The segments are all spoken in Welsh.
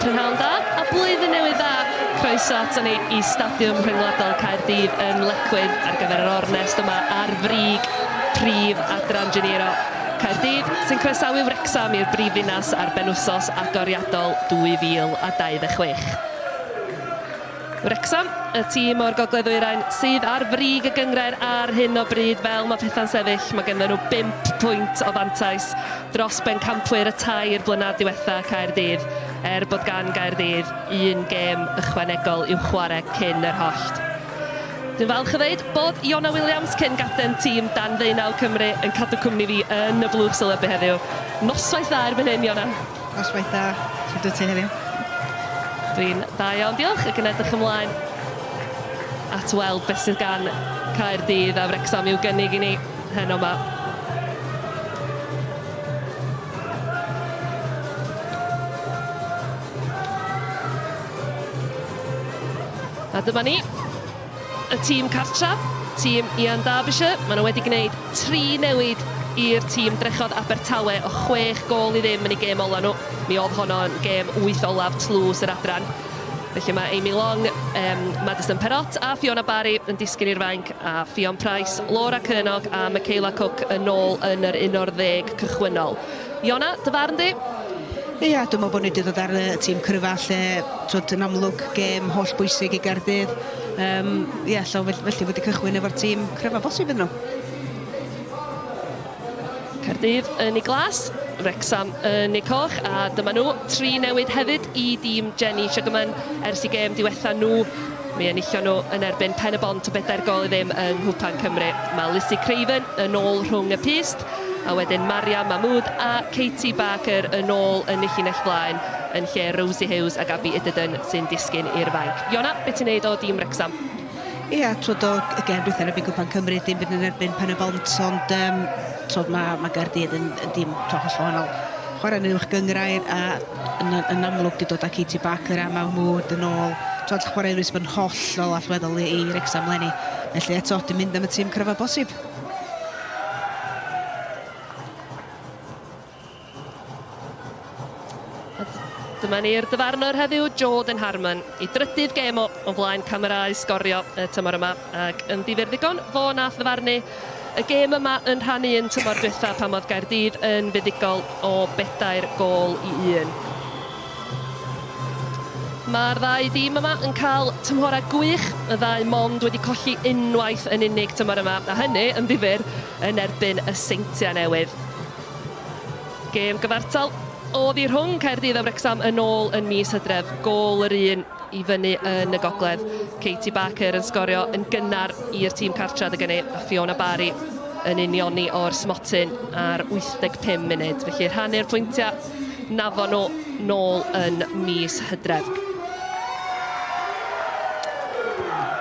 Prynhawn da a blwyddyn newydd dda. Croeso ato ni i Stadiwm Rhyngwladol Caerdydd yn Lecwydd ar gyfer yr ornest yma ar frig prif adran Junior Caerdydd sy'n croesawu Wrecsam i'r brifddinas ar benwsos agoriadol 2026. Wrecsam, y tîm o'r Gogledd Ddwyrain sydd ar frig y gynghrair ar hyn o bryd fel mae pethau'n sefyll. Mae ganddyn nhw bump pwynt o fantais dros bencampwyr y tair blynedd diwetha' Caerdydd, er bod gan Gaerdydd un gêm ychwanegol i'w chwarae cyn yr hollt. Dwi'n falch o ddeud bod Iona Williams, cyn gapten tîm dan ddeunaw Cymru, yn cadw cwmni fi yn y blwch sylwebu heddiw. Noswaith dda erbyn hyn, Iona. Noswaith dda. Sut wyt ti heddiw? Dwi'n dda iawn, diolch, ac yn edrych ymlaen at weld beth sydd gan Caerdydd a Wrecsam i'w gynnig i ni heno 'ma. A dyma ni, y tîm cartra, tîm Ian Derbyshire. Maen nhw wedi gwneud tri newid i'r tîm drechodd Abertawe o chwech gôl i ddim yn eu gêm ola nhw. Mi oedd honno yn gêm wyth olaf tlws yr adran. Felly mae Amy Long, um, Madison Perrott a Fiona Barry yn disgyn i'r fainc a Ffion Price, Laura Curnock a Michaela Cook yn ôl yn yr 11 cychwynnol. Iona, dy farn di? Ia, dwi'n meddwl bod ni wedi dod ar y tîm cryfa lle, twod, yn amlwg gêm holl bwysig i Gaerdydd. Um, ia, llaw felly wedi cychwyn efo'r tîm cryfa bosib iddyn nhw. Caerdydd yn ei glas, Wrecsam yn ei coch, a dyma nhw, tri newid hefyd i dîm Jenny Sugarman ers i gêm diwetha nhw. Mi enillon nhw yn erbyn Pen y Bont o bedair gôl i ddim yng Nghwpan Cymru. Mae Lizzie Craven yn ôl rhwng y pyst, a wedyn Maria Mahmood a Katie Barker yn ôl yn y llinell flaen yn lle Rosie Hughes a Gabby Idderton sy'n disgyn i'r fainc. Iona, beth ti'n neud o dîm Wrecsam? Ia, twod o y gêm dwytha yn erbyn Cwpan Cymru, dim byd yn erbyn Pen y Bont, ond um, twod, mae, mae Gaerdydd yn, yn dîm twod, hollol wahanol. Chwarae yn uwch gynghrair a yn, yn amlwg di dod â Katie Barker a Mahmood yn ôl. Twod, chwaraewyr sydd yn hollol allweddol i, i Wrecsam leni. Felly eto, dwi'n mynd am y tîm cryfa bosib. Dyma ni'r dyfarnwr heddiw, Jordan Harmon, i drydydd gêm o, o flaen camerâu sgorio y tymor yma, ac yn ddifyr ddigon, fo nath ddyfarnu y gêm yma yn rhan un tymor diwetha pan oedd Gaerdydd yn fuddugol o bedair gôl i un. Mae'r ddau dîm yma yn cael tymhorau gwych, y ddau mond wedi colli unwaith yn unig tymor yma, a hynny yn ddifyr yn erbyn y Seintiau Newydd. Gêm gyfartal oedd hi rhwng Caerdydd a Wrecsam yn ôl yn mis Hydref. Gôl yr un i fyny yn y gogledd. Katie Barker yn sgorio yn gynnar i'r tîm cartre adeg hynny, a Fiona Barry yn unioni o'r smotyn ar 85 munud. Felly rhannu'r pwyntiau nafon nhw nôl yn mis Hydref.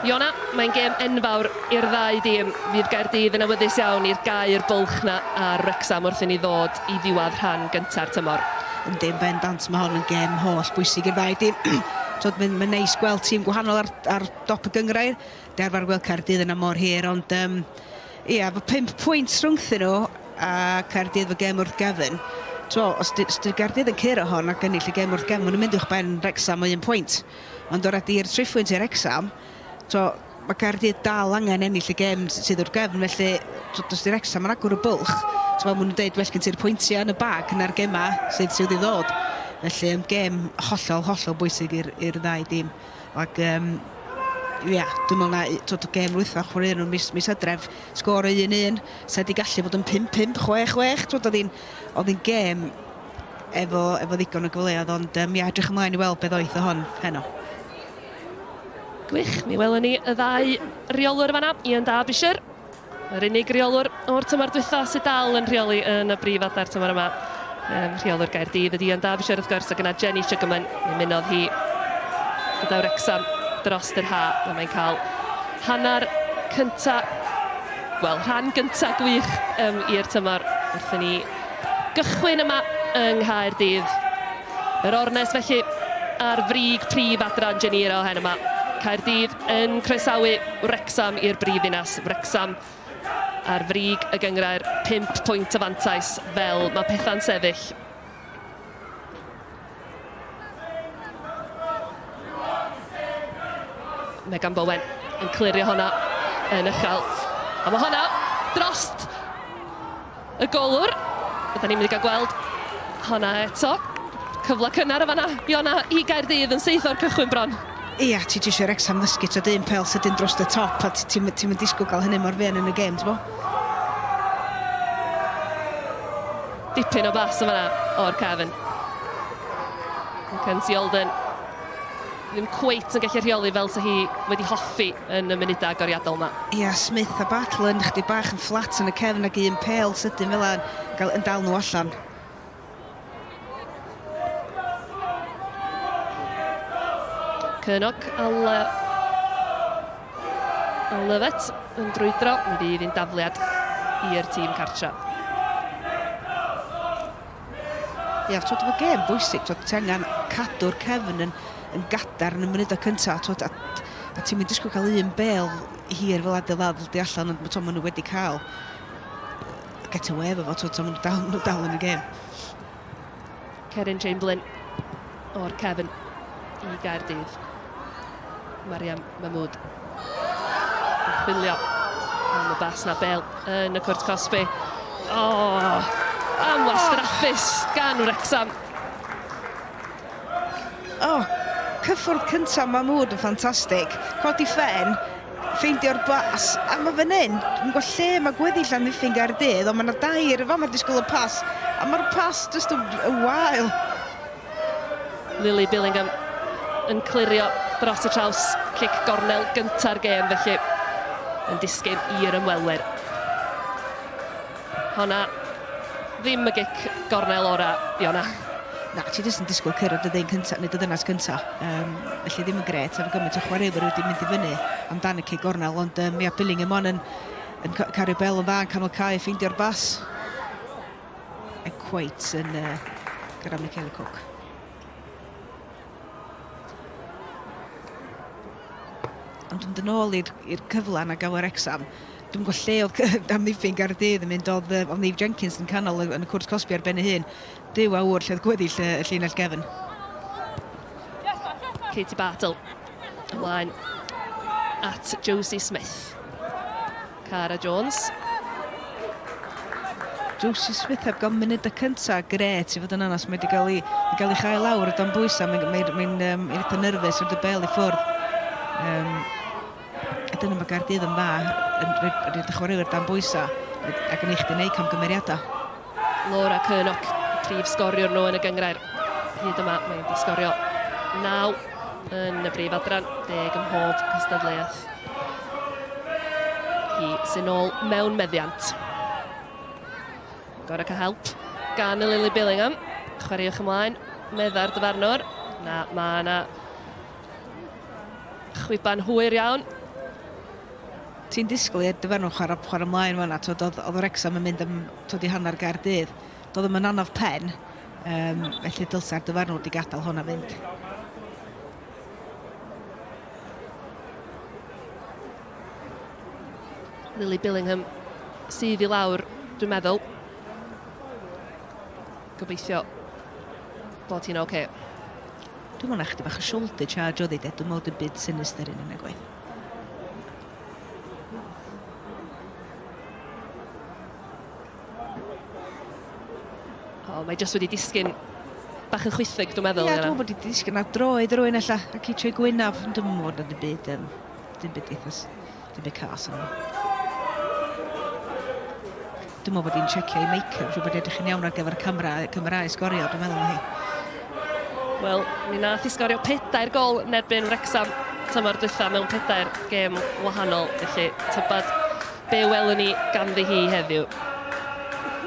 Iona, mae'n gêm enfawr i'r ddau dîm. Fydd Gaerdydd yn awyddus iawn i'r gau'r bwlch 'na ar Wrecsam wrth i ni ddod i ddiwedd rhan gynta'r tymor. Yndi, yn bendant, mae hon yn gêm holl bwysig i'r ddau dîm. Twod, mae'n ma neis gweld tîm gwahanol ar, ar dop y gynghrair. Di arfer gweld Caerdydd yna mor hir, ond um, ia, efo 5 pwynt rhwngthyn nhw a Caerdydd efo gêm wrth gefn, t'mo, os 'di os 'di Gaerdydd yn curo hon ac ennill y gêm wrth gefn, maen nhw'n mynd uwch ben Wrecsam o un pwynt. Ond o radi'r triphwynt i Wrecsam, t'mo, mae Caerdydd dal angen ennill y gêm sydd wrth gefn, felly t'mo, os 'di Wrecsam yn agor y bwlch, t'mo, maen nhw'n deud well gen ti'r pwyntiau yn y bag na'r gemau sydd sydd i ddod. Felly, um, gêm hollol, hollol bwysig i'r i'r ddau dîm. Ac um, ia, dwi'n meddwl na t'od, gêm dwytha chwaraeon nhw mis, mis Hydref, sgôr o 1-1, sa 'di gallu bod yn 5-5, 6-6, t'mod oedd hi'n oedd hi'n gêm efo, efo ddigon o gyfleoedd, ond um, ia, edrych ymlaen i weld be ddoeth o hon heno. Gwych, mi welwn ni y ddau reolwr fanna, Ian Derbyshire, yr unig reolwr o'r tymor dwytha sydd dal yn rheoli yn y brif adar tymor yma. Um, rheolwr Gaerdydd ydy Ian Derbyshire wrth gwrs, ac yna Jenny Sugarman, mi ymunodd hi gyda Wrecsam dros yr ha, a mae'n cael hanner cynta, wel, rhan gynta gwych um, i'r tymor wrth i ni gychwyn yma yng Nghaerdydd. Yr ornest felly ar frig prif adran Geniro hen yma. Caerdydd yn croesawu Wrecsam i'r brif ddinas. Wrecsam ar frig y gynghrair, 5 pwynt o fantais fel mae pethau'n sefyll. Megan Bowen yn clirio honna yn uchel. A mae honna drost y golwr. Ydyn ni'n mynd i gael gweld honna eto. Cyfle cynnar y fanna, Iona, i Gaerdydd yn syth o'r cychwyn bron. Ia, ti eisiau Wrecsam ddysgu tod un pel sydyn dros y top a ti'n ti, ti disgwyl gael hynny mor fuan yn y gêm, ti'n bo? Dipyn o bas yn fanna o'r cefn. Mackenzie Alden ddim cweit yn gallu rheoli fel sa hi wedi hoffi yn y munudau agoriadol yma. Ia, Smith a Battle yn chdi bach yn fflat yn y cefn ac un pêl sydyn fel yna gael yn dal nhw allan. Cynog a Le... a Lovett yn brwydro. Mi fydd un dafliad i'r tîm cartra. Ia, twod, efo gêm bwysig, twod, ti angen cadw'r cefn yn, yn gadarn yn y munudau cyntaf, twod, a, a ti'n mynd disgwyl cael un bel hir fel adeilad di allan, ond twod, maen nhw wedi cael get away efo fo, twod, maen nhw dal, nhw dal yn y gêm. Cerin Chamberlain o'r cefn i Gaerdydd. Mariam Mahmood yn chwilio am y bas na bel yn y cwrt cosbi. O, oh, am wastraffus gan Wrecsam. O, oh, cyffwrdd cyntaf Mahmood yn ffantastig. Codi ffen, ffeindio'r bas, a mae fan hyn, dwi'n gweld lle mae gweddill amddiffyn Gaerdydd, ond mae yna dair yn fama disgwyl y pas, a mae'r pas jyst yn, yn wael. Lily Billingham yn clirio dros y traws cic gornel gynta'r gêm felly yn disgyn i'r ymwelwyr. Honna ddim y gic gornel ora, Fiona. Na, ti jyst yn disgwyl cyrraedd y ddyn cyntaf, neu y ddynas cyntaf. Um, felly ddim yn gret, efo gymaint o chwaraewyr wedi mynd i fyny amdan y cic gornel, ond um, ia, Billingham on yn, yn cario bel yn dda yn canol cae, ffeindio'r bas. E cweit yn uh, gyda Michaela Cook. Ond dwi'n dod nôl i'r cyfle yna gael Wrecsam. Dwi'n gwybod lle oedd amddiffyn Gaerdydd yn mynd, oedd, oedd Neve Jenkins yn canol yn y cwrt cosbi ar ben ei hun. Duw a ŵyr lle oedd gweddill y, y llinell gefn. Katie Bartle ymlaen at Josie Smith. Cara Jones. Josie Smith heb gael munud y cyntaf, gret i fod yn onest. Mae wedi cael ei, wedi cael ei chael lawr o dan bwysau. Mae'n mae, mae, um, eitha nerfus wrth y bel i ffwrdd. Um, a dyna mae Gaerdydd yn dda, yn rhaid y chwaraewyr dan bwysau ac yn eich di wneud camgymeriadau. Laura Curnock, prif sgoriwr nhw yn y gynghrair. Hyd yma, mae wedi sgorio 9 yn y brif adran, 10 ym mhob cystadleuaeth. Hi sy'n ôl mewn meddiant. Gorau cael help gan y Lily Billingham. Chwaraewch ymlaen, medda'r dyfarnwr. Na, mae yna chwiban hwyr iawn. Ti'n disgwyl i'r dyfarnwr chwarae, chwarae ymlaen fan'na, twod, oedd, oedd Wrecsam yn mynd am twod, i hanner Gaerdydd. Doedd ddim yn anaf pen, um, felly dylsa'r dyfarnwr wedi gadael hwnna fynd. Lily Billingham sydd i lawr, dwi'n meddwl. Gobeithio bod hi'n oce. Okay. Dwi'n meddwl na chdi bach o shoulder charge oedd hi, de. Dwi'n meddwl dim byd sinister yn yna gwaith. O, mae jyst wedi disgyn bach yn chwithig, dwi'n meddwl. Ie, dwi'n meddwl bod wedi disgyn ar droed rhywun ella, ac i troi gwynaf. Dwi'n meddwl bod dim byd, um, dim byd eitha, dim byd cas yna. Dwi'n meddwl bod hi'n checio ei make-up, siŵr bod edrych yn iawn ar gyfer y camera, camerau sgorio, dwi'n meddwl mae hi. Wel, mi nath i sgorio pedair gol yn erbyn Wrecsam tymor dwytha mewn pedair gêm wahanol, felly tybed be welwn ni ganddi hi heddiw.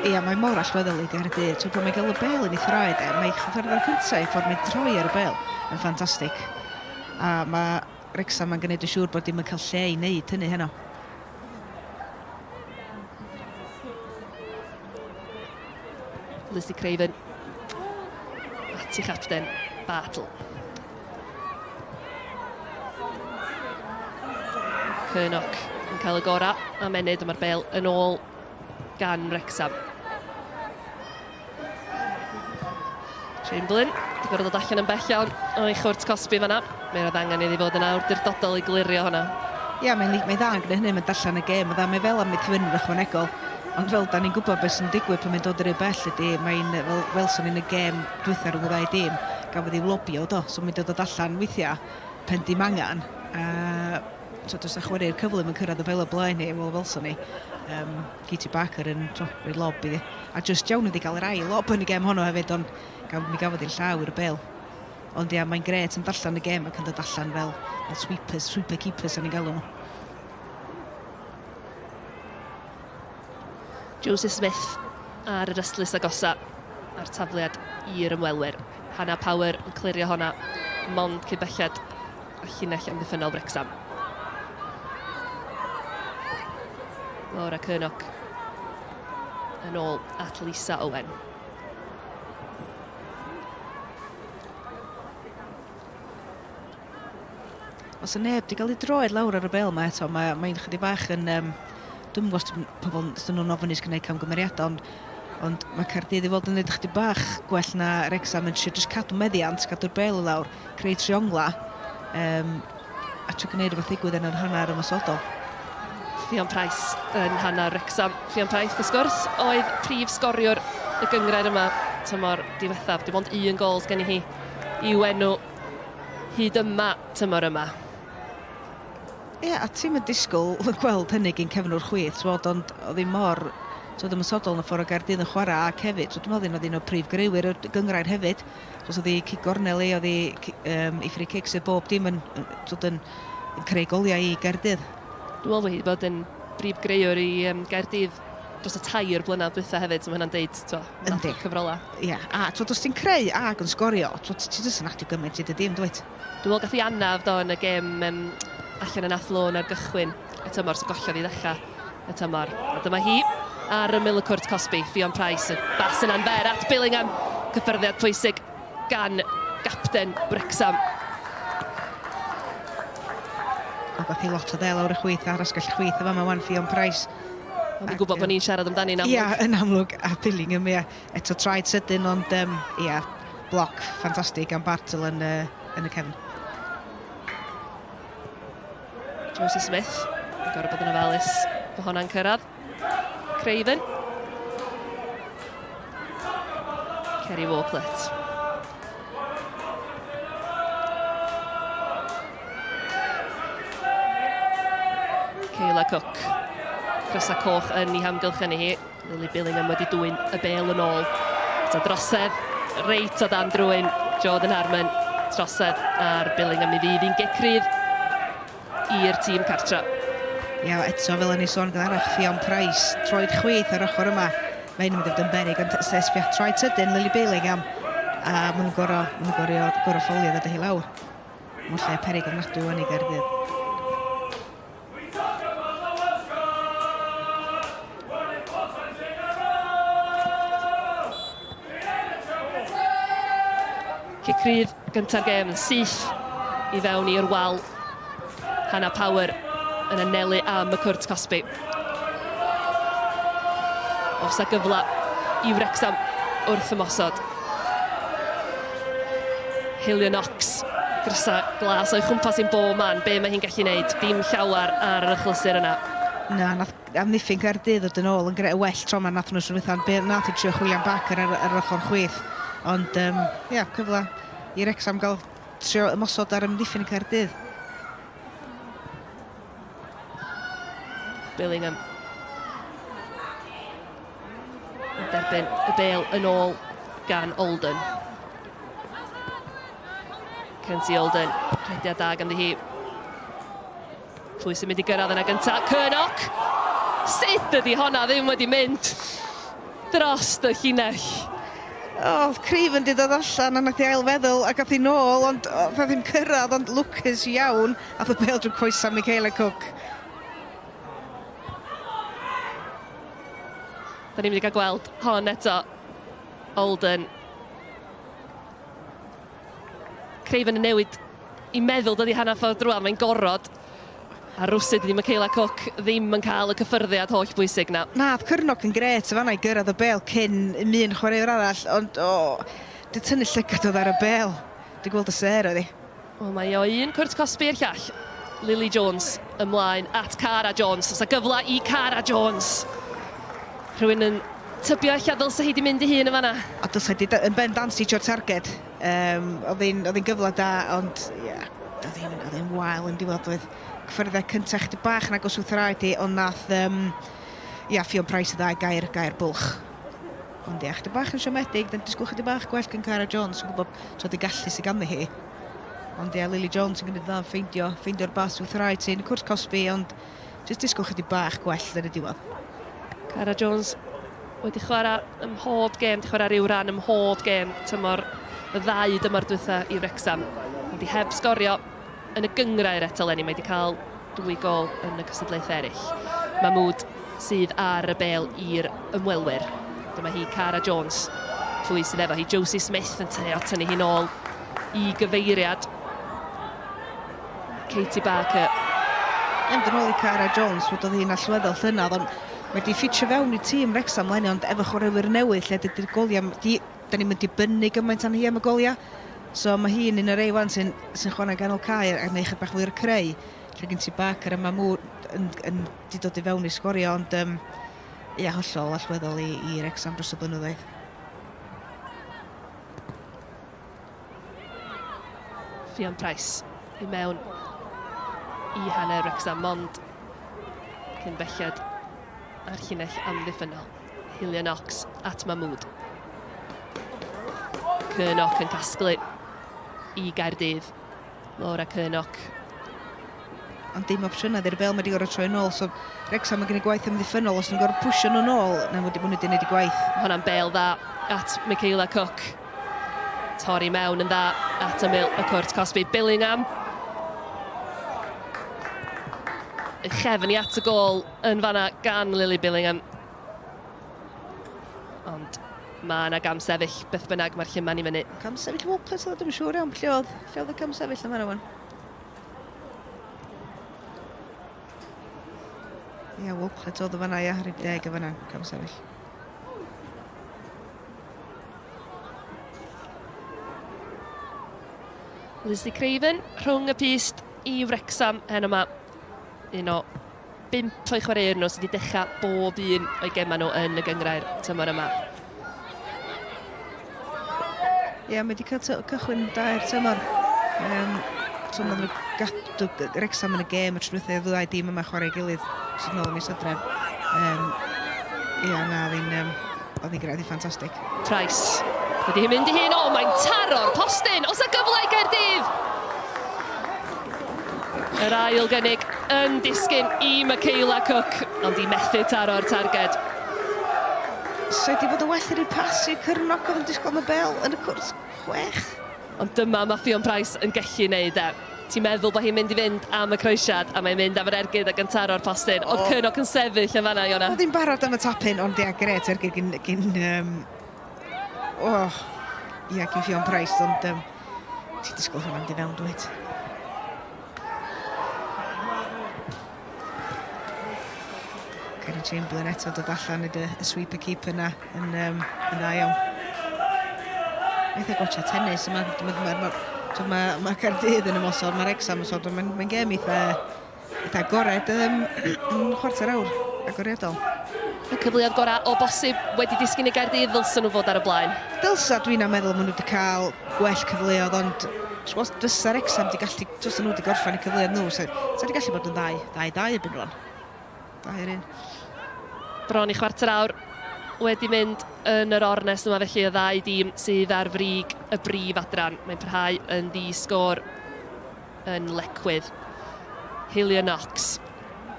Ia, mae mor allweddol i Gaerdydd. Ti'n pan mae'n gael y bel yn ei thraed e, mae ffordd o'r cyntaf, ei ffordd mae'n troi ar y bel yn ffantastig. A mae Wrecsam yn gwneud yn siŵr bod dim yn cael lle i wneud hynny heno. Lizzie Craven at ei chapten Bartle. Curnock yn cael y gorau am ennyd, mae'r bel yn ôl gan Wrecsam. Chamberlain, wedi gorfod dod allan yn bell iawn o'i chwrt cosbi fanna. Mi oedd angen iddi fod yn awdurdodol i glirio hwnna. Ia, mae'n mae dda yn gwneud hynny, mae'n darllen y gêm, yn dda, mae fel amddiffynwr ychwanegol. Ond fel da ni'n gwybod beth sy'n digwydd pan mae'n dod rhy bell ydy, mae'n, fel welson ni yn y gêm dwytha rhwng y ddau dîm, gafodd ei lobio do, so mae'n dod allan weithiau pen dim angen. A so, does na chwarae'r cyflym yn cyrraedd y bel o blaen hi, wel welson ni. Katie Barker yn to, rhoi lob iddi. A just iawn iddi gael yr ail lob yn y gêm honno hefyd, ond mi gafodd hi'r llaw i'r bel. Ond ia, mae'n grêt yn darllen y gêm ac yn dod allan fel, fel sweepers, sweeper keepers, o'n i'n galw nhw. Joseph Smith ar yr ystlys agosa a'r tafliad i'r ymwelwyr. Hannah Power yn clirio honna, mond cyn belled a llinell amddiffynnol Wrecsam. Laura Curnock yn ôl at Lisa Owen. Os y neb wedi cael ei droed lawr ar y bel yma eto, mae'n mae chydig bach yn... Um, dwi'n gwybod os pobl, os nhw'n ofnus gwneud camgymeriadau, ond, ond mae Caerdydd i fod yn edrych chydig bach gwell na Wrecsam yn trio jyst cadw meddiant, cadw'r bel i lawr, creu triongla, um, a trio gwneud rhywbeth ddigwydd yn yr hanner ymosodol. Ffion Price yn hanner Wrecsam. Ffion Price, wrth gwrs, oedd prif sgoriwr y gynghrair yma tymor diwethaf. Dim ond un gôl sgen i hi i'w enw hyd yma tymor yma. Ie, a ti'm yn disgwyl gweld hynny gin cefnwr chwith, t'mod, ond oedd hi mor t'od ymosodol yn y ffordd o Gaerdydd yn chwarae ac hefyd, t'od, dwi'n meddwl oedd un o prif greuwyr y gynghrair hefyd, achos oedd hi cic gornel hi, oedd hi ei free kicks hi, bob dim yn, t'od, yn, yn creu goliau i Gaerdydd. Dwi'n meddwl bod hi wedi bod yn brif greuwr i um, Gaerdydd dros y 3 blynedd dwytha hefyd, so mae hynna'n deud, t'o, Yndi. cyfrola. Ie, a t'od, os ti'n creu ac yn sgorio, t'od, ti jyst yn adio gymaint i dy dîm, dwyt? Dwi'n meddwl gath hi anaf do yn y gêm um, allan yn Athlone ar gychwyn y tymor, so gollodd i ddechrau y tymor. A dyma hi ar ymyl y cwrt cosbi, Ffion Price, y bas yna'n fer at Billingham, cyffyrddiad pwysig gan gapten Wrecsam. O, gath hi lot o ddel lawr y chwith ar asgell chwith y fama wan, Ffion Price. O'n i'n gwybod bod ni'n siarad amdani yn amlwg. Ia, yn amlwg, a Billingham, ia. Eto traed sydyn, ond um, ia, bloc ffantastig gan Bartle yn, yn y cefn. Josie Smith yn gorfod bod yn ofalus bod honna'n cyrraedd. Craven. Kerry Walklett. Kayla Cook. Crysa coch yn ei hamgylchynu hi. Lily Billingham wedi dwyn y bêl yn ôl. So drosedd reit o dan drwyn Jordan Harmon. Trosedd ar Billingham mi fydd hi'n gic rydd i'r tîm cartra. Ia, eto fel o'n i sôn gynharach, Ffion Price, troed chwith ar ochr yma. Mae'n mynd i fod yn beryg, ond sbia, troed sydyn, Lily Billingham. A maen nhw'n gorau, maen nhw'n gorau, gorau ffolio ddod hi lawr. Mae'n lle peryg ofnadwy wan i Gaerdydd. Cic rydd gynta'r gêm yn syth i fewn i'r wal. Hannah Power yn anelu am y cwrt cosbi. Os a gyfle i Wrecsam wrth ymosod. Hillier Knox, grysa glas o'i chwmpas i'n bob man. Be mae hi'n gallu gwneud? Dim llawer ar yr achlysur yna. Na, nath amddiffyn Caerdydd ddod yn ôl yn gre well tro 'ma nath nhw tro dwytha, ond be nath hi trio chwilio am Barker ar, ar yr ochr chwith. Ond, um, ia, cyfle i Wrecsam gael trio ymosod ar amddiffyn Caerdydd. Billingham. Yn derbyn y bêl yn ôl gan Olden. Kenzie Olden, rhediad da ganddi hi. Pwy sy'n mynd i gyrraedd yna gyntaf? Curnock! Sut ydy honna ddim wedi mynd dros y llinell? O, oh, Craven di dod allan a nath i ailfeddwl ac ath hi nôl, ond oedd ddim cyrraedd, ond lwcus iawn, ath y bêl drwy coesau Michaela Cook. Da ni'n mynd i gael gweld hon eto. Olden. Craven yn newid i meddwl dydy hanner ffordd drwodd, mae'n gorod. A rwsut ydy Michaela Cook ddim yn cael y cyffyrddiad holl bwysig na. Na, oedd Curnock yn grêt yn fanna i gyrraedd y bêl cyn un chwaraewr arall, ond o, di tynnu llygad oedd ar y bêl. Di gweld y sêr oedd hi. Wel, mae o un cwrt cosbi i'r llall. Lily Jones ymlaen at Cara Jones. Oes 'na gyfle i Cara Jones? Rhywun yn tybio ella ddylse hi 'di mynd i hun yn fanna. A dylse hi 'di yn bendant hitio'r targed. Um, oedd hi'n oedd hi'n gyfle da, ond ie, yeah, oedd hi'n oedd hi'n wael yn diwedd. Oedd cyffyrddiad cyntaf chydig bach yn agos wrth raid hi, ond nath, um, ia, Ffion Price y ddau gair, gair bwlch. Ond ia, chydig bach yn siomedig, dan disgwyl chydig bach gwell gan Cara Jones, yn gwybod tro di gallu sydd ganddi hi. Ond ia, Lily Jones yn gwneud dda ffeindio, ffeindio'r bas wrth raid sy'n cwrt cosbi, ond jyst disgwyl chydig bach gwell yn y diwedd. Cara Jones wedi chwarae ym mhob gêm, wedi chwarae rhyw ran ym mhob gêm tymor y ddau dymor dwytha i Wrecsam. Ond i heb sgorio yn y gynghrair eto 'leni, mae wedi cael dwy gôl yn y cystadlaethau eraill. Mahmood sydd ar y bêl i'r ymwelwyr. Dyma hi, Cara Jones. Pwy sydd efo hi? Josie Smith yn trio tynnu hi'n ôl i gyfeiriad Katie Barker. Mynd yn ôl i Cara Jones, wedodd hi'n allweddol llynedd, ond mae wedi ffitio fewn i tîm Wrexham leni, ond efo chwaraewyr newydd lle dydy'r goliau, di, da ni'n mynd dibynnu gymaint arni hi am y goliau. So mae hi'n un o'r rei wan sy'n sy chwarae ganol cae a gwneud chydig bach fwy o'r creu. Lle gen ti Barker a Mahmood yn, yn, di dod i fewn i sgorio, ond um, ia, hollol allweddol i, i Wrexham dros y blynyddoedd. Ffion Price i mewn i hanner Wrexham, mond cyn belled a'r llinell amddiffynnol. Hillier Knox at Mahmood. Curnock yn casglu i Gaerdydd. Laura Curnock. Ond dim opsiynau i'r bel, mae wedi gorfod troi yn ôl. So Wrexham yn gwneud gwaith amddiffynnol, os nhw'n gorfod pwysio nhw'n ôl, na wedi bod nhw wedi gwneud y gwaith. Hwna'n bel dda at Michaela Cook. Torri mewn yn dda at ymyl y cwrt cosbi. Billingham. Ei chefn i at y gôl yn fanna gan Lily Billingham. Ond mae yna gam sefyll, beth bynnag mae'r lluman i fyny. Cam sefyll Walklett oedd, dwi'n siŵr iawn, lle oedd, lle oedd y cam sefyll yn fanna wan? Ie, Walklett oedd y fanna, ia, rhif deg y fanna, cam sefyll. Lizzie Craven rhwng y pyst i Wrecsam heno yma. Un o bump o'i chwaraewyr nhw sydd wedi dechrau bob un o'i gemau nhw yn y gynghrair tymor yma. Ie, yeah, mae wedi cael cychwyn da i'r tymor. Um, so maen nhw gadw Wrexham yn y gêm y tro dwytha y ddau dîm yma chwarae gilydd sydd nôl ym mis Hydref. Um, ie, yeah, na, oedd hi'n um, oedd hi'n oedd hi'n ffantastig. Price. Wedi hi mynd i hun, o, mae'n taro'r postyn! Os y gyfle i Gaerdydd! Yr ail gynnig yn disgyn i Michaela Cook, ond i methu taro'r targed. So wedi bod yn well i'r pas i'r Cyrnoc oedd yn disgwyl am y bel yn y cwrs chwech. Ond dyma mae Ffion Price yn gallu neud e. Ti'n meddwl bod hi'n mynd i fynd am y croesiad, a mae'n mynd am yr ergyd ac yn taro'r postyn. Oedd oh. Cyrnoc yn sefyll yn fanna, Iona. Oedd hi'n barod am y tapyn, ond ia, gret ergyd gyn... gyn um, oh, ia, gyn Ffion Price, ond um, ti'n disgwyl hwnna'n di fewn, dwyt? Kerry Chamberlain eto dod allan i y sweeper keeper na yn, um, yn dda iawn. Eitha gotcha tennis yma. Mae ma, ma, ma, ma, ma Caerdydd yn ymosod, mae'r Wrexham ymosod, ond mae'n mae gêm eitha, eitha agored um, yn chwarter awr agoriadol. Y cyfleoedd gorau o bosib wedi disgyn i Gaerdydd, ddylsen nhw fod ar y blaen. Dylsa, dwi'n meddwl maen nhw wedi cael gwell cyfleoedd, ond os fysa Wrexham wedi gallu, os nhw wedi gorffen y cyfleoedd nhw, sa, sa wedi gallu bod yn ddau, ddau, ddau erbyn rwan. Dau yr un. Bron i chwarter awr wedi mynd yn yr ornest yma, felly y ddau dîm sydd ar frig y brif adran. Mae'n parhau yn ddi-sgôr yn Lecwydd. Hillier Knox.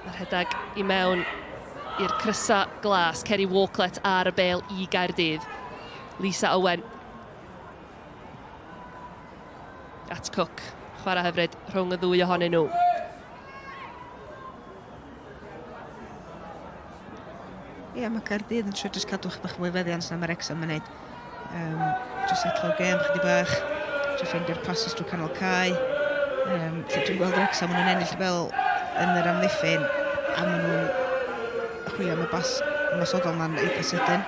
Mae'r rhedeg i mewn i'r crysa glas. Kerry Walklett ar y bel i Gaerdydd. Lisa Owen at Cook. Chwarae hyfryd rhwng y ddwy ohonyn nhw. Ie, yeah, mae Caerdydd yn trio jyst cadw chydig bach mwy feddiant na mae'r Wrexham yn neud. Um, jyst setlo'r gêm chydig bach, trio ffeindio'r passes drwy canol cae. Um, lle dwi'n gweld Wrexham, maen nhw'n ennill fel yn yr amddiffyn, a maen nhw'n chwilio am y bas ymosodol na'n eitha sydyn.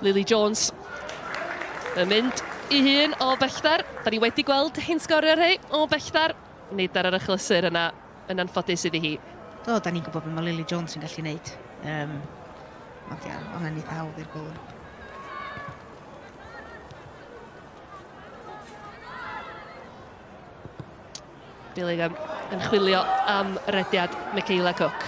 Lily Jones yn mynd i hun o bellter. Da ni wedi gweld hi'n sgorio rhei o bellter. Nid ar yr achlysur yna yn anffodus iddi hi. Do, da ni'n gwybod beth mae Lily Jones yn gallu gwneud. Um, ond ia, hwnna'n eitha hawdd i'r golwr. Billingham yn chwilio am rediad Michaela Cook.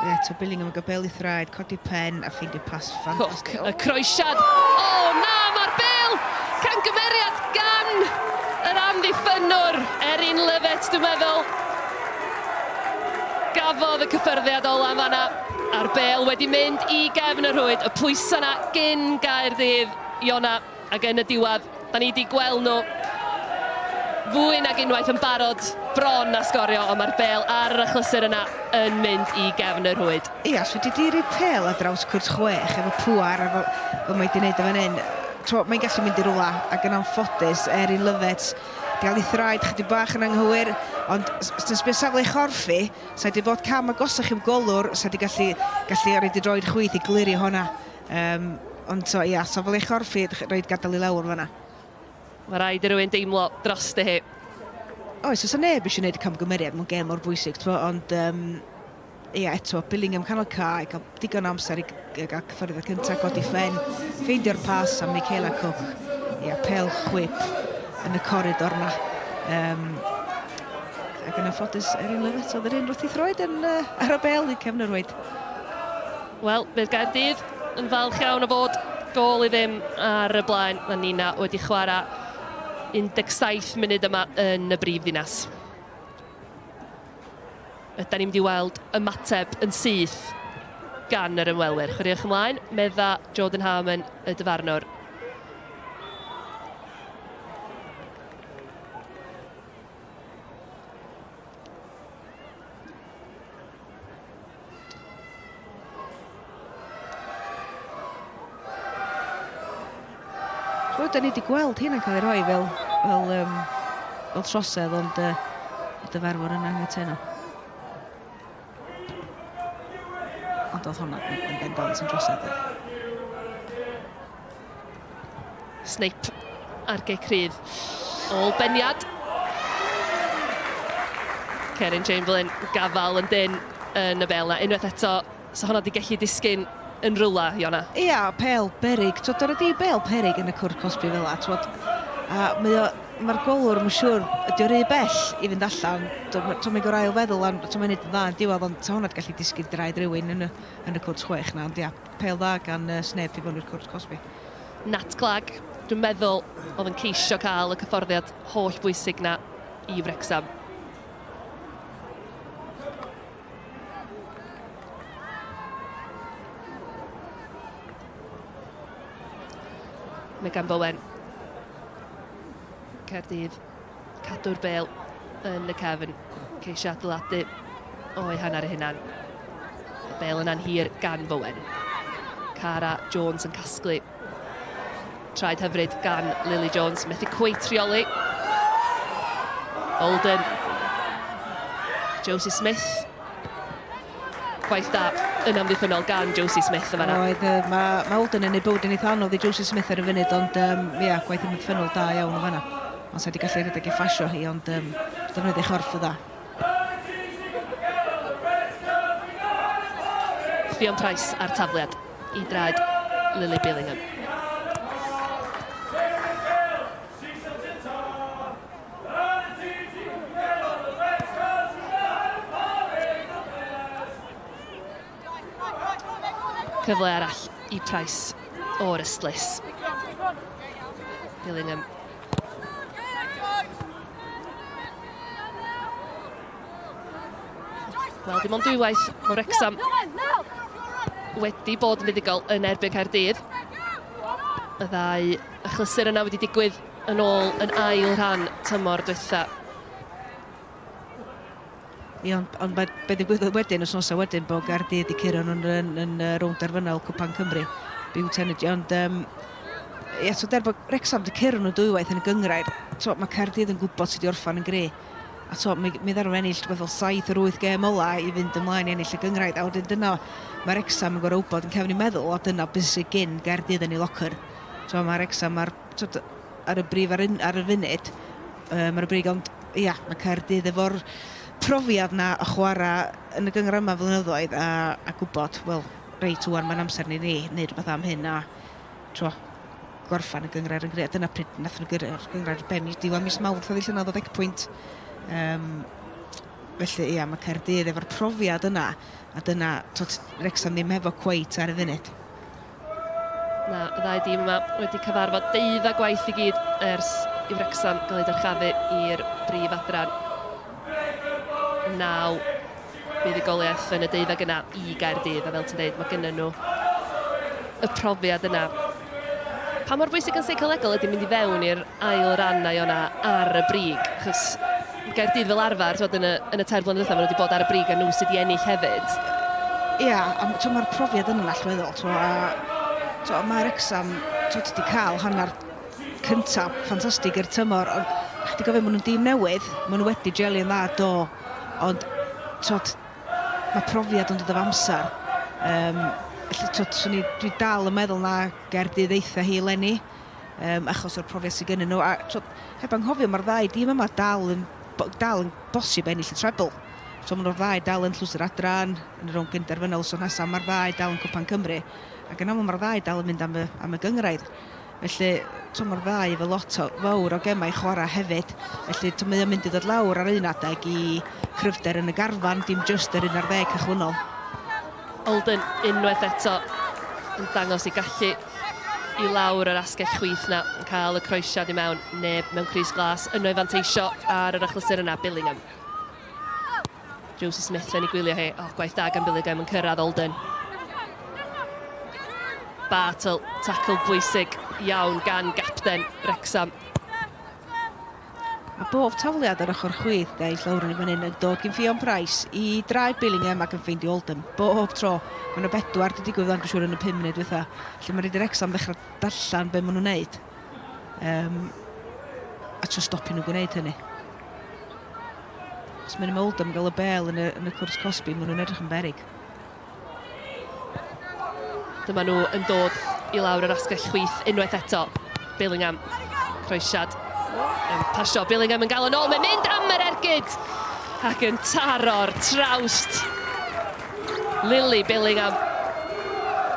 Ie, to Billingham yn gael bel i thraed, codi pen a ffeindio pas ffantastig. Cook, y croesiad. O, oh, na, mae'r bel! Cangymeriad gan yr amddiffynnwr, Erin Lovett, dwi'n meddwl. Gafodd y cyffyrddiad ola fanna, a'r bel wedi mynd i gefn y rhwyd. Y pwysau yna gyn Gaerdydd, Iona. Ac yn y diwedd, da ni wedi gweld nhw fwy nag unwaith yn barod bron a sgorio, ond mae'r bêl ar yr achlysur yna yn mynd i gefn y rhwyd. Ia, so di diri pêl ar draws cwrt chwech efo pŵar efo fel mae 'di neud o fan 'yn, t'mo' mae'n gallu mynd i rwla ac yn anffodus Erin Lovett 'di ga'l 'i thraed chydig bach yn anghywir ond s- os ti'n sbio safle ei chorff hi sa 'di bod cam agosach i'w golwr sa 'di gallu gallu roid 'i droed chwith i glirio honna. Yym, ond so ia, so fel eich corff chi, rhaid gadael i lawr fan'na. Mae rhaid i rywun deimlo drosti hi. Oes, oes 'na neb eisiau gwneud y camgymeriad mewn gêm mor bwysig, t'mo', ond yym, ia, eto, Billingham canol cae, cael digon o amser i gael cyffyrddiad cyntaf, codi phen, ffeindio'r pas a Michaela Cook, ia, pêl chwip yn y coridor 'na. Yym, ac yn anffodus, Erin Lovett oedd yr un wrth ei throed yn, uh, ar y bel i cefn y rwyd. Wel, bydd Gaerdydd yn falch iawn o fod gôl i ddim ar y blaen. Mae Nina wedi chwarae 17 munud yma yn y brif ddinas. Ydy ni'n mynd i weld ymateb yn syth gan yr ymwelwyr. Chwaraewch ymlaen, medda Jordan Harmon, y dyfarnwr. Wel, da ni wedi gweld hyn yn cael ei rhoi fel, fel, um, fel trosedd, ond uh, y dyfarwr yn anghytuno. Ond oedd hwnna yn, yn bendant yn drosedd. Snape ar gic rhydd. Ôl beniad. Kerin Chamberlain gafal yn dyn yn y bel na. Unwaith eto, so hwnna di gallu disgyn yn rwla, Iona. Ia, pel berig. Twod, dyna di bel perig yn y cwrt cosbi fel 'a, twod. A mae o, mae'r golwr, mae'n siŵr, ydy o rhy bell i fynd allan. Twod, mae'n gorau ail feddwl, am, twod, mae'n neud yn dda yn diwedd, ond sa hwnna 'di gallu disgyn draed rhywun yn y, yn y cwrt chwech na, ond ia. Pêl dda gan Snape i fewn i'r cwrt cosbi. Nat Clegg, dwi'n meddwl, oedd yn ceisio cael y cyfforddiad holl bwysig na i Wrecsam. Megan Bowen. Caerdydd cadw'r bêl yn y cefn, ceisio adeiladu o'i hanner ei hunan. Y bêl yna'n hir gan Bowen. Cara Jones yn casglu. Traed hyfryd gan Lily Jones, methu cweit rheoli. Bolden. Josie Smith. Gwaith da yn amddiffynnol gan Josie Smith yn fanna. Oedd, uh, mae ma Olden yn ei bywyd yn eitha anodd i Josie Smith ar y funud, ond um, ia, gwaith amddiffynnol da iawn o fanna. Ond sa wedi gallu rhedeg ei phasio hi, ond um, defnyddio ei chorff y dda. Ffion Price a'r tafliad i draed Lily Billingham. Cyfle arall i Price o'r ystlys. Billingham. Wel, dim ond dwywaith mae Wrecsam wedi bod yn fuddugol yn erbyn Caerdydd. Y ddau achlysur yna wedi digwydd yn ôl yn ail rhan tymor diwetha. Ie, ond, ond mae be ddigwyddodd wedyn, wythnosau wedyn, bod Gaerdydd wedi curo nhw'n yn, yn, yn rownd derfynol Cwpan Cymru. Bute Energy, ond um, ie, so der bod Wrexham wedi curo nhw dwywaith yn y gynghrair, so, mae Caerdydd yn gwybod sut i orffan yn gry. A to, mi, mi ddaru ennill rhywbeth fel 7 o'r 8 gêm ola i fynd ymlaen i ennill y gynghrair. A wedyn dyna, mae Wrecsam yn gorfod wybod yn cefn i meddwl, o dyna beth sydd gyn Gaerdydd yn ei locker. So, mae Wrecsam ar, twod, ar y brif ar, un, ar y funud, ar y brig, ond ia, mae Caerdydd efo'r profiad na o chwarae yn y gynghrair yma flynyddoedd a, a gwybod, wel, reit, wan mae'n amser ni ni wneud rhywbeth am hyn a tro, gorffan y gynghrair yn gry'. Dyna pryd nath nhw gyrru'r gynghrair ben i diwedd mis Mawrth oedd hi llynedd o 10 pwynt. Um, felly, ia, mae Caerdydd efo'r profiad yna, a dyna, tot, Wrexham ddim hefo cweit ar y funud. Na, y ddau dîm yma wedi cyfarfod deuddag gwaith i gyd ers i Wrecsam gael ei dyrchafu i'r brif adran. Naw buddugoliaeth yn y deuddag yna i Gaerdydd, a fel ti'n dweud, mae gynnyn nhw y profiad yna. Pa mor bwysig yn seicolegol ydy mynd i fewn i'r ail ran na Iona ar y brig? Achos Gaerdydd fel arfer, twod, yn y, yn y tair blynedd ddiwethaf, maen nhw wedi bod ar y brig a nhw sydd wedi ennill hefyd. Ia, a mae'r profiad yna'n allweddol, t'mo, a t'mo, mae Wrecsam t'mo, wedi cael hanner cyntaf ffantastig i'r tymor, ond chdi gofio, maen nhw'n dîm newydd, maen nhw wedi jelio yn dda, do, ond t'od, mae profiad yn dod efo amser. Um, felly, t'od, swn i, dwi dal yn meddwl na Gaerdydd eitha hi eleni, um, achos o'r profiad sydd gennyn nhw. A t'od, heb anghofio, mae'r ddau dîm yma dal yn, dal yn bosib ennill y treble. So maen nhw'r ddau dal yn tlws yr adran, yn y rownd gynderfynol wsos nesaf, mae'r ddau dal yn Cwpan Cymru. Ac yn aml mae'r ddau dal yn mynd am y, am y gynghrair. Felly, t'mo, mae'r ddau efo lot o, fawr o gemau i chwarae hefyd. Felly, t'mo, mae o'n mynd i ddod lawr ar un adeg i cryfder yn y garfan, dim jyst yr 11 cychwynnol. Alden unwaith eto yn dangos ei gallu i lawr yr asgell chwith na, yn cael y croesiad i mewn, neb mewn crys glas yno i fanteisio ar yr achlysur yna, Billingham. Josie Smith yn ei gwylio hi. Oh, gwaith da gan Billingham yn cyrraedd Alden. Bartle, tackle bwysig iawn gan gapten Wrexham. A bob tafliad ar ochr chwith, de, i llawr yn fan hyn, yn dod gyn Ffion Price i draed Billingham ac yn ffeindio Oldham. Bob tro. Mae yna bedwar wedi digwydd fan, dwi'n siŵr, yn y 5 munud dwytha. Felly mae'n rhaid i'r Wrexham ddechrau darllen be maen nhw'n neud. Um, a trio stopio nhw gwneud hynny. Os mae'n Oldham gael y bel yn y, yn y cwrs cosbi, maen nhw'n edrych yn berig. Dyma nhw yn dod i lawr yr asgell chwith unwaith eto. Billingham, croesiad yn pasio. Billingham yn gael yn ôl, mae'n mynd am yr ergyd ac yn taro'r trawst. Lily Billingham.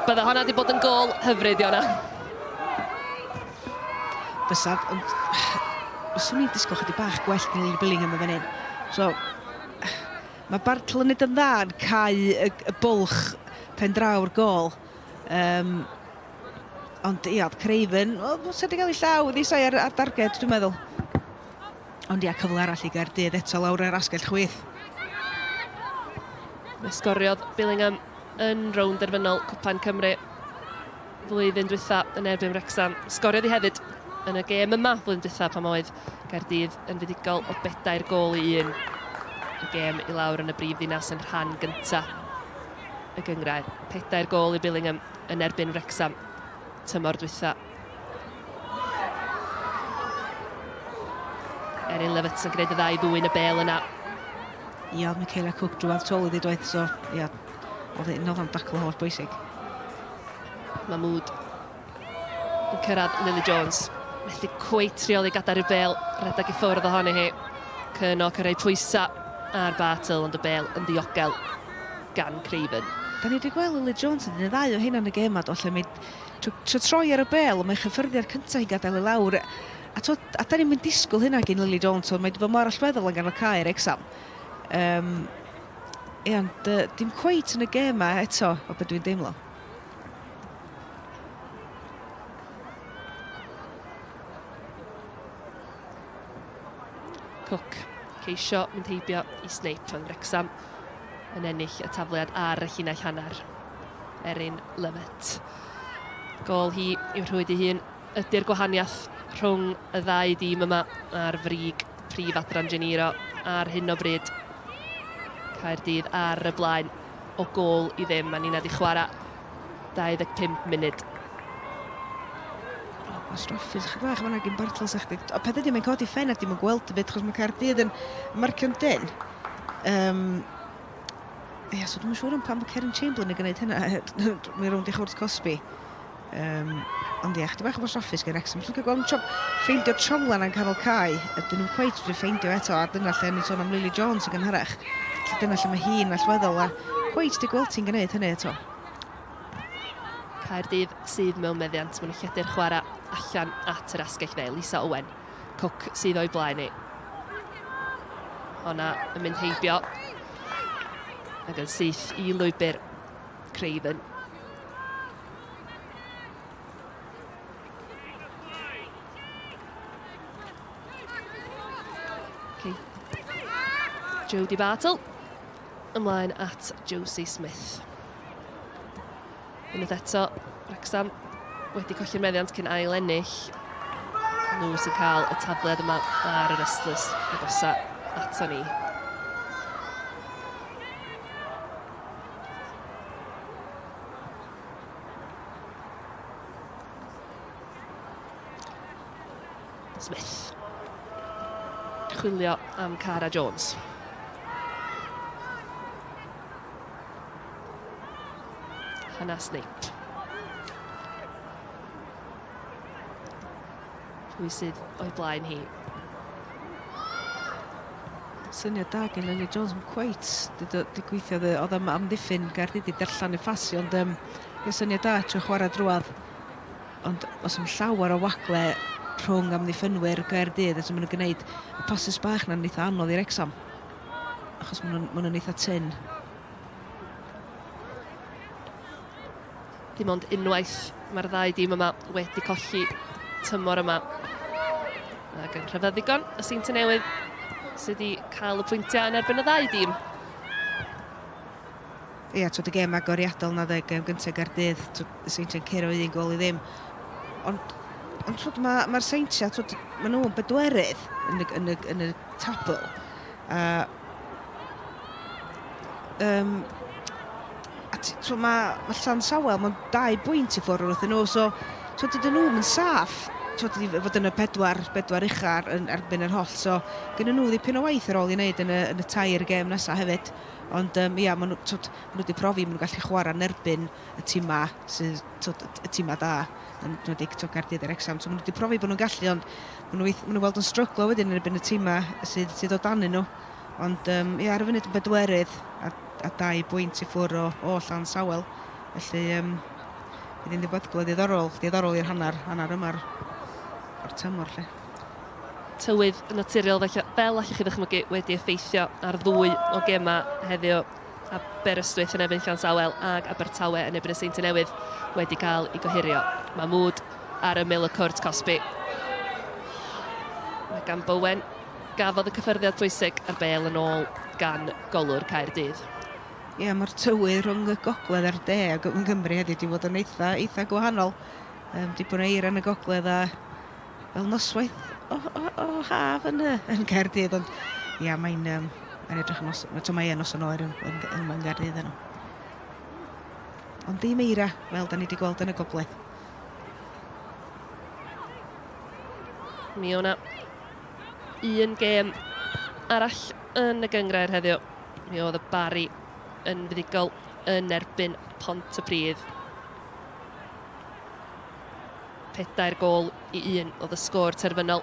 Bydde honna wedi bod yn gôl hyfryd, Iona. Fysa, ond fyswn i'n disgwyl chydig bach gwell gan Lily Billingham yn fan hyn. So, Mae Bartle yn neud yn dda yn cau y, y bwlch pen draw'r gôl. Um, ond ia, oedd Craven, o, oh, wedi cael ei llaw iddi sai ar, ar darged, dwi'n meddwl. Ond ia, cyfle arall i Gaerdydd eto lawr ar asgell chwith. Fe sgoriodd Billingham yn rownd derfynol Cwpan Cymru flwyddyn dwytha yn erbyn Wrecsam. Sgoriodd hi hefyd yn y gêm yma flwyddyn dwytha pan oedd Gaerdydd yn fuddugol o bedair gôl i un. Y gêm i lawr yn y brif ddinas yn rhan gynta y gynghrair. Pedair gôl i Billingham yn erbyn Wrecsam tymor dwytha. Erin Lovett yn gwneud y ddau ddwyn y bel yna. Ia, oedd Michaela Cook drwodd tôl iddi doedd, so ia, oedd hi'n oedd o'n dacl holl bwysig. Mahmood yn cyrraedd Lily Jones. Methu cweit rheoli gadair y bel, rhedeg i ffwrdd ohoni hi. Cyno cyrraedd pwysa ar Bartle, ond y bel yn ddiogel gan Craven. Da ni wedi gweld Lily Jones yn un ddau o hyn yn y gêm ma, do, lle mae tro troi ar y bel, ond mae'n chyffyrddiad cyntaf hi'n gadael i lawr. A, to, a da ni'n mynd disgwyl hynna gen Lily Jones, ond mae wedi bod mor allweddol yn ganol cae Wrecsam. Um, Ie, ond uh, dim cweit yn y gêm ma eto, o beth dwi'n deimlo. Cook ceisio mynd heibio i Snape yn Wrecsam yn ennill y tafliad ar y llinell hanner. Erin Lovett. Gôl hi i'w rhwyd ei hun ydy'r gwahaniaeth rhwng y ddau dîm yma ar frig prif adran Geniro ar hyn o bryd. Caerdydd ar y blaen o gôl i ddim, a Nina di chwarae 25 munud. O, Gwastraffus chydig bach fan'na gin Bartles a chdi. O peth ydi mae'n codi ffen a dim yn gweld y byd chos mae Caerdydd yn marcio'n dyn. Um, ia, so dwi'm yn siŵr am pam bod Karen Chamberlain yn gwneud hynna. Mae rownd i chwrt Cosby. Um, ond ia, chydig bach o wastraffus gen Wrexham. Dwi'n gweld yn ffeindio tronglan yn canol cae. Ydyn nhw'n cweit wedi ffeindio eto, a dyna lle ni'n sôn am Lily Jones yn gynharach. Dyna lle mae hi'n allweddol, a cweit wedi gweld ti'n gwneud hynny eto. Caerdydd sydd mewn meddiant. Maen nhw'n lledu'r chwarae allan at yr asgell dde. Lisa Owen. Cook sydd o'i blaen ni. Honna yn mynd heibio. Ac yn syth i lwybr Craven. Okay. Jodie Bartle ymlaen at Josie Smith. Unwaith eto, Wrexham wedi colli'r meddiant cyn ail ennill. Nhw sy'n cael y tafliad yma ar yr ystlys agosa ato ni. Smith. Chwilio am Cara Jones. Hannah Snape. Pwy sydd o'i blaen hi? Syniad da gen Lily Jones, yn cweit di gweithio, oedd am amddiffyn Gaerdydd i darllen y ffasi, ond um, ie, syniad da, trio chwarae drwad. Ond os am llawer o wagle rhwng amddiffynwyr Gaerdydd, eto maen nhw'n gwneud y pasys bach na'n eitha anodd i'r Wrexham, achos maen nhw'n ma nhw eitha tyn. Dim ond unwaith mae'r ddau dîm yma wedi colli tymor yma. Ac yn rhyfedd ddigon, y Seintiau Newydd sydd wedi cael y pwyntiau yn erbyn y ddau dîm. Ia, twyd y gêm agoriadol na dde, gêm gyntaf Gaerdydd, twyd, y Seintiau'n curo un gol i ddim. Ond, ond twyd, mae'r ma Seintiau, twyd, maen nhw'n bedwerydd yn y, yn y, yn y tabl. A um, a t- mae ma Llansawel, mae'n dau bwynt i ffwrdd wrthyn nhw, so so dydyn nhw'm yn saff t'wod i fod yn y pedwar, bedwar ucha ar, yn erbyn yr holl, so gyda nhw ddipyn o waith ar ôl i wneud yn y, yn y tair gêm nesaf hefyd. Ond um, ia, maen nhw, t'wod, maen nhw wedi profi, maen nhw'n gallu chwarae yn erbyn y tîmau sydd, t'wod, y tîmau da, yn enwedig t'wod, Caerdydd a'r Wrecsam. So maen nhw wedi profi bod nhw'n gallu, ond maen nhw, maen nhw weld yn stryglo wedyn yn erbyn y tîmau sydd, sydd o danyn nhw. Ond um, ia, ar y funud yn bedwerydd a, a dau bwynt i ffwrdd o, o Llansawel. Felly, um, bydd hi'n ddiweddglo ddiddorol, diddorol i'r hanner, hanner yma'r o'r tymor lle. Tywydd naturiol felly, fel allwch chi ddychmygu, wedi effeithio ar ddwy o gemau heddiw. Aberystwyth yn erbyn Llansawel ag Abertawe yn erbyn y Seintiau Newydd wedi cael ei gohirio. Mae Mood ar ymyl y cwrt cosbi. Mae gan Bowen gafodd y cyffyrddiad pwysig a'r bêl yn ôl gan golwr Caerdydd. Ie, mae'r tywydd rhwng y gogledd a'r de ag yng Nghymru heddiw wedi bod yn eitha, eitha gwahanol. Um, di bod yn eira yn y gogledd a fel noswaith o, o, o haf yn, y, yn Caerdydd. Ond ia, mae'n um, mae edrych yn nos, mae yn noson oer yn, yn, yn, yn Gaerdydd yno. Ond ddim eira, fel da ni wedi gweld yn y gogledd. Mi o'na un gêm arall yn y gynghrair heddiw. Mi oedd y Barri yn fuddugol yn erbyn Pontypridd. Pedair gôl i un oedd y sgôr terfynol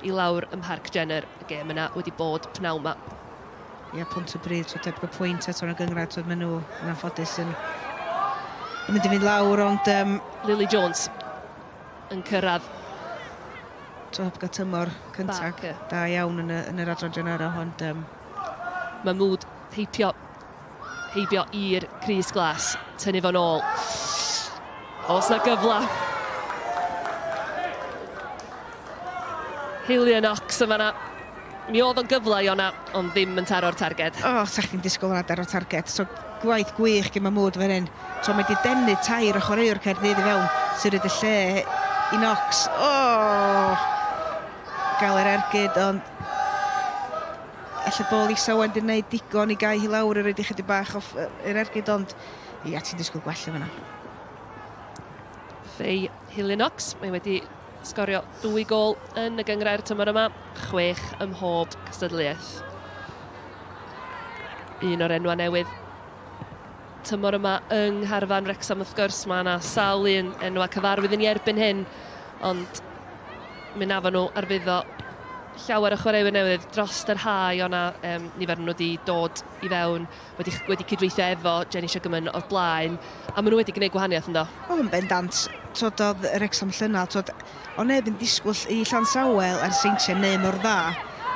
i lawr ym Mharc Jenner. Y gêm yna wedi bod pnawn ma. Ie, Pontypridd, so debyg o pwynt eto yn y gynghrair, so maen nhw yn anffodus yn, yn mynd i fynd lawr, ond... Um, Lily Jones yn cyrraedd. So heb gael tymor cyntaf da iawn yn, y, yn yr adran Gennaro, ond... Um, Mae Mood heipio, heibio i'r crys glas, tynnu fo'n ôl. Os na gyfle. Hillian Knox yn fanna. Mi oedd o'n gyfle i o'na, ond ddim yn taro'r targed. O, oh, sa chdi'n disgwyl hwnna daro'r targed. So, gwaith gwych gen Mahmood fan hyn. So, mae wedi denu tair o chwaraewr Caerdydd i fewn, sy'n rhaid y lle i Knox. O! Oh! Gael yr ergyd, ond ella bod Lisa Owen wedi gwneud digon i gau hi lawr i roed i chydig bach off yr ergyd, ond ia, ti'n disgwyl gwell yn fanna. Fei Hilinox, mae wedi sgorio dwy gol yn y gynghrair tymor yma, chwech ym mhob cystadleuaeth. Un o'r enwau newydd tymor yma yng ngharfan Wrecsam wrth gwrs, mae yna sawl un enwau cyfarwydd yn ei erbyn hyn, ond mi nafon nhw arwyddo llawer o chwaraewyr newydd dros yr hau, o'na um, nifer nhw wedi dod i fewn wedi, wedi cydweithio efo Jenny Sugarman o'r blaen, a maen nhw wedi gwneud gwahaniaeth ynddo. O, yn bendant. Twod, oedd Wrecsam llynedd, twod, o neb yn disgwyl i Llansawel a'r Seintiau neu mor dda,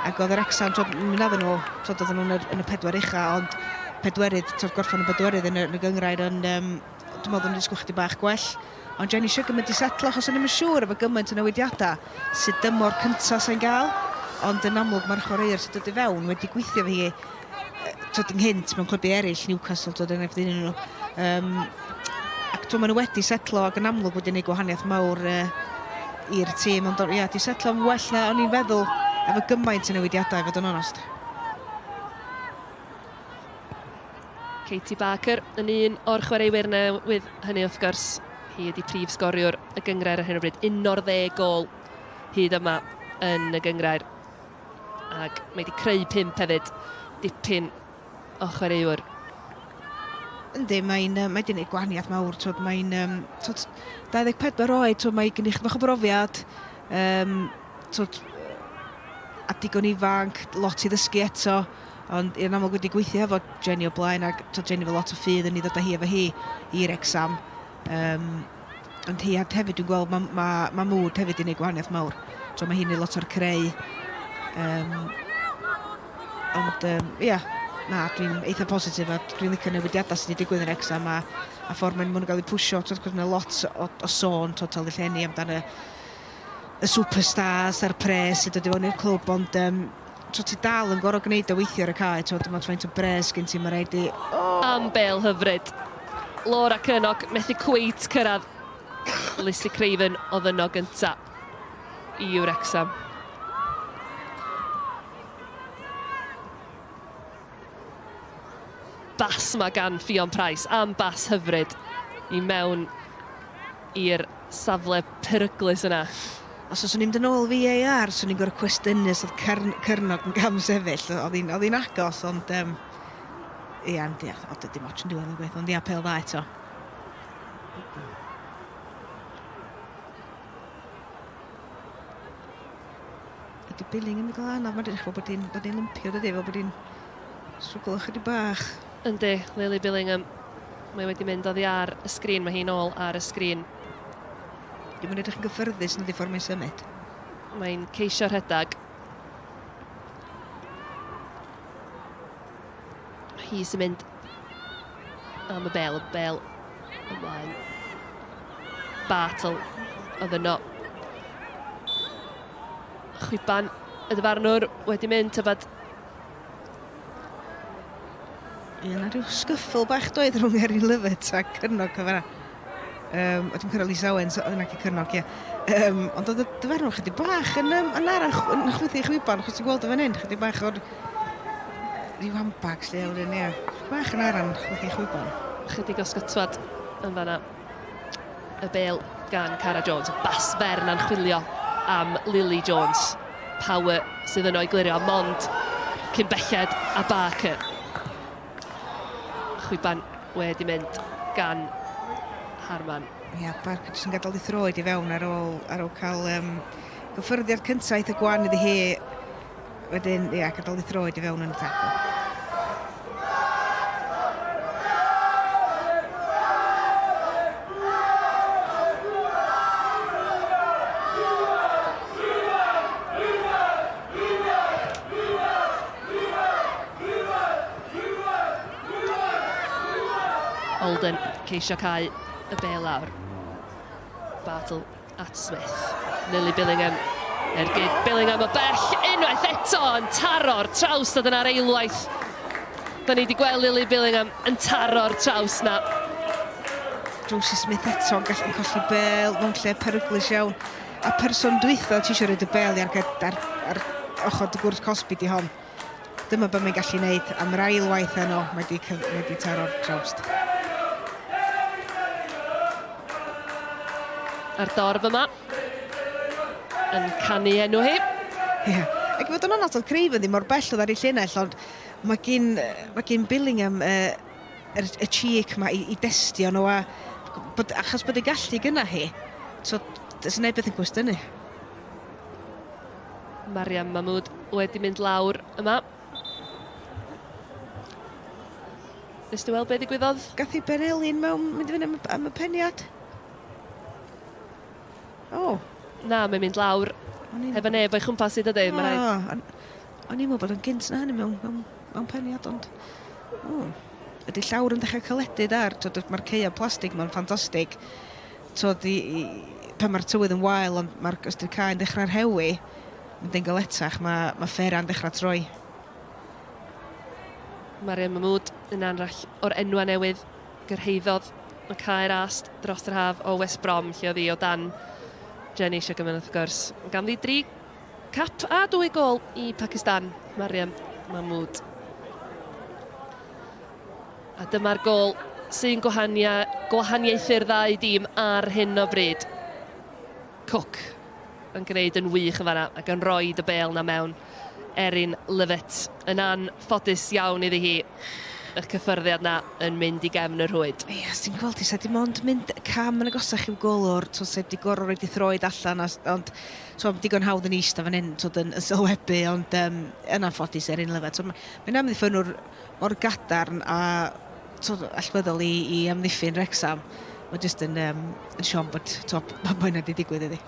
ac oedd Wrecsam, twod, mi wnaethon nhw, twod, oedden nhw'n yn y pedwar ucha, ond pedwerydd, twod, gorffen yn bedwerydd yn y, yn y gynghrair, yn, um, dwi'n meddwl oedden nhw'n disgwyl chydig bach gwell. Ond Jenny Sugarman di setlo, achos o'n i'm yn siŵr efo gymaint o newidiadau sut dymor cyntaf sy'n gael. Ond yn amlwg mae'r chwaraewr sy'n dod i fewn wedi gweithio efo hi twod, ynghynt mewn clybiau eraill, Newcastle, twod, enghraifft un nhw. Um, ac twod, maen nhw wedi setlo ac yn amlwg wedi gwneud gwahaniaeth mawr uh, i'r tîm, ond ia, di setlo yn well na o'n i'n feddwl efo gymaint o newidiadau, i fod yn onest. Katie Barker yn un o'r chwaraewyr newydd hynny wrth gwrs. Hi ydi prif sgoriwr y gynghrair ar hyn o bryd, 11 gôl hyd yma yn y gynghrair. Ac mae wedi creu pump hefyd, dipyn o chwaraewr. Yndi, mae'n mae 'di gwneud gwahaniaeth mawr, twod, mae'n um, twod, 24 oed, twod, mae gen i bach o brofiad, um, twod, a digon ifanc, lot i ddysgu eto, ond yn amlwg wedi gweithio efo Jenny o blaen, ac twod, Jenny efo lot o ffydd yn ei ddod â hi efo hi i Wrecsam. Um, ond hi hefyd dwi'n gweld mae ma, ma Mood hefyd yn gwneud gwahaniaeth mawr. So mae hi'n neud lot o'r creu. Um, ond um, ia, na, dwi'n eitha positif a dwi'n licio newidiadau sydd wedi digwydd yn Wrecsam a, a ffordd maen nhw'n cael eu pwysio. Twyd, cos mae lot o, o sôn total i llenni amdan y, y superstars a'r pres sydd dod i fewn i'r clwb, ond um, so ti dal yn gorfod gwneud o weithio ar y cae, t'od, dim ots faint o bres gen ti, mae rhaid i... Oh! Am bêl hyfryd. Laura Curnock methu cweit cyrraedd. Lizzie Craven oedd yno gynta i Wrecsam. Bas ma gan Ffion Price, am bas hyfryd i mewn i'r safle peryglus yna. Os oes o'n i'n mynd yn ôl VAR, swn i'n gorfod cwestiynu os oedd Cern Cyrnog yn camsefyll. Oedd hi'n oedd hi'n agos, ond um, ia, yndi, o, dim ots yn diwedd yn gweith, ond ia, pêl dda eto. Ydy Billingham yn gael anaf, mae'n edrych fel bod hi'n bod hi'n lympio, dydy, fel bod hi'n struggle ychydig bach. Yndi, Lily Billingham. Mae wedi mynd oddi ar y sgrin, mae hi'n ôl ar y sgrin. Dim yn edrych yn gyffyrddus yn ydi ffordd mae'n symud. Mae'n ceisio rhedeg. Hi sy'n mynd am y bel, y bel ymlaen. Bartle oedd yno. Chwiban y dyfarnwr wedi mynd, tybed. Ie, na rhyw sgyffl bach doedd rhwng Erin Lovett a Cyrnog cyfra. Um, a dwi'n cyrraedd Lisa Owens, oedd yna Cyrnog, ie. Um, ond oedd y dyfarnwr chydig bach yn, um, yn arach, yn chwythu chwiban, achos ti'n gweld o fan hyn, chydig bach o'r rhyw handbag lle, wedyn, ie. Bach yn aran chwythu chwiban. Chydig o sgytwad yn fanna. Y bel gan Cara Jones. Bas fer na'n chwilio am Lily Jones. Power sydd yno i glirio, mond cyn belled a Barker. Chwiban wedi mynd gan Harman. Ia, Barker jyst yn gadael ei throed i fewn ar ôl, ar ôl cael um, gyffyrddiad cyntaf eitha gwan iddi hi. Wedyn, ia, gadael ei throed i fewn yn y tacl. Alden ceisio cau y bel lawr. Bartle at Smith. Lily Billingham. Ergyd Billingham o bell unwaith eto yn taro'r traws a dyna'r eilwaith. Da ni wedi gweld Lily Billingham yn taro'r traws na. Josie Smith eto yn gallu colli bel mewn lle peryglus iawn. A person dwytha ti eisiau rhoi y bel i ar, ar, ar ochr dy gwrs cosbi di hon. Dyma be mae'n gallu gwneud am yr ail waith heno, mae di, mae di taro'r trawst. A'r dorf yma. yn canu enw hi. Ie. Yeah. Ac i fod yn onest, oedd Craven ddim mor bell oedd ar ei llinell, ond mae gyn, mae gyn Billingham uh, yr, y cheek ma i, i destio nhw a bod, achos bod ei gallu gyna hi, so does neb beth yn cwestiynu. Mariam Mahmood wedi mynd lawr yma. Nes ti weld beth ddigwyddodd? Gath ei benelin mewn, mynd i fyny am, am y peniad. O. Oh. Na, mae'n mynd lawr. Hefo neb o'i chwmpas i dydy, mae rhaid. O'n i'n meddwl bod o'n gynt na hynny mewn, mewn, mewn peniad, ond... O. Ydy llawr yn dechrau caledu dar, mae'r caeau plastig ma'n ffantastig. Twod, i, i, pan mae'r tywydd yn wael, ond mae'r, os di'r cae'n dechrau rhewi, mynd yn galetach, mae, mae ffera'n dechrau troi. Marian Mahmood yn anrall o'r enwa newydd gyrhaeddodd y caer ast dros yr haf o West Brom, lle oedd hi o dan Jenny Sugarman wrth gwrs. Ganddi dri cap a dwy gol i Pakistan, Mariam Mahmood. A dyma'r gol sy'n gwahaniaethu'r ddau dîm ar hyn o bryd. Cook yn gwneud yn wych yn fanna ac yn rhoi y bêl na mewn. Erin Lovett yn anffodus iawn iddi hi. Y cyffyrddiad na yn mynd i gefn y rhwyd. Ie, os ti'n gweld hi, sa dim ond mynd cam yn agosach i'w golwr, so sef di gorfod roed i throed allan, ond so, digon hawdd yn eistedd fan hyn, so, yn, yn sylwebu, ond um, yn anffodus Erin Lovett. So, mae'n amddiffynwr mor gadarn a t'od, allweddol i, i amddiffyn Wrecsam. Mae jyst yn, um, yn siom bod t'od, mae hynna wedi digwydd iddi.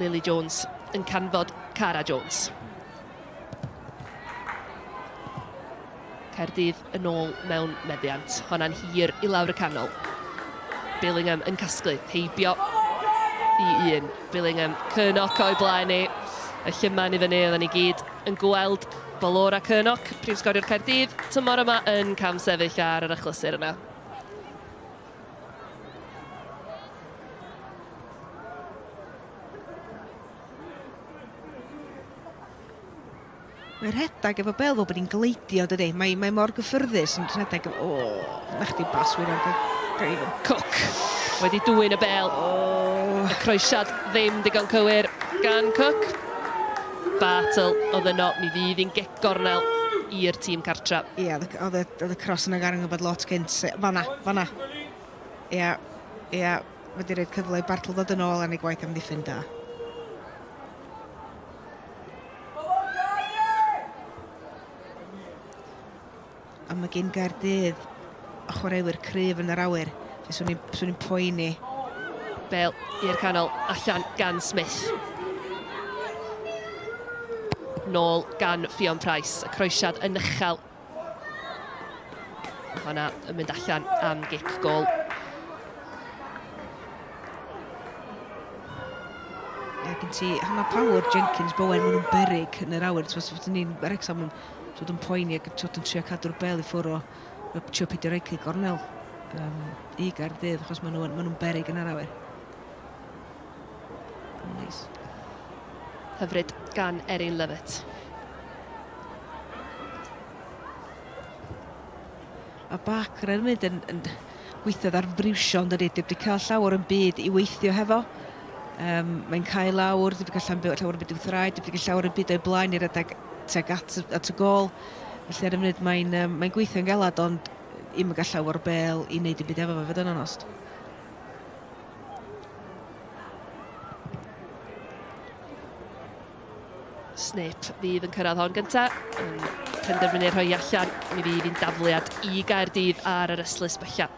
Lily Jones yn canfod Cara Jones. Caerdydd yn ôl mewn meddiant. Honna'n hir i lawr y canol. Billingham yn casglu, heibio i un. Billingham, Curnock o'i blaen ni. Y llyman i fyny, oedden ni gyd yn gweld Bolora Curnock, prif sgoriwr Caerdydd, tymor yma yn cam sefyll ar yr achlysur yna. Mae'n rhedeg efo bel fel bod hi'n gleidio, dydy. Mae, mae mor gyffyrddus yn rhedeg efo... O, na chdi bas wir ar Craven. Cook wedi dwyn y bel. Oh. Y croesiad ddim digon cywir gan Cook. Bartle oedd yno, mi fydd hi'n gic gornel i'r tîm cartra. Ie, yeah, oedd y cross yna gan yn gwybod lot gynt. Fanna, fanna. Ie, yeah, ie, yeah, wedi rhaid cyfle i Bartle ddod yn ôl ar ei gwaith amddiffyn da. A mae gen Gaerdydd y chwaraewyr cryf yn yr awyr. Felly swn i'n swn i'n poeni. Bale i'r canol, allan gan Smith. Nôl gan Ffion Price, y croesiad yn uchel. Honna yn mynd allan am gic gol. Ie, gen ti hanner power Jenkins, Bowen, maen nhw'n beryg yn yr awyr. Ti'n gwybod, ni'n Wrexham yn dod yn poeni ac yn trio cadw'r bel i ffwrdd o, trio peidio rhoi cic gornel um, i Gaerdydd, achos maen nhw'n ma nhw beryg yn yr awyr. Oh, nice. Hyfryd gan Erin Lovett. A Barker yn mynd yn, yn gweithio ar friwsio, yn dydi? Dim wedi cael llawer yn byd i weithio hefo. Um, mae'n cael lawr, dim wedi cael llawer yn byd i'w thraed, dim wedi cael llawer yn byd o'i blaen i redeg tuag at, at y gol. Felly ar y funud mae'n um, mae gweithio'n galad, ond ddim yn cael llawer o bel i wneud dim byd efo fe, fod yn onest. Snape fydd yn cyrraedd hon gyntaf, yn penderfynu rhoi allan. Mi fydd hi'n dafliad i Gaerdydd ar yr ystlys bella.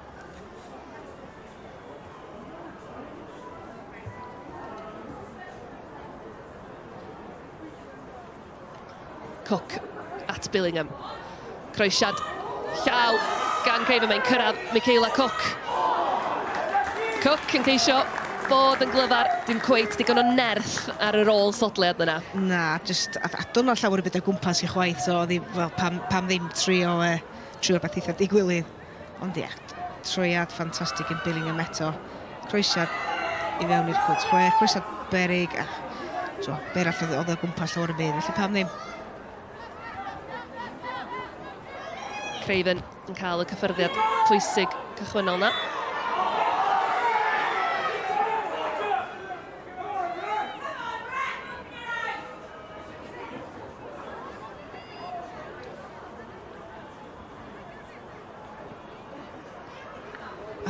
Cook at Billingham. Croesiad llaw gan Craven, mae'n cyrraedd Michaela Cook. Cook yn ceisio bod yn glyfar, dim cweit digon o nerth ar yr ôl sodliad yna. Na, just, a, a dyna llawer o byd o gwmpas i chwaith, so oedd hi, wel, pam, pam ddim trio, uh, trio beth eitha digwylydd. Ond ie, troiad ffantastig yn Billingham eto. Croesiad i fewn i'r cwt chwech, croesiad berig, a so, be arall oedd, oedd o gwmpas llawer yn byd, felly pam ddim? Craven yn cael y cyffyrddiad pwysig cychwynnol na.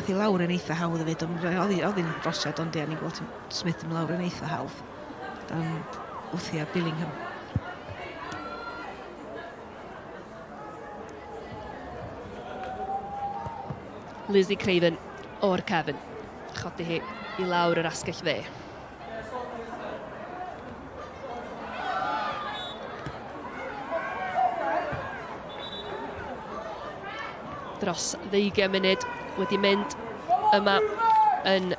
Ath hi lawr yn eitha hawdd hefyd, ond oedd hi'n drosiad, ond ia, ni'n gweld Smith yn lawr yn eitha hawdd. Dan wthia Billingham. Lizzie Craven o'r cefn. Chodi hi i lawr yr asgell dde. Dros ddeugain munud wedi mynd yma yn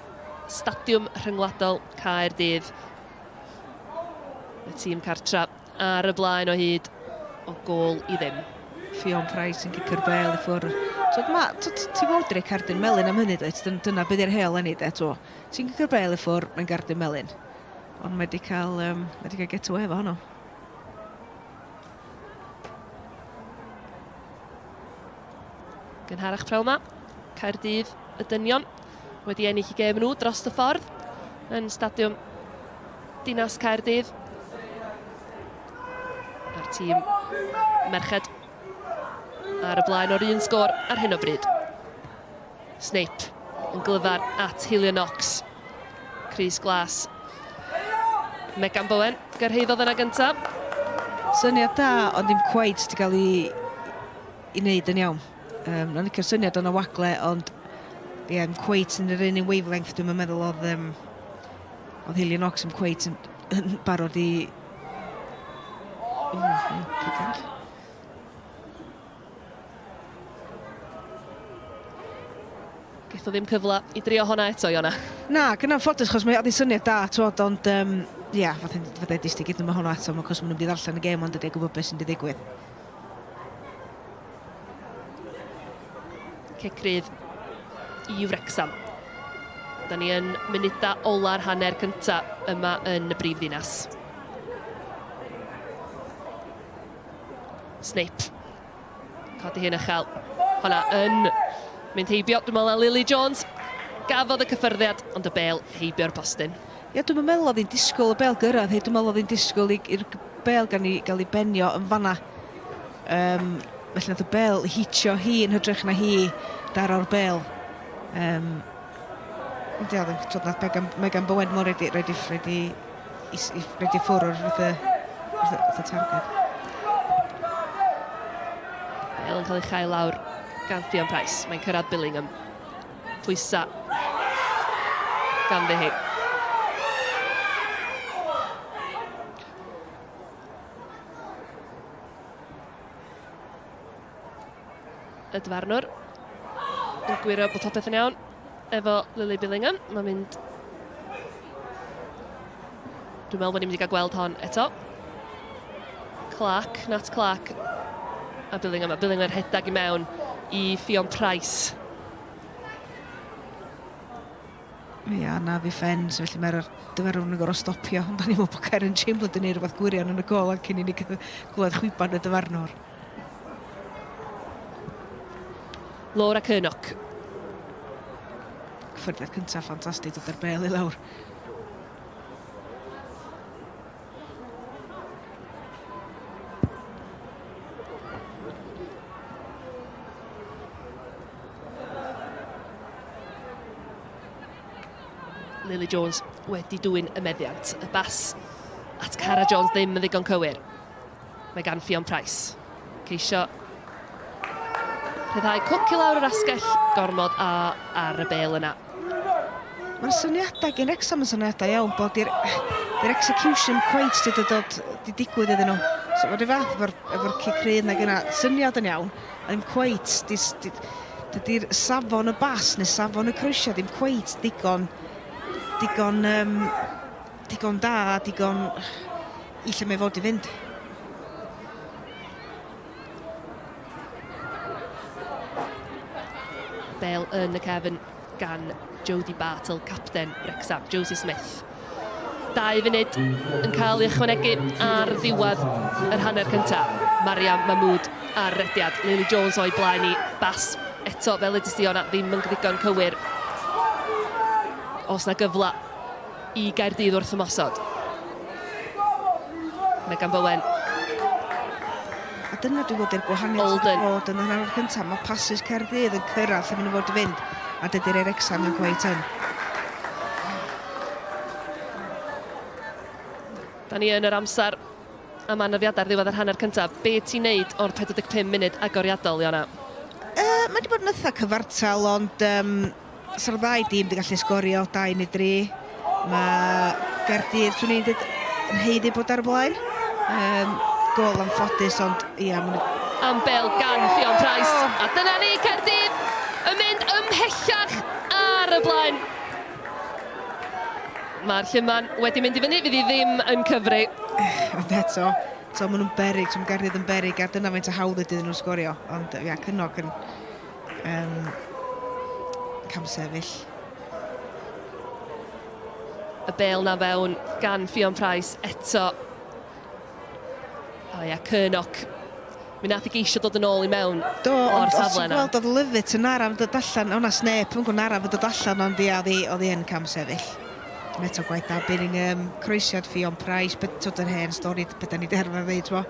Stadiwm Rhyngwladol Caerdydd. Y tîm cartra ar y blaen o hyd o gôl i ddim. Ffion Price yn cicio'r bêl i ffwrdd. Twod, ma, twod, ti fod i roi cardyn melyn am hynny, dwyt? Dyna beth yw'r heol enni, de, two. Ti'n cicio'r bêl i ffwrdd, mae'n gardyn melyn. Ond mae wedi cael, um, mae wedi cael get away efo honno. Gynharach prawn 'ma, Caerdydd y dynion wedi ennill i gêm nhw dros y ffordd yn Stadiwm Dinas Caerdydd. Mae'r tîm merched ar y blaen o'r un sgôr ar hyn o bryd. Snape yn glyfar at Hillier Knox. Crys glas. Megan Bowen gyrhaeddodd yna gyntaf. Syniad da, ond ddim cweit 'di cael ei, i wneud yn iawn. Um, Na'n licio'r syniad o'n wagle, ond ie, yeah, cweit yn yr un un wavelength, dwi'n meddwl oedd, um, oedd Hillier Knox yn cweit yn, yn barod i... Ww, ie, cic arall. Geith o ddim cyfle i drio honna eto, Iona. Na, ac yn anffodus, chos mae oedd hi'n syniad da, twod, ond um, ia, fath fath edist i gyd yma hwnna eto, cos maen nhw'n mynd i ddarllen y gêm ond ydy gwybod beth sy'n mynd i ddigwydd. Cic rydd i Wrecsam. Da ni yn munuda ola'r hanner cynta yma yn y brif ddinas. Snape. Codi hi'n uchel. Honna yn mynd heibio. Dwi'n meddwl na Lily Jones gafodd y cyffyrddiad, ond y bel heibio'r postyn. Ie, dwi'n meddwl oedd hi'n disgwyl y bel gyrraedd hi. Dwi'n meddwl oedd hi'n disgwyl i'r bel gan i gael ei benio yn fanna. Um, felly nath y bel hitio hi yn hytrach na hi daro'r bel. Um, Yndi, oedd yn, twod, nath Megan, Megan Bowen mor rhaid i, rhaid i, rhaid i, i, i, rhaid i ffwrdd o'r wrth y, wrth y, wrth y targed. Bale yn cael ei chael lawr gan Ffion Price. Mae'n cyrraedd Billingham. Pwysa ganddi hi. Y dyfarnwr yn gwirio bod popeth yn iawn efo Lily Billingham. Mae'n mynd... Dwi'n meddwl bod ni'n mynd i gael gweld hon eto. Clark, Nat Clark a Billingham. A Billingham yn rhedeg i mewn i Ffion Price. Ia, na fi ffens, felly mae'r dyfarnwr yn gorfod stopio. Ond o'n i'n meddwl bod Karen Chamberlain yn gwneud rhywbeth gwirion yn y gol cyn i ni glywed chwiban y dyfarnwr. Laura Curnock. Cyffyrddiad cyntaf ffantastig dod â'r bel i lawr. Lily Jones wedi dwyn y meddiant. Y bas at Cara Jones ddim yn ddigon cywir. Mae gan Ffion Price. Ceisio rhyddhau Cook i lawr yr asgell, gormod a ar y bel yna. Mae'r syniadau gen Wrexham yn syniadau iawn bod i'r execution quite di dod di digwydd iddyn nhw. So mae'r fath efo'r efo cic rhydd na gyna syniad yn iawn, ddim cweit, di, di, dydy'r safon y bas neu safon y croesiad ddim cweit digon, digon, um, digon da, digon i lle mae fod i fynd. Bel yn y cefn gan Jodie Bartle, capten Wrexham, Josie Smith. 2 funud yn cael ei ychwanegu ar ddiwedd yr hanner cyntaf. Mariam Mahmood ar rediad. Lily Jones o'i blaen i. Bas eto, fel y di o'na ddim yn ddigon cywir. Os na gyfle i Gaerdydd wrth ymosod. Megan Bowen. A dyna dwi'n gweld i'r gwahaniaeth sydd wedi bod yn yr hanner cyntaf. Mae pasys Caerdydd yn cyrraedd lle maen nhw fod i fynd. A dydy'r rhai Wrecsam ddim cweit yn. Da ni yn yr amser am anafiadau ar ddiwedd yr hanner cyntaf. Be ti'n neud o'r 45 munud agoriadol, Iona? Uh, mae wedi bod yn eitha cyfartal, ond um, sa'r ddau dîm wedi gallu sgorio 2 neu 3. Mae Gaerdydd, swn i'n dweud, yn haeddu bod ar y blaen. Um, gol anffodus, ond ia, maen nhw... Am bel gan Ffion Price. A dyna ni, Caerdydd yn mynd ymhellach ar y blaen. Mae'r lluman wedi mynd i fyny, fydd hi ddim yn cyfri. Ond eto, so maen nhw'n beryg, so mae Gaerdydd yn beryg, a dyna faint o hawdd ydyn nhw'n sgorio. Ond ia, Cynog yn um, camsefyll. Y bel na fewn gan Ffion Price eto. O ia, Curnock. Mi nath i geisio dod yn ôl i mewn Do, ond os ti'n gweld oedd Lovett yn araf yn dod allan, o'na snep yn gwneud araf yn dod allan, ond ia, oedd hi yn cam sefyll. Ond eto gwaith da Billingham, croesiad Ffion Price, beth twyd yr hen stori, beth da ni wedi arfer ddeud, t'mo.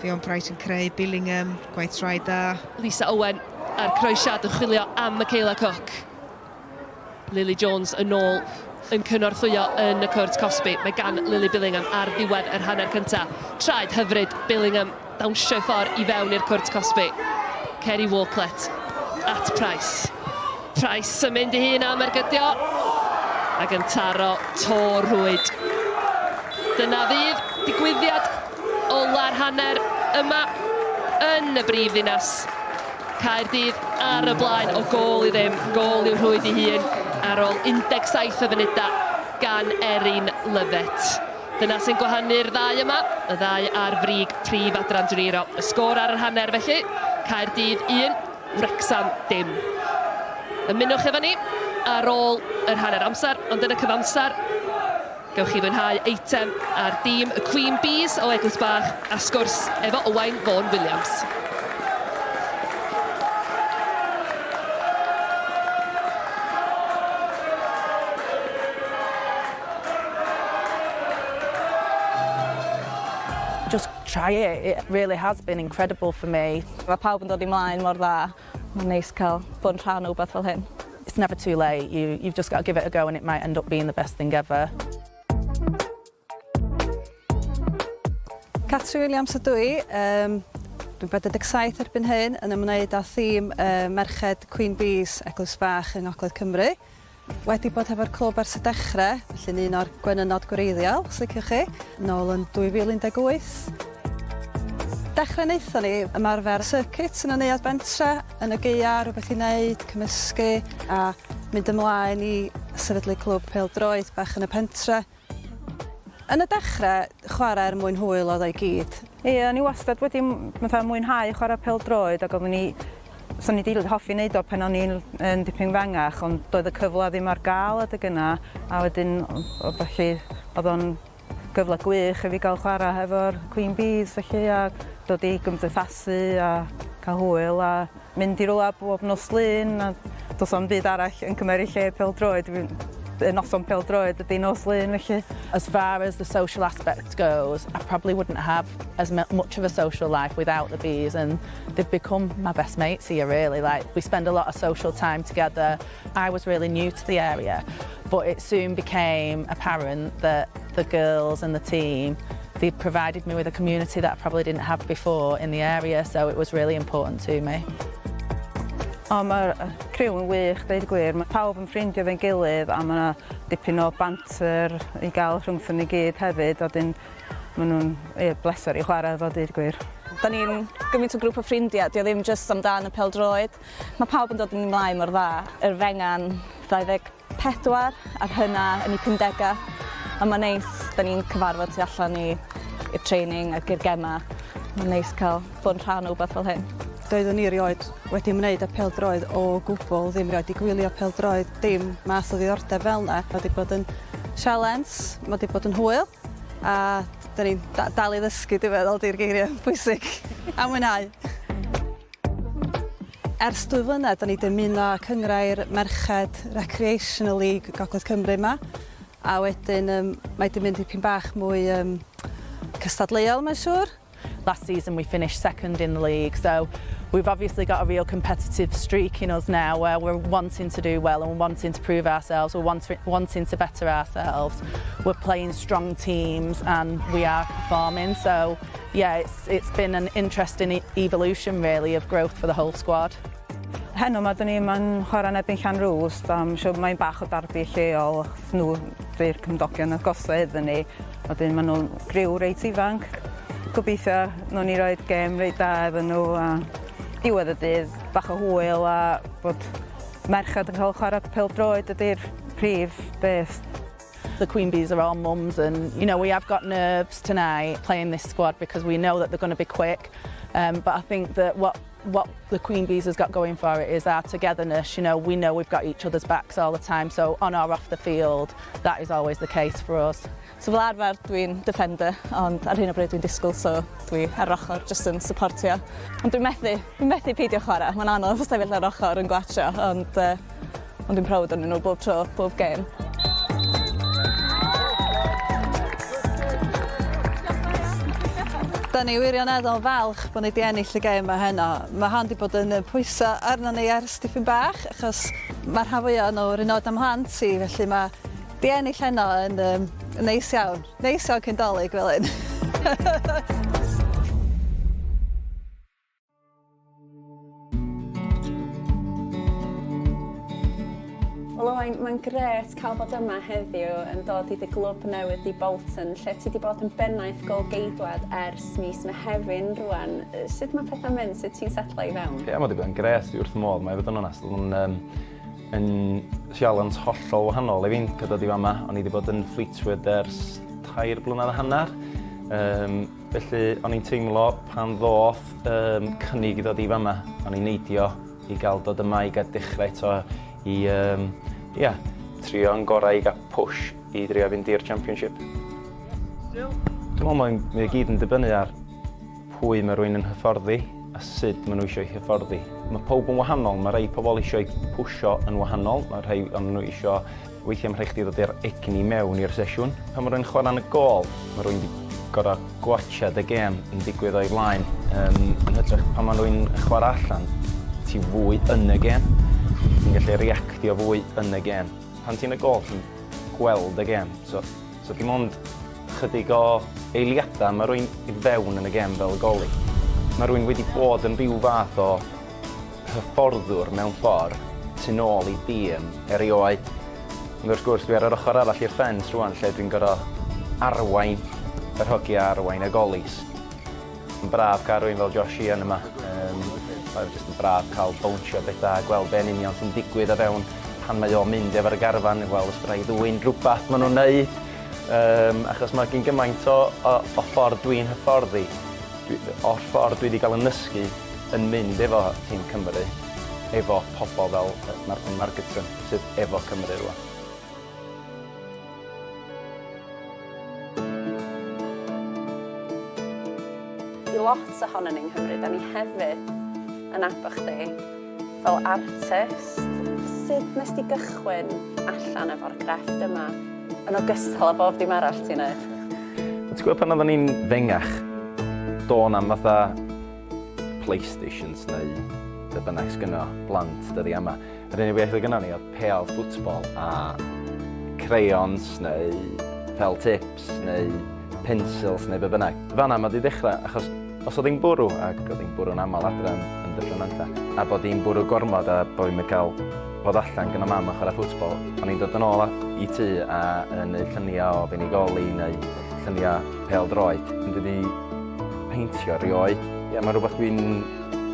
Ffion Price yn creu Billingham, gwaith traed da. Lisa Owen a'r croesiad yn chwilio am Michaela Cook. Lily Jones yn ôl yn cynorthwyo yn y cwrt cosbi. Mae gan Lily Billingham ar ddiwedd yr hanner cyntaf. Traed hyfryd Billingham dawnsio ei ffordd i fewn i'r cwrt cosbi. Kerry Walklett at Price. Price yn mynd i hun am ergydio ac yn taro to rhwyd. Dyna fydd digwyddiad ola'r hanner yma yn y brif ddinas. Caerdydd ar y blaen o gôl i ddim, gôl i'w rhwyd ei hun ar ôl 17 o funudau gan Erin Lovett. Dyna sy'n gwahanu'r ddau yma, y ddau ar frig prif adran Dwriro. Y sgôr ar yr hanner felly, Caerdydd 1, Wrecsam dim. Ymunwch efo ni ar ôl yr hanner amser, ond yn y cyfamser, Gewch chi fwynhau eitem ar dîm y Queen Bees o Eglwys Bach a sgwrs efo Owain Fôn Williams. Just try it, it really has been incredible for me. Mae pawb yn dod i mlaen mor dda. Mae'n neis cael bod yn rhan o wbath fel hyn. It's never too late, you, you've just got to give it a go and it might end up being the best thing ever. Catrin Williams ydw i, um, dwi'n 47 erbyn hyn, yn ymwneud â thîm uh, Merched Queen Bees Eglwys Bach yng Ngogledd Cymru. Wedi bod hefo'r clwb ers y dechrau, felly'n un o'r gwenynod gwreiddiol, os liciwch chi, nôl yn 2018. Dechrau wnaethon ni ymarfer circuit yn y Neuadd Bentre yn y gaea, rhywbeth i wneud, cymysgu a mynd ymlaen i sefydlu clwb pêl-droed bach yn y pentre. Yn y dechrau, chwarae er mwyn hwyl oedd o i gyd. Ie, o'n i wastad wedi fatha mwynhau chwarae pêl-droed ac oeddwn i... 'swn i 'di hoffi neud o pan o'n i'n yn dipyn fangach ond doedd y cyfle ddim ar gael adeg yna a wedyn felly oedd o'n gyfle gwych i fi gael chwarae hefo'r Queen Bees felly a dod i gymdeithasu a cael hwyl a mynd i rywle bob nos Lun a do's na'm byd arall yn cymeru lle pêl-droed y noson pêl-droed ydi nos Lun felly. As far as the social aspect goes, I probably wouldn't have as much of a social life without the bees and they've become my best mates here really. Like we spend a lot of social time together. I was really new to the area, but it soon became apparent that the girls and the team they provided me with a community that I probably didn't have before in the area, so it was really important to me. O, mae'r criw yn wych, deud y gwir. Mae pawb yn ffrindiau fe'n gilydd a mae yna dipyn o banter i gael rhwngthyn ni gyd hefyd, a wedyn maen nhw'n ie, bleser i chwarae efo, deud y gwir. Da ni'n gymaint o grŵp o ffrindiau, dio ddim jyst amdan y pêl-droed. Mae pawb yn dod yn ymlaen mor dda. Yr fengan 24 a'r hynna yn eu pumdegau. A mae'n neis, da ni'n cyfarfod tu allan i i'r training ac i'r gemau. Mae'n neis cael bod yn rhan o wbath fel hyn. Doeddwn i erioed wedi ymwneud â pêl-droed o gwbl, ddim erioed 'di gwylio pêl-droed, dim math o ddiddordeb fel 'na. Mae 'di bod yn sialens, mae 'di bod yn hwyl, a 'dan ni'n dal i ddysgu dwi'n meddwl 'di'r geiriau pwysig. A mwynhau. Ers dwy flynedd, da ni 'di ymuno â Cynghrair Merched Recreational League Gogledd Cymru 'ma, a wedyn yym mae 'di mynd dipyn bach mwy yym cystadleuol mae'n siŵr. Last season we finished second in the league, so we've obviously got a real competitive streak in us now where we're wanting to do well and we're wanting to prove ourselves, we're wanting to better ourselves. We're playing strong teams and we are performing. So yeah, it's, it's been an interesting e evolution really of growth for the whole squad. Heno 'ma 'dyn ni yma'n chwarae yn erbyn Llanrwst a ma' siŵr mae'n bach o darbi lleol achos nhw 'di'r cymdogion agosa iddyn ni. Wedyn ma' nhw'n griw reit ifanc. Gobeithio nawn ni roid gêm reit da iddyn nhw a diwedd y dydd bach o hwyl a bod merched yn cael chwarae pêl-droed ydi'r prif beth. The Queen Bees are all mums and you know we have got nerves tonight playing this squad because we know that they're going to be quick. Um, but I think that what what the Queen Bees has got going for it is our togetherness. You know, we know we've got each other's backs all the time, so on or off the field, that is always the case for us. So fel arfer dwi'n defender, ond ar hyn o bryd dwi'n disgwyl, so dwi ar yr ochr jyst yn supportio. Ond dwi'n methu, dwi'n methu peidio chwarae, mae'n anodd sefyll ar ochr yn gwatsio, ond uh, ond dwi'n proud ohonyn nhw bob tro, bob gêm. Da ni wirioneddol falch bod ni 'di ennill y gêm 'ma heno. Ma' hon 'di bod yn pwyso arnon ni ers dipyn bach achos ma' rhan fwya o nhw 'r un oed â mhlant i felly ma' 'di ennill heno yn yym neis iawn. Neis iawn cyn 'Dolig fel 'yn. Wel Owain, mae'n grêt cael bod yma heddiw yn dod i dy glwb newydd di Bolton, lle ti 'di bod yn bennaeth gôl-geidwad ers mis Mehefin rŵan. Sut mae pethau'n mynd? Sut ti'n setlo i fewn? Ie, mae 'di bod yn grêt, dwi wrth fy modd, mae i fod yn onest. Oedd o'n yym yn sialens hollol wahanol i fi cael dod i fama. O'n i 'di bod yn Fleetwood ers tair blynedd a hanner. Yym Felly, o'n i'n teimlo pan ddoth um, cynnig i ddod i fama, o'n i'n neidio i gael dod yma i gael dechrau eto i, um, ia, trio yn gorau i gael push i drio fynd i'r championship. Dwi'n meddwl mae'n mae gyd yn dibynnu ar pwy mae rhywun yn hyfforddi a sut maen nhw eisiau hyfforddi. Mae pawb yn wahanol, mae rhai pobl eisiau pwsio yn wahanol, mae rhai ond nhw eisiau Weithiau mae'n rhaid chdi ddod i'r egni mewn i'r sesiwn. Pan mae rhywun chwarae yn y gôl, mae rhywun wedi gorau gwatsiad y gêm yn digwydd o'i flaen. Um, yn hytrach pan mae rhywun yn chwarae allan, ti fwy yn y gêm. Ti'n gallu reactio fwy yn y gêm. Pan ti'n y gôl, ti'n gweld y gêm. So, so dim ond chydig o eiliadau mae rhywun i fewn yn y gêm fel y goli. Mae rhywun wedi bod yn rhyw fath o hyfforddwr mewn ffordd tu nôl i dîm erioed. Ond wrth gwrs dwi ar yr ochr arall i'r ffens rwan lle dwi'n gor'o' arwain yr hogia arwain y golis. Mae'n braf cael rhywun fel Josh Sheehan yma. Yym mae o jyst yn braf cael bownsio betha a gweld be' yn union sy'n digwydd o fewn pan mae o'n mynd efo'r garfan i weld os by' raid ddwyn rwbath ma' nw'n neud. Yym achos ma' gin gymaint o o o ffordd dwi'n hyfforddi dwi o'r ffordd dwi 'di ga'l 'yn nysgu yn mynd efo tîm Cymru, efo pobl fel Martyn Margetson sydd efo Cymru rwan. I lot ohonon ni yng Nghymru, da ni hefyd yn nabod chdi fel artist. Sut nes di gychwyn allan efo'r grefft yma, yn ogystal â bob dim arall ti'n neud? Ti'n gwybod pan oedden ni'n fengach, do' 'na'm fatha Playstations neu be bynnag sgynno blant dyddia yma. Yr unig beth oedd gynno ni oedd pêl ffwtbol a crayons neu felt tips neu pencils neu be bynnag. Fanna mae 'di dechrau achos os oedd hi'n bwrw, ac oedd hi'n bwrw'n aml adra yn, yn Dyffryn Nantlle, a bod hi'n bwrw gormod a bod fi'n cael bod allan gyda mam yn chwarae ffwtbol, o'n i'n dod yn ôl i tŷ a yn neud lluniau o Fenigoli neu lluniau pêl droed. Dwi wedi peintio rioed. Ie, mae'n rhywbeth dwi'n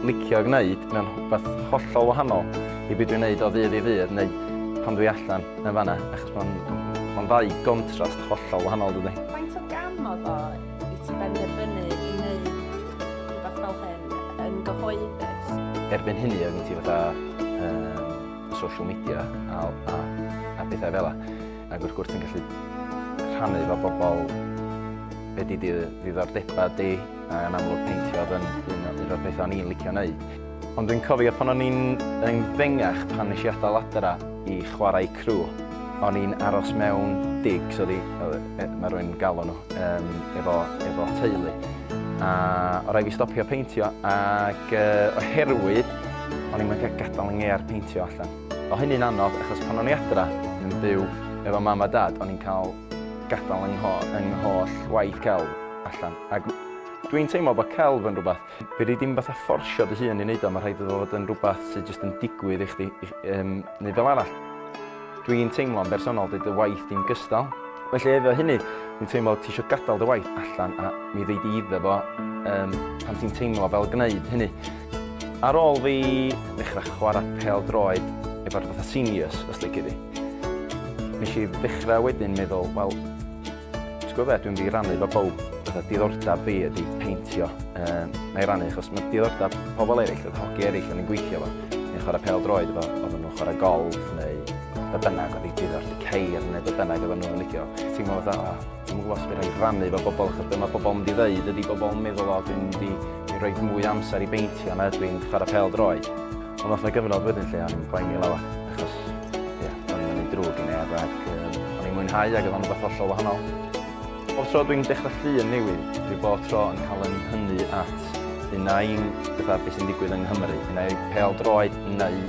licio gwneud, mae'n rhywbeth hollol wahanol i beth dwi'n gwneud o ddydd i ddydd neu pan dwi allan yn fanna, achos mae'n ma ddau gontrast hollol wahanol, dydy. Faint o gam oedd o i ti benderfynu i wneud rhywbeth fel hyn yn gyhoeddus? Erbyn hynny, oedd gen ti fatha um, social media a, a, a bethau fel 'a. Ac wrth gwrs ti'n gallu rhannu efo bobl be di dy ddiddordebau di, a yn amlwg peintio oedd yn un, un o'r pethau o'n i'n licio wneud. Ond dwi'n cofio pan o'n i'n yn fengach pan nes i adael adra i chwarae crew, o'n i'n aros mewn digs, oedd i, mae rwy'n galw nhw, um, efo, efo teulu. A o rhaid fi stopio peintio ac uh, oherwydd o'n i'n mynd gadael yng ngear peintio allan. O hynny'n anodd achos pan o'n i adra yn byw efo mam a dad, o'n i'n cael gadael yng, ngho, yng ngholl waith celf allan. Ac dwi'n teimlo bod celf yn rhywbeth, fedri dim fatha fforsio dy hun i wneud o, mae rhaid iddo fod yn rhywbeth sydd jyst yn digwydd i chdi, um, neu fel arall. Dwi'n teimlo'n bersonol dydy dy waith di'm gystal. Felly efo hynny, dwi'n teimlo ti eisiau gadael dy waith allan a mi ddei di iddo fo um, pan ti'n teimlo fel gwneud hynny. Ar ôl fi ddechrau chwarae pêl-droed efo'r fatha seniors, os lici di, nes i ddechrau wedyn meddwl, wel, Ti'n gwybod beth, dwi'n mynd i rannu efo bawb, fatha diddordeb fi ydy peintio. Um, na i rannu, achos mae diddordeb pobl eraill, oedd hogi eraill o'n i'n gweithio efo, neu'n chwarae pêl droed efo, oedden nhw'n chwarae golf, neu be bynnag oedd eu diddordeb ceir, neu be bynnag oedden nhw'n licio. Ti'n meddwl fatha, o, dwi'n gwybod os bydd rhaid rannu efo bobl, achos be mae bobl yn mynd i ddeud ydy bobl yn meddwl, o, dwi'n mynd i rhoi mwy o amser i beintio na dwi'n chwarae pêl droed. Ond nath 'na gyfnod wedyn lle o'n i'n poeni lawer, achos ie, do'n i'm yn neud drwg i neb ac yym o'n i'n mwynhau ac oedd o'n rwbeth hollol wahanol. Bob tro dwi'n dechrau llun newydd, dwi bob tro yn cael yn nhynnu at un ai'n fatha beth sy'n digwydd yng Nghymru, un ai pêl-droed neu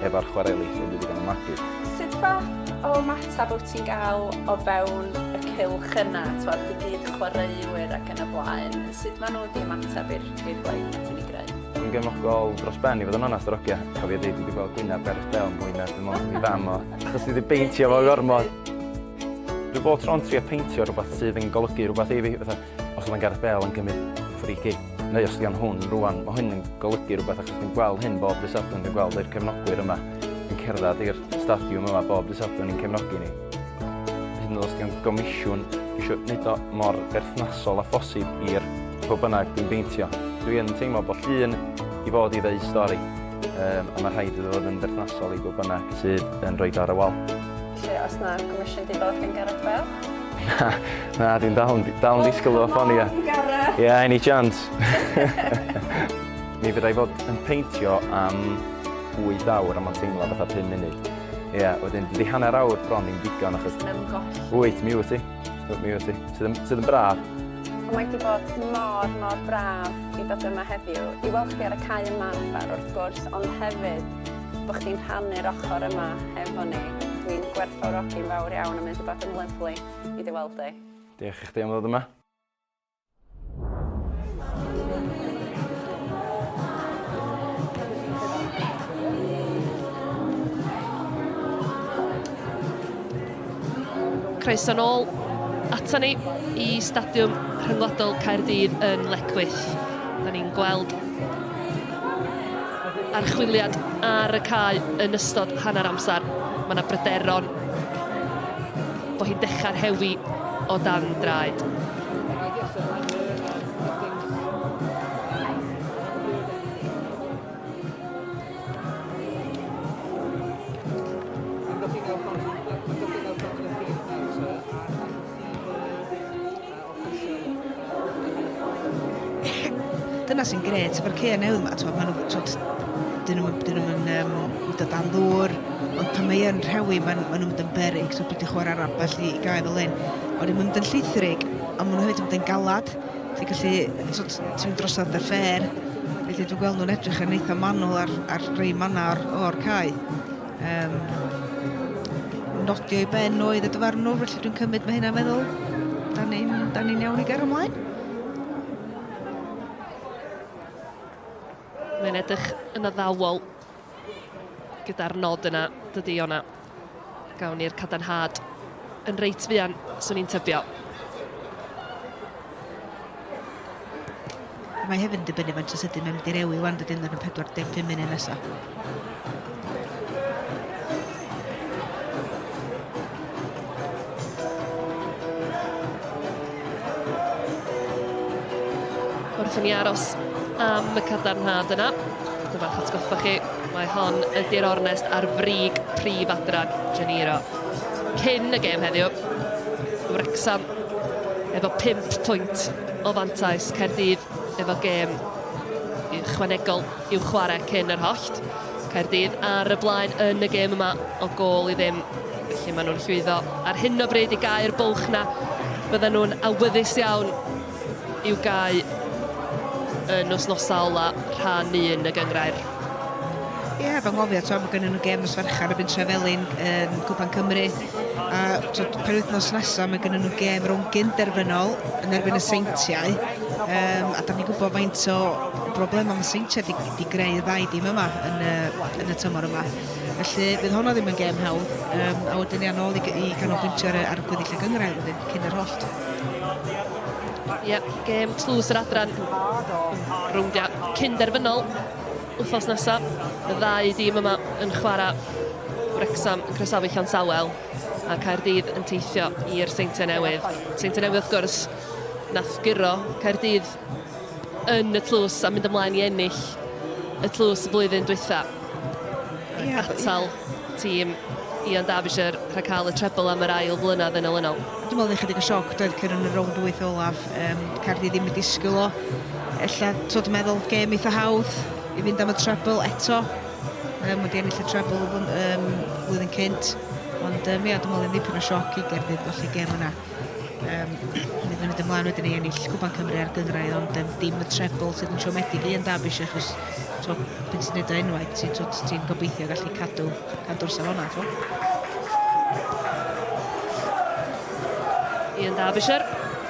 efo'r chwareli lle dwi wedi cael 'y magu. Sut fath o ymateb wyt ti'n gael o fewn y cylch yna, t'mod, dy gyd-chwaraewyr ac yn y blaen? Sut maen nhw wedi ymateb i'r i'r gwaith ma' ti'n ei greu? Dwi'n gefnogol dros ben i fod yn onast yr ogia. Cofio deud dwi 'di gweld gwyneb Gareth Bale mwy na dwi'n meddwl 'i fam o. Achos dwi 'di beintio fo gormod. Dwi bob tro'n trio peintio rhywbeth sydd yn golygu rhywbeth i fi, fatha os oedd o'n Gareth Bale yn cymryd free kick, neu os 'di o'n hwn rwan, mae hyn yn golygu rhywbeth achos dwi'n gweld hyn bob dydd Sadwrn, dwi'n gweld yr cefnogwyr yma yn cerdded i'r stadiwm yma bob dydd Sadwrn i'n cefnogi ni. Hyd yn oed os 'di o'n gomisiwn, dwi isio neud o mor berthnasol â phosib i'r pwy bynnag dwi'n beintio. Dwi yn teimlo bod llun i fod i ddeud stori, um, a mae rhaid iddo fod yn berthnasol i bwy bynnag sydd yn rhoi ar y wal. Felly, os na comisiwn di dod gen Gareth Bale? Na, na, dwi'n dal yn, dal yn disgwyl o ffonio. Come on, Gareth! Yeah, any chance. Mi fydda i fod yn peintio am 8 awr a mae'n teimlo fatha 5 munud. Ie, yeah, wedyn dydy hanner awr bron ddim digon achos... Yn ymgolli. Wyt, mi wyt ti. Mi wyt ti. Sydd yn, sydd yn braf. Ond mae 'di bod mor, mor braf i ddod yma heddiw, i weld chdi ar y cae ymarfer wrth gwrs, ond hefyd bod chdi'n rhannu'r ochr yma hefo ni. Dwi'n gwerthfawrogi'n fawr iawn a mae 'di bod yn lyfli i dy weld di. Diolch i chdi am ddod yma. Croeso nôl ata ni i Stadiwm Rhyngwladol Caerdydd yn Lecwydd. Da ni'n gweld archwiliad ar y cae yn ystod hanner amser. Mae yna bryderon bod hi'n dechrau rhewi o dan draed. Dyna sy'n grêt efo'r caeau newydd 'ma, t'mod, ma' nhw, t'mod, 'dyn nhw'm yn 'dyn nhw'm yn yym mynd o dan ddŵr, ond pan mae yn rhewi ma'n ma' nhw'n mynd yn beryg, so dwi 'di chwarae ar ambell i gae fel hyn. A wedyn ma'n mynd yn llithrig, ond ma' nhw hefyd yn mynd yn galad. Ti'n gallu, t'od, ti'n mynd drosodd dy ffer. Felly dwi'n gweld nhw'n edrych yn eitha manwl ar, ar rei mannau o'r, or cae. Um, nodio i ben oedd y dyfarnwr, felly dwi'n cymryd mae hynna'n meddwl, da ni'n ni iawn i gario ymlaen. Mae'n edrych yn addawol gyda'r nod yna, dydy Iona. Gawn ni'r cadarnhad yn reit fuan, swn i'n tybio. Mae hefyd yn dibynnu faint o sydyn mae'n mynd i rewi wan dydyn yn y 45 munud nesaf. Wrth i ni aros am y cadarnhad yna, dyma'ch atgoffa chi, mae hon ydy'r ornest ar frig prif adran Geniro. Cyn y gêm heddiw, Wrecsam efo 5 pwynt o fantais, Caerdydd efo gêm ychwanegol i'w chwarae cyn yr hollt. Caerdydd ar y blaen yn y gêm yma o gôl i ddim. Felly maen nhw'n llwyddo ar hyn o bryd i gau'r bwlch na. Bydden nhw'n awyddus iawn i'w gau yn wythnosau ola rhan un y gynghrair. Ie, yeah, fy nghofio, to, mae gen nhw gêm nos Fercher erbyn Trefelin yn Cwpan Cymru. A to, penwythnos nesaf mae gen nhw gêm rownd gyn-derfynol yn erbyn y Seintiau. Um, a da ni'n gwybod faint o broblemau mae Seintiau di, di greu y ddau dîm yma yn y, yn y tymor yma. Felly fydd hwnna ddim yn gêm hawdd. Um, a wedyn ia, nôl i, i canolbwyntio ar, ar gweddill y gynghrair wedyn, cyn yr hollt. Ie, yep, gêm tlws yr adran. Rowndiau cyn-derfynol wythnos nesaf. Y ddau dîm yma yn chwarae. Wrecsam yn croesawu Llansawel a Caerdydd yn teithio i'r Seintiau Newydd. Seintiau Newydd wrth gwrs nath guro Caerdydd yn y tlws a mynd ymlaen i ennill y tlws y flwyddyn dwytha. Yeah, atal tîm Ian Derbyshire rhag cael y treble am yr ail flynedd yn olynol. Dwi'n meddwl ychydig o sioc doedd cyrraedd yn y rownd wyth olaf. Um, Caerdydd ddim yn disgwyl o. Ella, twod, meddwl gêm eitha hawdd i fynd am y treble eto. Um, wedi ennill y treble um, flwyddyn cynt. Ond um, ia, dwi'n meddwl yn ddipyn o sioc i Gaerdydd golli gêm yna. Um, Fydd yn mynd ymlaen wedyn i ennill Cwpan Cymru a'r gynghrair, ond um, dim y treble sydd yn siomedig i Ian Derbyshire, achos t'mo, pan ti'n neud o unwaith, ti'n ti gobeithio gallu cadw, cadw'r safonau, t'mo. Ian Derbyshire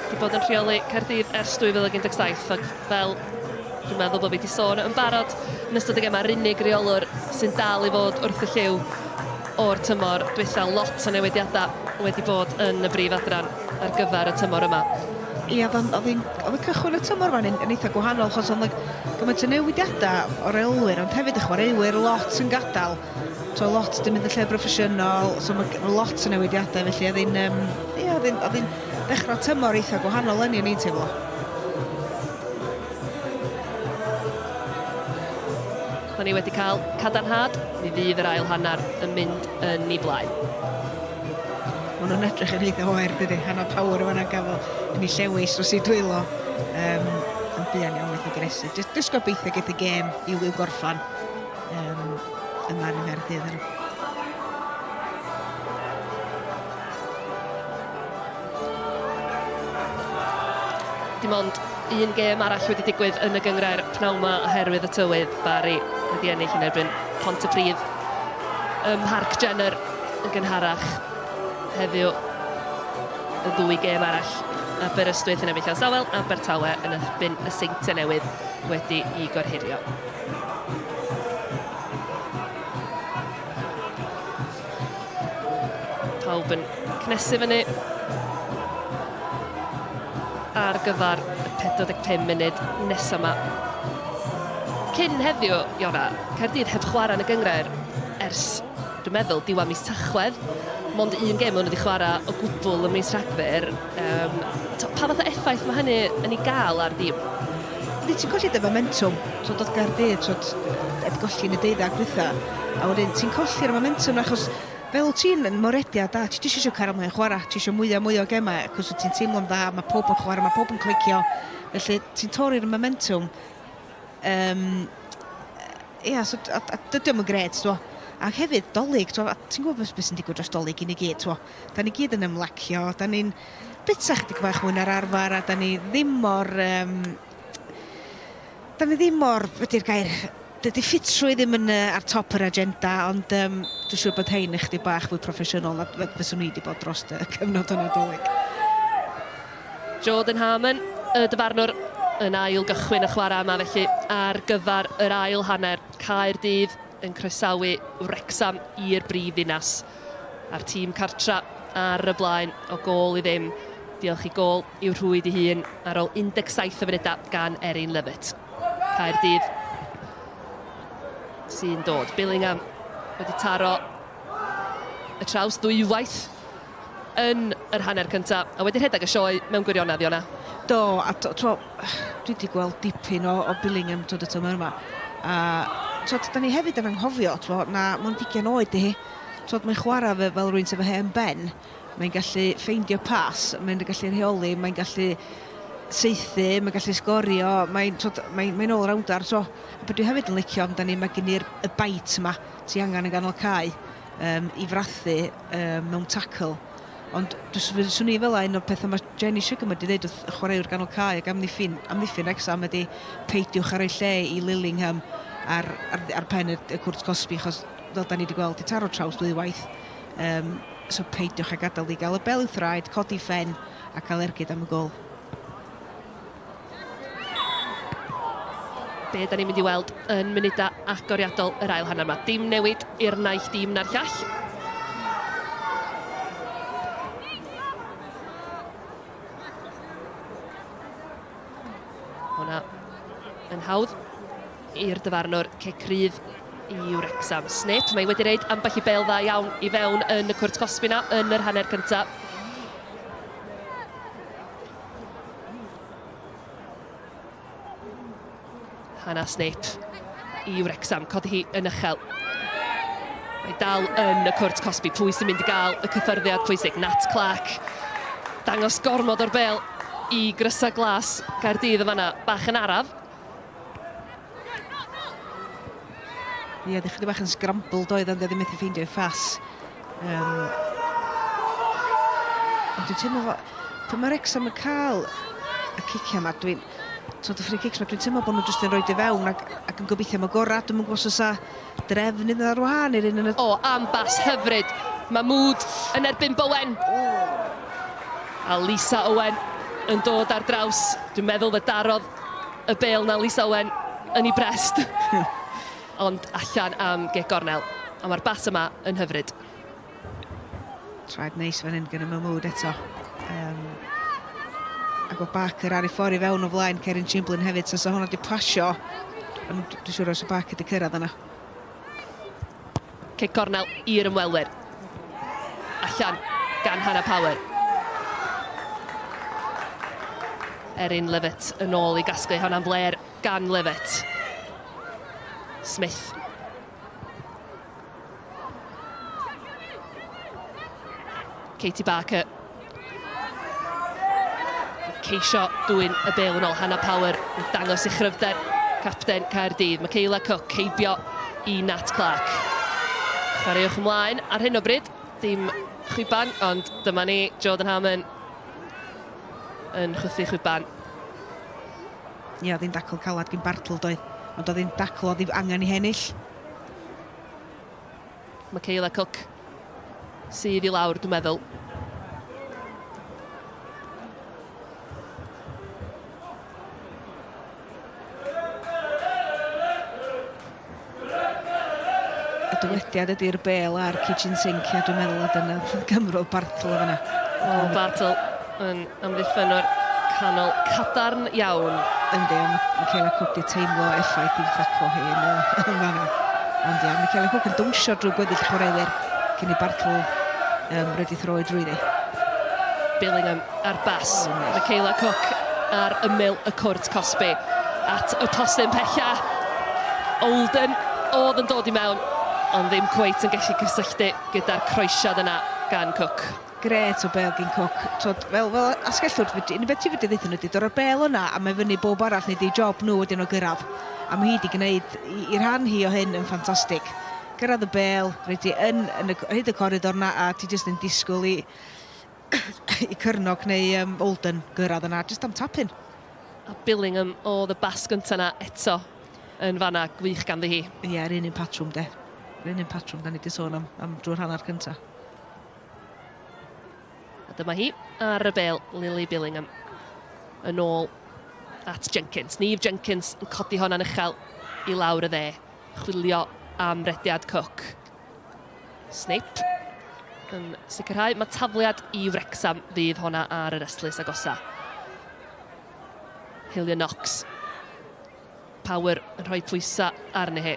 wedi bod yn rheoli Caerdydd ers 2017 ac fel dwi'n meddwl bod fi wedi sôn yn barod yn ystod y gemau'r unig reolwr sy'n dal i fod wrth y llyw o'r tymor dwytha. Lot o newidiadau wedi bod yn y brif adran ar gyfer y tymor yma. Ie, oedd o'n- oedd hi'n- oedd y cychwyn y tymor yma'n yn eitha gwahanol, achos oedd 'na gymaint o newidiadau o reolwyr, ond hefyd y chwaraewyr, lot yn gadael. So lot 'di mynd yn lle broffesiynol, so mae lot o newidiadau, felly oedd hi'n, um, ie, oedd hi'n, oedd hi'n dechrau tymor eitha gwahanol leni, o'n i'n teimlo. Da ni wedi cael cadarnhad, mi fydd yr ail hanner yn mynd yn ei blaen. Maen nhw'n edrych yn eitha oer, dydy? Hannah Power yn fan'na gafel yn ei llewis dros ei dwylo. Um, yn buan iawn eitha gresu. Just, just gobeithio geith y gêm i'w, i'w gorffan um, yma yn Nghaerdydd. Yn. Dim ond un gêm arall wedi digwydd yn y gynghrair pnawn 'ma oherwydd y tywydd. Barry wedi ennill yn erbyn Pontypridd ym Mharc Jenner yn gynharach heddiw. Y ddwy gêm arall, Aberystwyth yn erbyn Llansawel, Abertawe yn erbyn y Seintiau Newydd wedi i gorhurio. Pawb yn cnesu fyny ar gyfer y 45 munud nesaf yma. Cyn heddiw, Iona, Caerdydd heb chwarae yn y gynghrair ers, dwi'n meddwl, diwedd mis Tachwedd. Mond un gêm o'n nhw wedi chwarae o gwbl ym mis Rhagfyr. Um, pa fath o effaith mae hynny yn ei gael ar dîm? Ydy, ti'n colli dy momentum. So, dod Gaerdydd, so, heb golli yn y deuddag dwytha. A wedyn, ti'n colli'r momentum achos fel wyt ti'n yn morediad da, ti jyst eisiau cario mlaen chwarae, ti eisiau mwy a mwy o gemau, achos wyt ti'n teimlo'n dda, mae pob yn chwarae, mae pob yn clicio. Felly, ti'n torri'r momentum. Um, ia, so, a, a dydy o'm yn gret, t'mo. Ac hefyd, Dolig, t'mo, a ti'n gwybod beth sy'n digwydd dros Dolig i ni gyd, t'mo. Da ni gyd yn ymlacio, da ni'n bita chydig bach mwy na'r arfer, a da ni ddim mor... Um, da ni ddim mor, be di'r gair, dydy ffitrwydd ddim yn uh, ar top yr agenda, ond um, dwi'n siŵr bod hein ychydig bach fwy proffesiynol na fyswn i wedi bod dros y cyfnod yna Dolig. Jordan Harmon, y dyfarnwr, yn ail gychwyn y chwarae yma felly ar gyfer yr ail hanner. Caerdydd yn croesawu Wrecsam i'r brif ddinas. A'r tîm cartra ar y blaen o gôl i ddim. Diolch i gôl i'w rhwyd ei hun ar ôl 17 o funudau gan Erin Lovett. Caerdydd sy'n dod. Billingham wedi taro y traws ddwywaith yn yr hanner cyntaf a wedi rhedeg y sioe mewn gwirionedd, Iona. Do, a to, to, dwi wedi gweld dipyn o, o Billingham twod, y tymor yma. A twod, da ni hefyd yn anghofio, twod, na mond 20 oed i hi. Twod, mae'n chwarae fe, fel rhywun sydd efo hen ben. Mae'n gallu ffeindio pas, mae'n gallu rheoli, mae'n gallu saethu, mae'n gallu sgorio, mae'n mae, mae all-rounder. So, a beth dwi hefyd yn licio amdani, mae gen i'r y bite yma ti angen yn ganol cae um, i frathu um, mewn tackle. Ond swn i fel un o'r pethau mae Jenny Sugarman wedi dweud wrth y chwaraewr ganol cae ac amddiffyn, amddiffyn Wrecsam ydy peidiwch â rhoi lle i Lillingham ar, ar, ar pen y, y cwrt cosbi, achos fel da ni wedi gweld, di taro traws ddwywaith. Um, so peidiwch â gadael i gael y bel i'w thraed, codi ffen a cael ergyd am y gol. Be da ni'n mynd i weld yn munudau agoriadol yr ail hanner yma. Dim newid i'r naill dîm na'r llall. Hwna yn hawdd i'r dyfarnwr cic rydd i Wrecsam. Snip, mae wedi reid ambell i bel dda iawn i fewn yn y cwrt cosbi na yn yr hanner cyntaf. Hannah Snape i Wrecsam, codi hi yn uchel. Mae dal yn y cwrt cosbi. Pwy sy'n mynd i gael y cyffyrddiad pwysig? Nat Clark. Dangos gormod o'r bel i grysau glas Gaerdydd yn fanna. Bach yn araf. Ie, yeah, chydig bach yn scrambled oedd, ond ddim methu ffeindio ei ffas. Um, ond dwi'n teimlo fo... Pan mae Wrexham yn cael y ciciau yma, dwi'n... Twod, y free kicks yma, dwi'n teimlo bod nhw jyst yn rhoi i fewn ac, ac yn gobeithio am y gorau. Dwi'n gwybod os oes drefn iddyn ar wahân i'r un yn y... O, am bas hyfryd. Mae Mood yn erbyn Bowen. A Lisa Owen yn dod ar draws. Dwi'n meddwl fe darodd y bêl na Lisa Owen yn ei brest. Ond allan am gic gornel. A mae'r bas yma yn hyfryd. Traed neis fan hyn gyda Mahmood eto. Um, ac o Barker ar ei ffordd i fewn o flaen Kerin Chamberlain hefyd. So, so hwnna wedi pasio. Ond dwi'n siŵr os y Barker wedi cyrraedd yna. Cic gornel i'r ymwelwyr. Allan gan Hannah Power. Erin Levitt yn ôl i gasglu hwnna'n fler gan Levitt. Smith. Katie Barker. Ceisio dwyn y bel yn ôl. Hannah Power yn dangos ei chryfder. Capten Caerdydd. Michaela Cook heibio i Nat Clark. Chwaraewch ymlaen ar hyn o bryd. Dim chwiban, ond dyma ni, Jordan Harmon yn chwythu chwiban. Ie, oedd hi'n dacl calad gyn Bartle, doedd. Ond oedd hi'n dacl oedd hi angen i hennill. Michaela Cook sydd i lawr, dwi'n meddwl. Y dywediad ydy'r bel a'r kitchen sink, a dwi'n meddwl a dyna Gymro Bartle o fanna. O, Bartle yn amddiffynwr canol cadarn iawn. Yndi, ond mae Michaela Cook di teimlo effaith i'w thaclo hi yn, yn fanna. Ond ia, Michaela Cook yn dwnsio drwy gweddill chwaraewyr cyn i Bartle um, roed ei throi drwyddi. Billingham ar bas. Oh, nice. Michaela Cook ar ymyl y cwrt cosbi. At y postyn pella. Olden oedd yn dod i mewn, ond ddim cweit yn gallu cysylltu gyda'r croesiad yna gan Cook. Grêt o bêl gin Cook. Twod, fel, fel asgellwr, unig beth ti fedru ddeutha nhw ydy dod o'r bêl yna a mae fyny bob arall wneud eu job nhw wedyn o gyrraedd. A mae hi wedi gwneud i, i rhan hi o hyn yn ffantastig. Gyrraedd y bêl, rhaid ti yn, yn y, hyd y coridor yna a ti jyst yn disgwyl i, i Cyrnog neu um, Olden gyrraedd yna, jyst am tapyn. A Billingham oedd y bas gyntaf yna eto yn fanna, gwych ganddi hi. Ie, yeah, yr un un patrwm de. Yr un un patrwm da ni wedi sôn am, am drwy'r hanner cyntaf. A dyma hi ar y bel, Lily Billingham yn ôl at Jenkins. Neve Jenkins yn codi honna'n uchel i lawr y dde. Chwilio am rediad Cook. Snape yn sicrhau mae tafliad i Wrecsam fydd honna ar yr ystlys agosa. Hillier Knox. Power yn rhoi pwysau arni hi.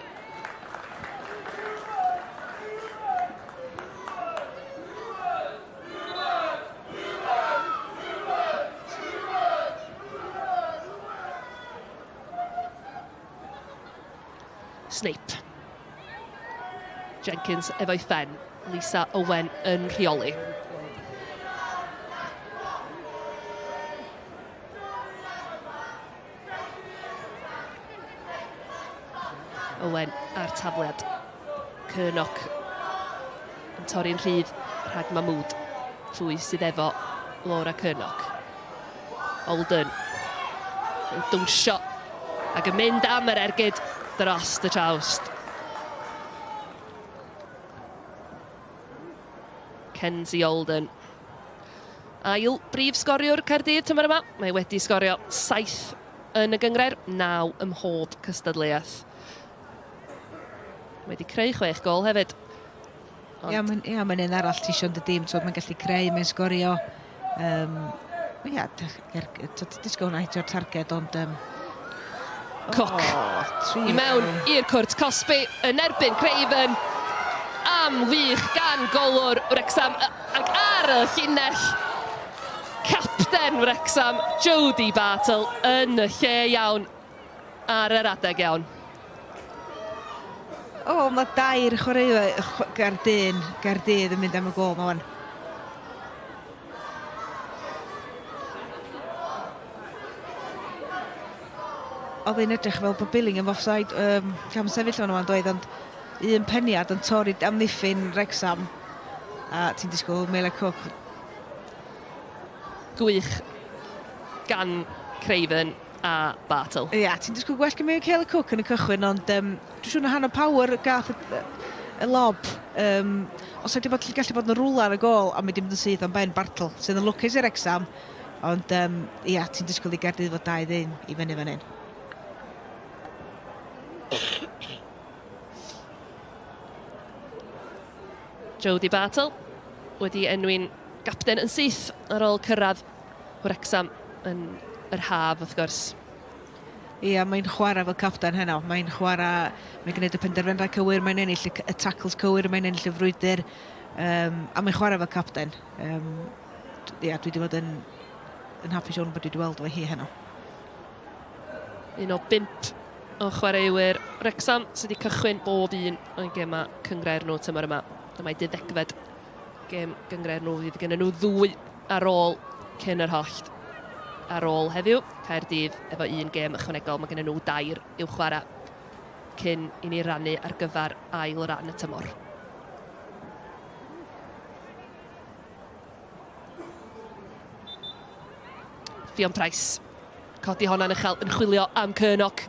Snape. Jenkins efo'i phen. Lisa Owen yn rheoli. Owen a'r tafliad. Cernock yn torri'n rhydd rhag Mahmood. Pwy sydd efo Laura Curnock? Alden yn dwnsio ac yn mynd am yr ergyd dros y trawst. Kenzie Alden. Ail brif sgoriwr Caerdydd tymor yma. Mae wedi sgorio 7 yn y gynghrair, 9 ym mhob cystadleuaeth. Mae wedi creu 6 gol hefyd. Ond... Ia, mae'n ia, mae'n un arall ti eisiau yn dy dîm, twod, mae'n gallu creu, mae'n sgorio. Um, ia, ti'n disgwyl hwnna hitio'r targed, ond... Um, Cook oh, i mewn i'r cwrt cosbi yn erbyn Craven. Am wych gan golwr Wrecsam ac ar y llinell capten Wrecsam, Jodie Bartle, yn y lle iawn. ar yr adeg iawn. O, mae dair chwaraewyr Gaerdydd, Gaerdydd yn mynd am y gôl 'ma wan. Oedd hi'n edrych fel bod Billingham offside, um, cam sefyll fan yma'n doedd, ond un peniad yn torri amddiffyn Wrexham, a ti'n disgwyl Mela Cook. Gwych gan Craven. a Bartle. Ia, ti'n disgwyl gwell gan Michaela Cook yn y cychwyn, ond um, dwi'n siŵr na Hannah Power gath y, y lob. Um, os wedi bod, gallu bod yn rwla ar y gôl, a mynd i mynd yn syth am ben Bartle, sydd yn lwcus i'r Wrecsam. Ond um, ia, ti'n disgwyl i Gaerdydd fod 2-1 i fyny fan hyn. Jodie Bartle wedi enwi'n gapten yn syth ar ôl cyrraedd Wrecsam yn yr haf, wrth gwrs. Ia, mae'n chwarae fel capten heno. Mae'n chwarae, mae'n gwneud y penderfyniadau cywir, mae'n ennill y, y tackles cywir, mae'n ennill y frwydr, um, a mae'n chwarae fel capten. Um, ia, dwi wedi bod yn, yn hapus iawn bod dwi wedi weld fo hi heno. Un o bump o chwaraewyr Wrecsam sydd wedi cychwyn bob un o'n gemau cynghrair nhw tymor yma. Dyma'i deuddegfed gêm gynghrair nhw, fydd gen nhw ddwy ar ôl cyn yr hollt. Ar ôl heddiw, Caerdydd efo un gêm ychwanegol, mae gen nhw dair i'w chwarae cyn i ni rannu ar gyfer ail ran y tymor. Ffion Price. Codi honna'n uchel yn chwilio am Curnock.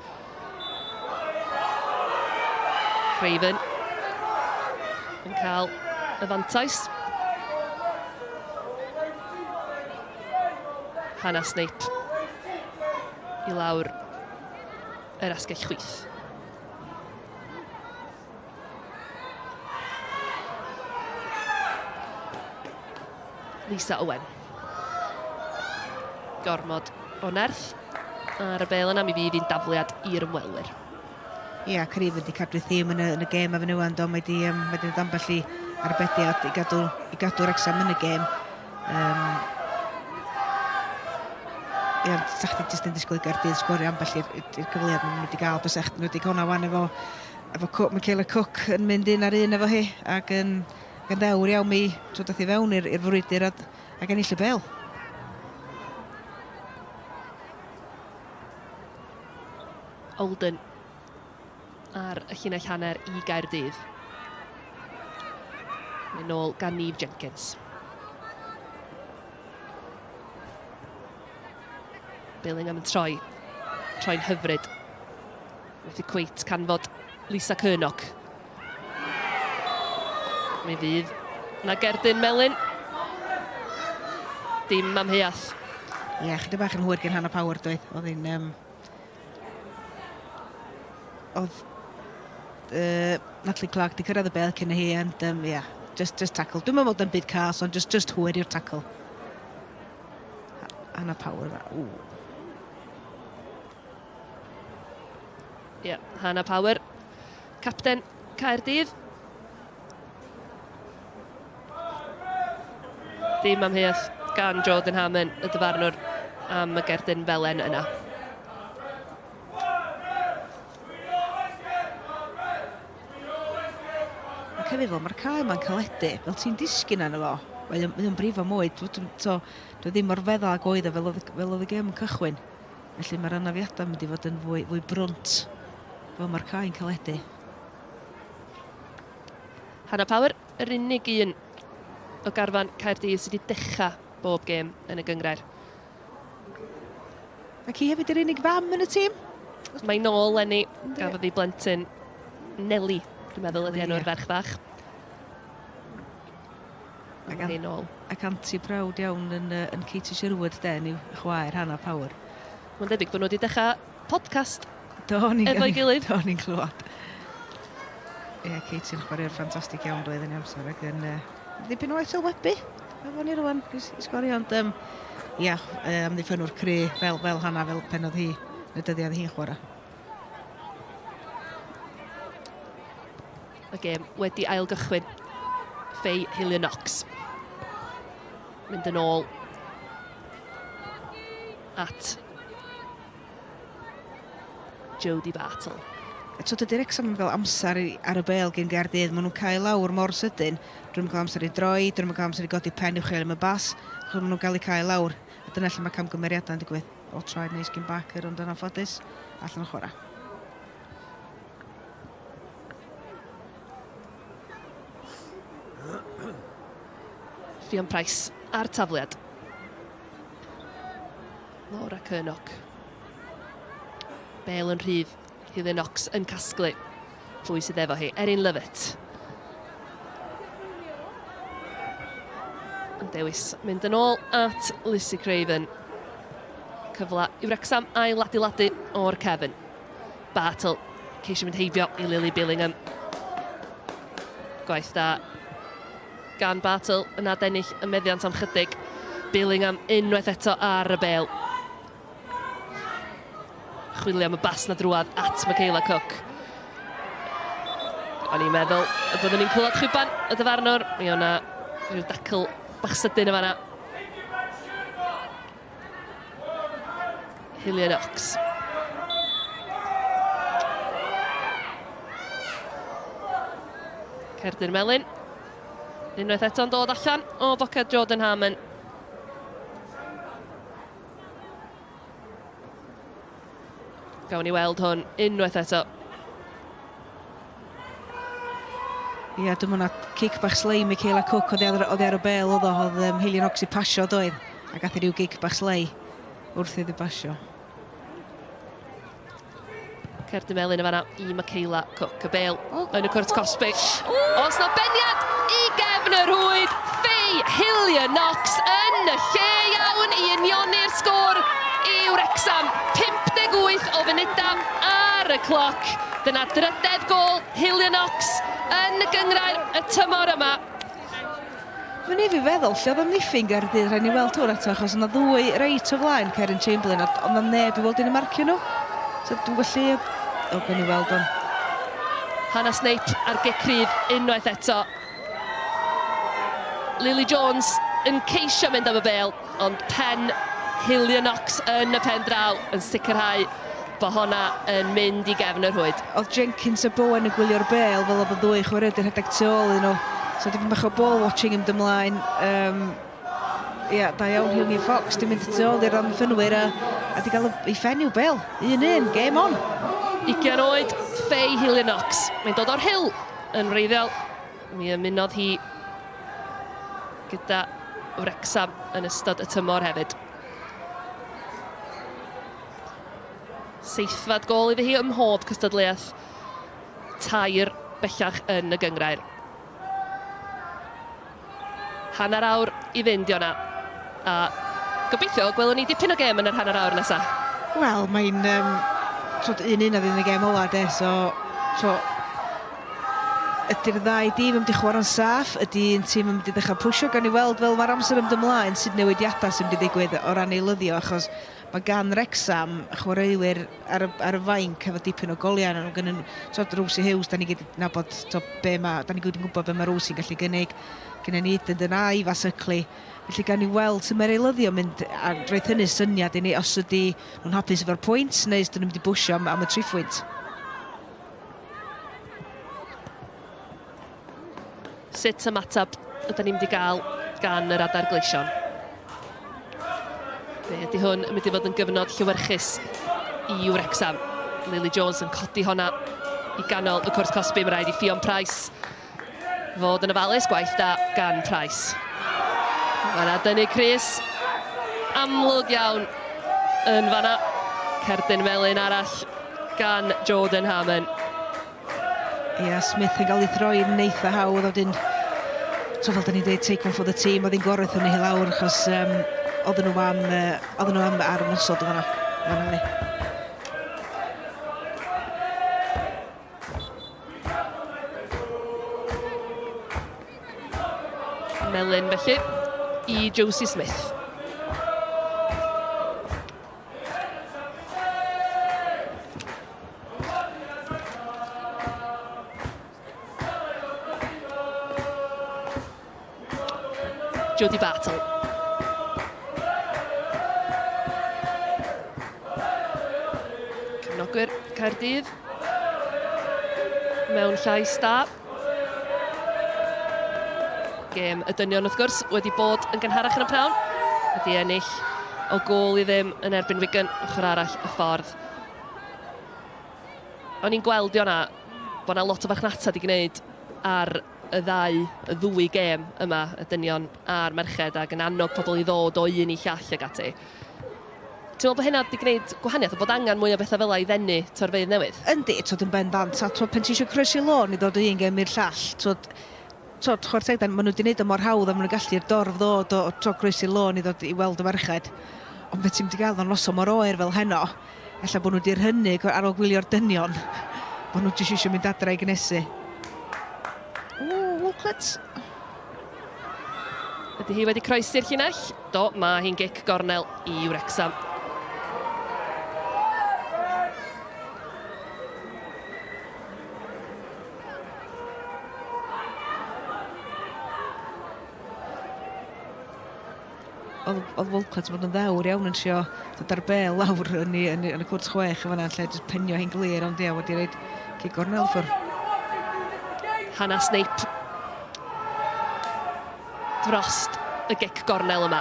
Craven yn cael y fantais. Hannah Snape i lawr yr asgell chwith. Lisa Owen. Gormod o nerth ar y bel yna, mi fydd hi'n dafliad i'r ymwelwyr. Ie, yeah, Craven wedi cadw thîm yn y, yn y gêm efo nhw, do, mae wedi, um, mae wedi ambell i arbediad i gadw, i gadw Wrexham yn y gêm. Um, Ie, sa chdi jyst yn disgwyl i Gaerdydd sgorio ambell i'r cyfleoedd maen nhw wedi gael, bysa chdi wedi cael hwnna wan efo efo Cook, Michaela Cook yn mynd un ar un efo hi ac yn, ac yn ddewr iawn mi dod i fewn i'r frwydr ac, ac ennill y bel. Olden ar y llinell hanner i Gaerdydd. Mae'n nôl gan Neve Jenkins. Billingham yn troi. Troi'n hyfryd. Methu cweit canfod Lisa Curnock. Mi fydd na gerdyn melyn. Dim amheuaeth. Ie, yeah, chydig bach yn hwyr gen Hannah Power doedd. Oedd hi'n... Um, oedd uh, Natalie Clark di cyrraedd y bel cyn hi, and um, yeah, just, just tackle. Dwi'n meddwl bod yn byd cas, ond just, just hwyr i'r tackle. Hannah Power, ww. Ie, yeah, Hannah Power, capten Caerdydd. Dim amheuaeth gan Jordan Hammond, y dyfarnwr, am y gerdyn felen yna. Mae'n cyfrifol, mae'r cae yma'n caledu, fel ti'n disgyn arno fo, mae o'n, mae o'n brifo mwy, dwi, dwi, so, dwi ddim mor feddal ag oedd o fel oedd, fel oedd y gêm yn cychwyn. Felly mae'r anafiadau yn mynd i fod yn fwy, fwy brwnt fel mae'r cae'n caledu. Hannah Power, yr unig un o garfan Caerdydd sydd wedi dechrau bob gêm yn y gynghrair. Ac hi hefyd yr unig fam yn y tîm? Mae nôl Lenny, gafodd ei blentyn Nelly, dwi'n meddwl ydy enw'r ferch fach. Ac, an nôl. ac anti proud iawn yn, uh, yn Katie Sherwood, de, yn i'w chwaer Hannah Power. Mae'n debyg bod nhw wedi dechrau podcast Do, ni'n efo'i gilydd. Do, ni'n clywed. Ie, yeah, Katie'n chwaraewr ffantastig iawn doedd yn ei amser ac yn uh, ddipyn o sylwebu efo ni rwan i, i sgorio, ond um, ia, uh, amddiffynwr cry fel, fel Hannah, fel pen oedd hi, yn y dyddiau oedd hi'n chwarae. Y gêm wedi ailgychwyn. Faye Hillier Knox. Mynd yn ôl at Jodie Bartle. Eto dydy Wrecsam ddim yn cael amser i, ar y bêl gyn Gaerdydd. Maen nhw'n cael lawr mor sydyn. Dyn nhw'n cael amser i droi, dyn nhw'n cael amser i godi pen uwchel am y bas, achos maen nhw'n cael eu cael lawr. A dyna lle mae camgymeriadau'n digwydd. O traed neis gyn Barker, ond yn anffodus, allan o chwarae. Ffion Price a'r tafliad. Laura Curnock. Bale yn rhydd. Hillier Knox yn casglu. Pwy sydd efo hi? Erin Lovett. Yn dewis mynd yn ôl at Lucy Craven. Cyfle i Wrecsam ail adeiladu o'r cefn. Bartle ceisio mynd heibio i Lily Billingham. Gwaith da gan Bartle yn adennill y meddiant am chydig. Billingham unwaith eto ar y bel. Chwilio am y bas na drwad at Michaela Cook. O'n i'n meddwl y byddwn ni'n clywed chwiban y dyfarnwr. Mi o'na rhyw dacl bach sydyn yn fanna. Hillier Knox. Cerdyn Melyn. Unwaith eto'n dod allan o boced Jordan Harmon. Gawn ni weld hwn unwaith eto. Ia, dwi'n meddwl na cic bach slei Michaela Cook oddi ar, oddi ar y bel oedd o, oedd um, Hillian Ox i pasio doedd, a gath i ryw gic bach slei wrth iddi basio. Cerdyn melyn yn fanna i Michaela Cook. Y bel oh, yn y cwrt cosbi. Os na beniad i gefn y rhwyd, Faye Hillier Knox yn y lle iawn i unioni'r sgôr i Wrecsam. 58 o funudau ar y cloc. Dyna drydedd gôl Hillier Knox yn y gynghrair y tymor yma. Mae'n ei fi feddwl, lle oedd amddiffyn Gaerdydd, rhaid ni weld hwn eto, achos yna ddwy reit o flaen Karen Chamberlain, ond oedd neb i weld yn y marcio nhw. So dwi'n gwybod lle oedd... O, gawn ni weld hwn. Hannah Snape ar gic rhydd unwaith eto. Lily Jones yn ceisio mynd am y bêl, ond pen Hillier Knox yn y pen draw yn sicrhau bod honna yn mynd i gefn y rhwyd. Oedd Jenkins a Bowen yn gwylio'r bêl fel oedd y ddwy chwaraewr yn rhedeg tu ôl iddyn nhw. So dipyn bach o ball watching yn mynd ymlaen. Um, ia, da iawn Hillier Fox, di mynd tu ôl i'r amddiffynwyr a, a di gael ei phen i'w bêl. 1-1, game on. 20 oed, Faye Hillier Knox. Mae'n dod o'r Hill yn wreiddiol. Mi ymunodd hi gyda Wrecsam yn ystod y tymor hefyd. Seithfed gôl iddi hi ym mhob cystadleuaeth tair bellach yn y gynghrair. Hanner awr i fynd, Iona. A gobeithio gwelwn ni dipyn o gêm yn yr hanner awr nesaf. Wel, mae'n um, twod, un un a ddim y gêm ola, de, so, so ydy'r ddau dîm yn mynd i chwarae'n saff? Ydy un tîm yn mynd i ddechrau pwysio? Gawn ni weld fel mae'r amser yn mynd ymlaen sut newidiadau sy'n mynd i ddigwydd o ran eilyddio, achos mae gan Wrecsam chwaraewyr ar y, ar y fainc efo dipyn o goliau. Nhw gynnu, twod, Rosie Hughes, da ni gyd yn nabod, to, be ma, da ni gyd yn gwybod be mae Rosie'n gallu gynnig. Gynnu ni Eden Dyna, Ifa Suckley. Felly gawn ni weld sut mae'r eilyddio mynd, a roedd hynny syniad i ni os ydy nhw'n hapus efo'r pwynt neu os ydyn nhw'n mynd i bwysio am, am y triphwynt. Sut ymateb ydyn ni'n mynd i gael gan yr adar gleision? Be ydy hwn yn mynd i fod yn gyfnod llewyrchus i Wrecsam. Lily Jones yn codi honna i ganol y cwrt cosbi. Mae rhaid i Ffion Price fod yn ofalus. Gwaith da gan Price. Mae yna dynnu Chris amlwg iawn yn fanna. Cerdyn melyn arall gan Jordan Harmon. Ia, Smith yn cael ei throi yn eitha hawdd, a wedyn, so fel da ni'n dweud, take one for the team, oedd hi'n gorau thynnu hi lawr, achos um, oedden nhw am, uh, oedden nhw am ar ymosod o fanna. Fanna ni. Melyn felly i Josie Smith. Jodie Bartle. Cefnogwyr Caerdydd mewn llais da. Gêm y dynion wrth gwrs wedi bod yn gynharach yn y pnawn. Wedi ennill o gôl i ddim yn erbyn Wigan ochr arall y ffordd. O'n i'n gweld Iona bod 'na lot o farchnata 'di gwneud ar y ddau, y ddwy gêm yma, y dynion a'r merched, ac yn annog pobl i ddod o un i llall ag ati. Ti'n meddwl bod hynna wedi gwneud gwahaniaeth, a bod angen mwy o bethau fel 'na i ddenu torfeydd newydd? Yndi, twod, yn bendant, a twod, pan ti eisiau croesi lôn i ddod o un gêm i'r llall, twod, twod, chwarae teg, maen nhw wedi gwneud o mor hawdd a maen nhw'n gallu i'r dorf ddod o, twod, croesi lôn i ddod i weld y merched. Ond beth ti'n mynd i gael ar noson mor oer fel heno, Ella bod nhw wedi rhynnu ar ôl gwylio'r dynion, bod nhw jyst eisiau mynd adra i gnesu. O, Walcott. Ydy hi wedi croesi'r llinell? Do, mae hi'n gic gornel i Wrecsam. Oedd, oedd Walcott yn bod yn ddewr iawn yn trio dod ar bel lawr yn, i, yn, yn y cwrt chwech yn fanna, lle jyst penio hi'n glir, ond ia, wedi rhaid cic gornel ffwr. Hannah Snape drost y gic gornel yma.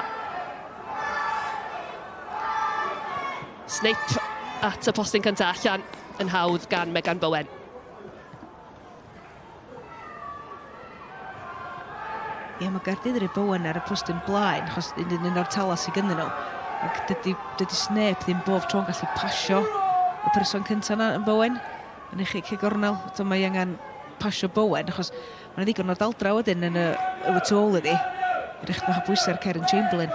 Snape at y postyn cyntaf allan yn hawdd gan Megan Bowen. Ie, mae Gaerdydd yn rhoi Bowen ar y postyn blaen, achos un, un o'r tala sydd gynnyn nhw. Ac dydy, dydy Snape ddim bob tro'n gallu pasio y person cyntaf yna yn Bowen. Yn eich cic gornel. So mae angen pasio Bowen, achos mae'n ddigon o daldra wedyn yn y, y tu ôl iddi. Rych bach o bwysau ar Karen Chamberlain.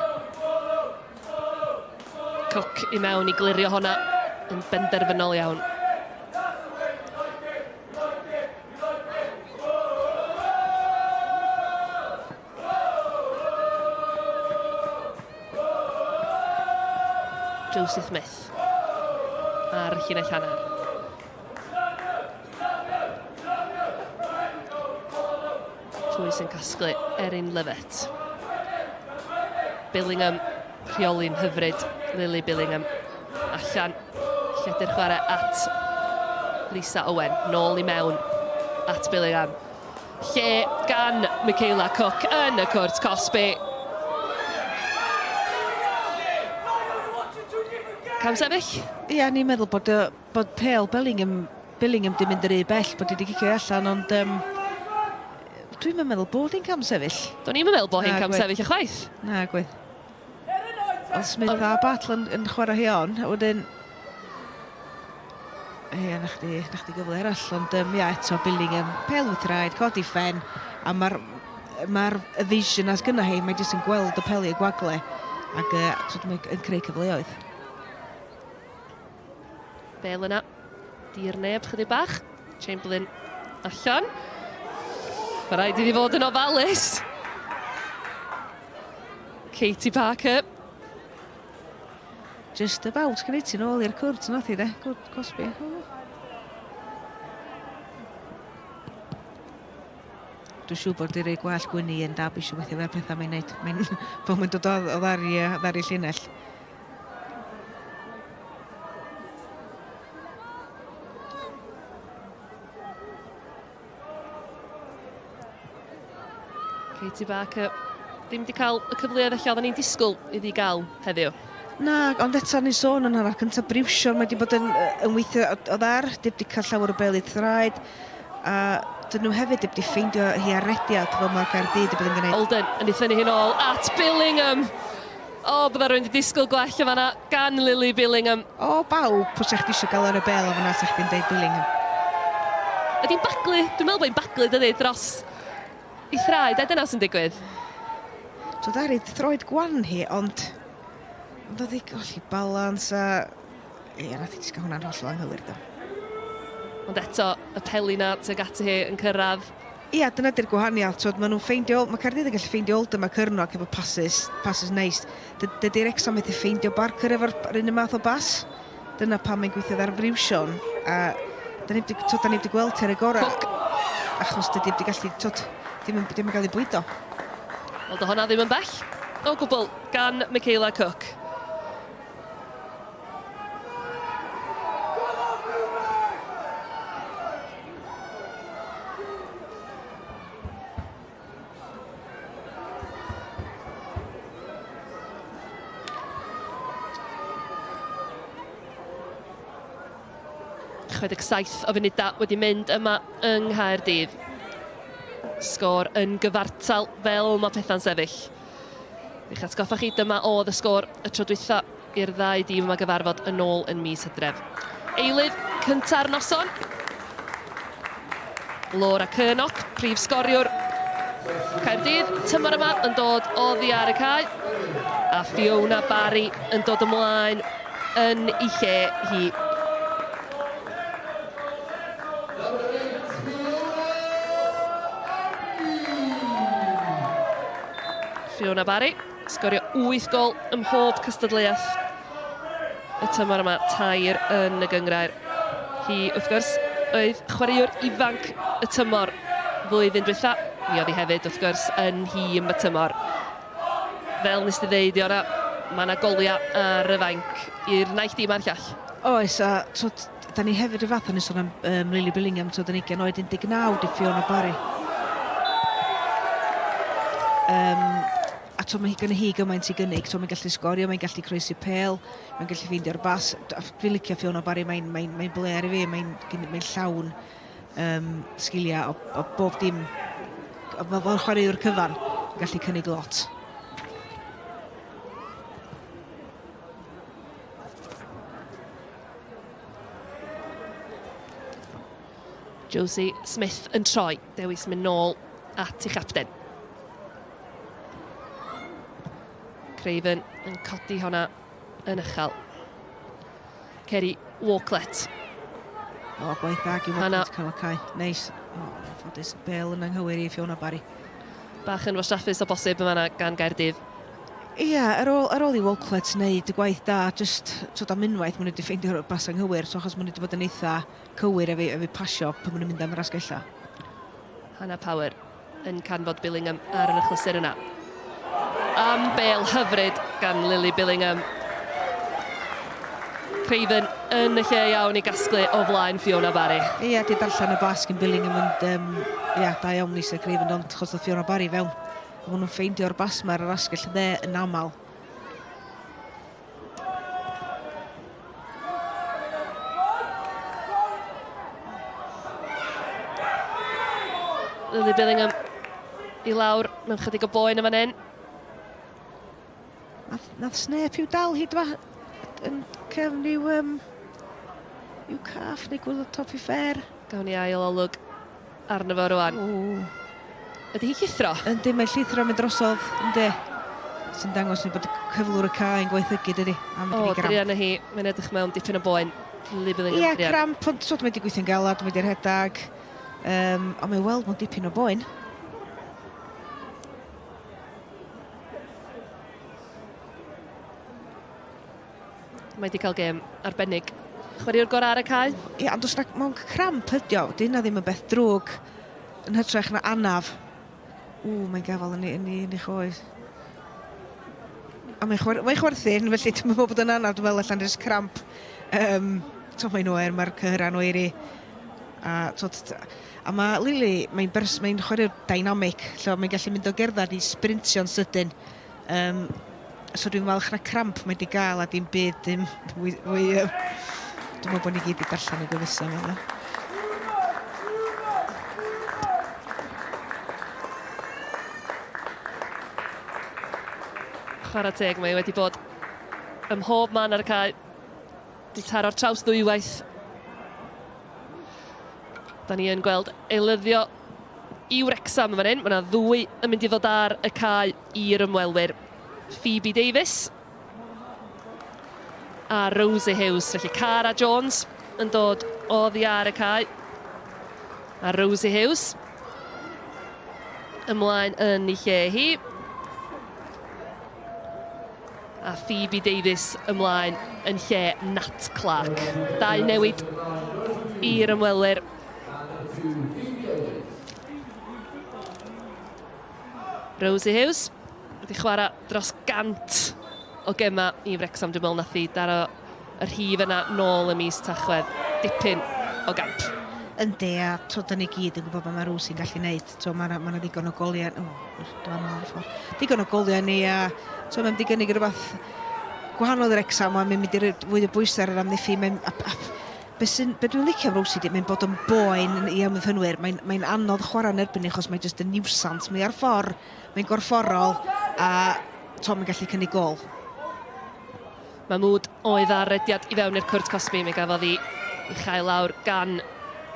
Cook i mewn i glirio honna yn benderfynol iawn. Joseph Smith ar y llinell hanner. Pwy sy'n casglu Erin Lovett? Billingham rheoli'n hyfryd, Lily Billingham allan, lledu'r chwarae at Lisa Owen, nôl i mewn at Billingham. Lle gan Michaela Cook yn y cwrt cosbi. Cam sefyll? Ia, ni'n meddwl bod, bod pêl Bellingham, Bellingham di mynd yr un bell, bod hi wedi cicio allan, ond um, dwi'n meddwl bod hi'n cam sefyll. Do'n i'n meddwl bod hi'n cam sefyll ychwaith. Na, gwaith. Oedd Smith a Battle yn, yn chwarae hi on, a wedyn... Ie, na chdi, na chdi gyfle arall, ond um, ia, eto Billingham, pel wrth raid, codi ffen, a mae'r ma vision as gynna hi, mae jyst yn gweld y peli y gwagle, ac uh, twyd, mae'n yn creu cyfleoedd. Bel yna, di'r neb chydig bach. Chamberlain allan. Mae rhaid iddi fod yn ofalus. Katie Parker. Just about gwneud ti'n ôl i'r cwrt nath i de, cwrt Cosby. Dwi'n siŵr bod i rei gwell Gwynny yn dab eisiau weithio fel pethau mae'n neud. Mae'n fel mae'n dod o ddar i, ddar i llinell. Katie Barker ddim wedi cael y cyfleoedd ella oedden ni'n disgwyl iddi gael heddiw. Na, ond eto ni'n sôn yn hanner cyntaf briwsion, mae wedi bod yn, yn weithio o, o ddar, dim wedi cael llawer o bel i thraed, a Dyn nhw hefyd heb di ffeindio hi ar rediad fel mae Gaerdydd wedi bod yn gwneud. Olden yn ei thynnu hi'n ôl at Billingham. O, bydda rhywun wedi disgwyl gwell yn fanna gan Lily Billingham. O, bawb, pwy sa chdi eisiau gael ar y bel o fanna sa chdi'n deud Billingham. Ydy'n baglu? Dwi'n meddwl bod hi'n baglu, dydy, dros ei thraed, a dyna sy'n digwydd. So ar ei throed gwan hi, ond... Ond oedd hi golli balans a... Ie, nath hi jyst gael hwnna'n hollol anghywir do. Ond eto, y peli 'na tuag ati hi yn cyrraedd. Ia, dyna 'di'r gwahaniaeth, t'wod, maen nhw'n ffeindio, mae Caerdydd yn gallu ffeindio Oldham a Cyrnog efo passes, passes neis. Dydy Wrecsam methu ffeindio Barker efo'r un math o bas. Dyna pam mae'n gweithio dda'r Friwsion. A da ni wedi, t'wod, da ni wedi gweld hi ar y gorau. Cook. Achos dydy wedi gallu, t'wod, ddim yn, ddim yn cael ei bwydo. Wel, do hwnna ddim yn bell o gwbl gan Michaela Cook. 67 o funudau wedi mynd yma yng Nghaerdydd. Sgôr yn gyfartal fel mae pethau'n sefyll. I'ch atgoffa chi, dyma oedd y sgôr y tro dwytha i'r ddau dîm yma gyfarfod yn ôl yn mis Hydref. Eilydd cynta'r noson. Laura Curnock, prif sgoriwr Caerdydd, tymor yma yn dod oddi ar y cae. A Fiona Barry yn dod ymlaen yn ei lle hi. Fiona Barry, sgorio 8 gol ym mhob cystadleuaeth y tymor yma, tair yn y gynghrair. Hi, wrth gwrs, oedd chwaraewr ifanc y tymor flwyddyn dwytha. Mi oedd hi hefyd, wrth gwrs, yn nhîm y tymor. Fel nes di ddeud, Iona, mae yna goliau ar y fainc i'r naill dîm a'r llall. Oes, a twod, da ni hefyd y fath, o'n i'n sôn am um, Lily Billingham, twod, yn 20 oed 19 di Fiona Barry. Um, a twod, mae gen hi gymaint i gynnig, twod, mae'n gallu sgorio, mae'n gallu croesi pel, mae'n gallu ffeindio'r bas. Dwi'n licio Fiona Barry, mae'n mae, mae bler i fi, mae'n mae llawn um, sgiliau o, o bob dim. Fel fel chwaraewr cyfan, yn gallu cynnig lot. Josie Smith yn troi, dewis mynd nôl at ei chapten. Craven yn codi honna yn uchel. Kerry Walklett. O, gwaith da i Walklett cael y cae. Neis. O, ffodus. Bel yn anghywir i Fiona Barry. Bach yn wastraffus o bosib yn fanna gan Gaerdydd. Ia, ar ôl, ar ôl i Walklett wneud y gwaith da, jyst twod am unwaith, maen nhw wedi ffeindio'r bas anghywir, so achos maen nhw wedi bod yn eitha cywir efo, efo pasio pan maen nhw'n mynd am yr asgella. Hannah Power yn canfod Billingham ar yr achlysur yna. Am bêl hyfryd gan Lily Billingham. Craven yn y lle iawn i gasglu o flaen Fiona Barry. Ia, di darllen y bas gan Billingham yn, um, ia, da iawn Lisa Craven, ond chos oedd Fiona Barry fewn. Maen nhw'n ffeindio'r bas ma ar yr asgell dde yn aml. Lily Billingham i lawr mewn chydig o boen yn fan hyn. Nath, nath Snep i'w dal hi dwa yn cefn i'w, um, i'w caff neu gwylod top i ffer. Gawn ni ail olwg arno fo rwan. Ww. Ydy hi llithro? Yndi, mae'n llithro mynd drosodd, yndi. Sy'n dangos ni bod cyflwr y cae yn gwaethygu, dydy. A mae O, gen i gramp. druan â hi. Mae'n edrych mewn dipyn o boen. Lily Ie, cramp, ond twod, mae wedi gweithio'n galad, mae wedi rhedeg. Um, ond mae'n weld mewn dipyn o boen. Mae wedi cael gêm arbennig. Chwaraewr gorau ar y cae? Ie, ond os na, mewn cramp ydi o, di hynna ddim yn beth drwg yn hytrach na anaf. Ww, mae'n gafael yn ei, yn ei, yn ei choes. A mae'n chwer, mae chwerthin, felly dwi'n meddwl bod yn anaf, dwi'n meddwl allan jyst cramp. Um, to, mae'n oer, mae'r cyhyrau'n oeri. A, twod, a mae Lily, mae'n bers, mae'n chwaraewr dynamic, lle mae'n gallu mynd o gerdded i sprintio'n sydyn. Um, so dwi'n falch na cramp mae wedi gael a dim byd dim fwy... fwy um, dwi'n meddwl bod ni gyd wedi darllen y gwefusau yma. Chwarae teg, mae wedi bod ym mhob man ar y cae. Di taro'r traws ddwywaith. Da ni yn gweld eilyddio i Wrecsam yn fan hyn. Mae yna ddwy yn mynd i ddod ar y cae i'r ymwelwyr. Phoebe Davies a Rosie Hughes. Felly Cara Jones yn dod oddi ar y cae. A Rosie Hughes ymlaen yn ei lle hi. A Phoebe Davies ymlaen yn lle Nat Clark. Dau newid i'r ymwelwyr. Rosie Hughes wedi chwarae dros 100 o gemau i Wrecsam. Dwi'n meddwl nath hi daro y rhif yna nôl ym mis Tachwedd. Dipyn o gamp. Yndi, a t'o, da ni gyd yn gwybod be mae Rosie'n gallu neud. T'o, mae 'na ma' 'na ddigon o goliau... O, dyma nhw ar y ffordd. Digon o goliau ni, a t'o, mae'n mynd i gynnig rhywbeth gwahanol i'r Wrecsam, a mae'n mynd i roi fwy o bwysau ar yr amddiffyn. Mae'n, a, a, be, sy'n, be dwi'n licio am Rosie di, mae'n bod yn boen i amddiffynwyr. Mae'n mae anodd chwarae yn erbyn ni, achos mae'n just yn niwsans. Mae ar ffordd, mae'n gorfforol, a t'o, mae'n gallu cynnig gol. Mahmood oedd ar rediad i fewn i'r cwrt cosbi. Mi gafodd hi ei chael lawr gan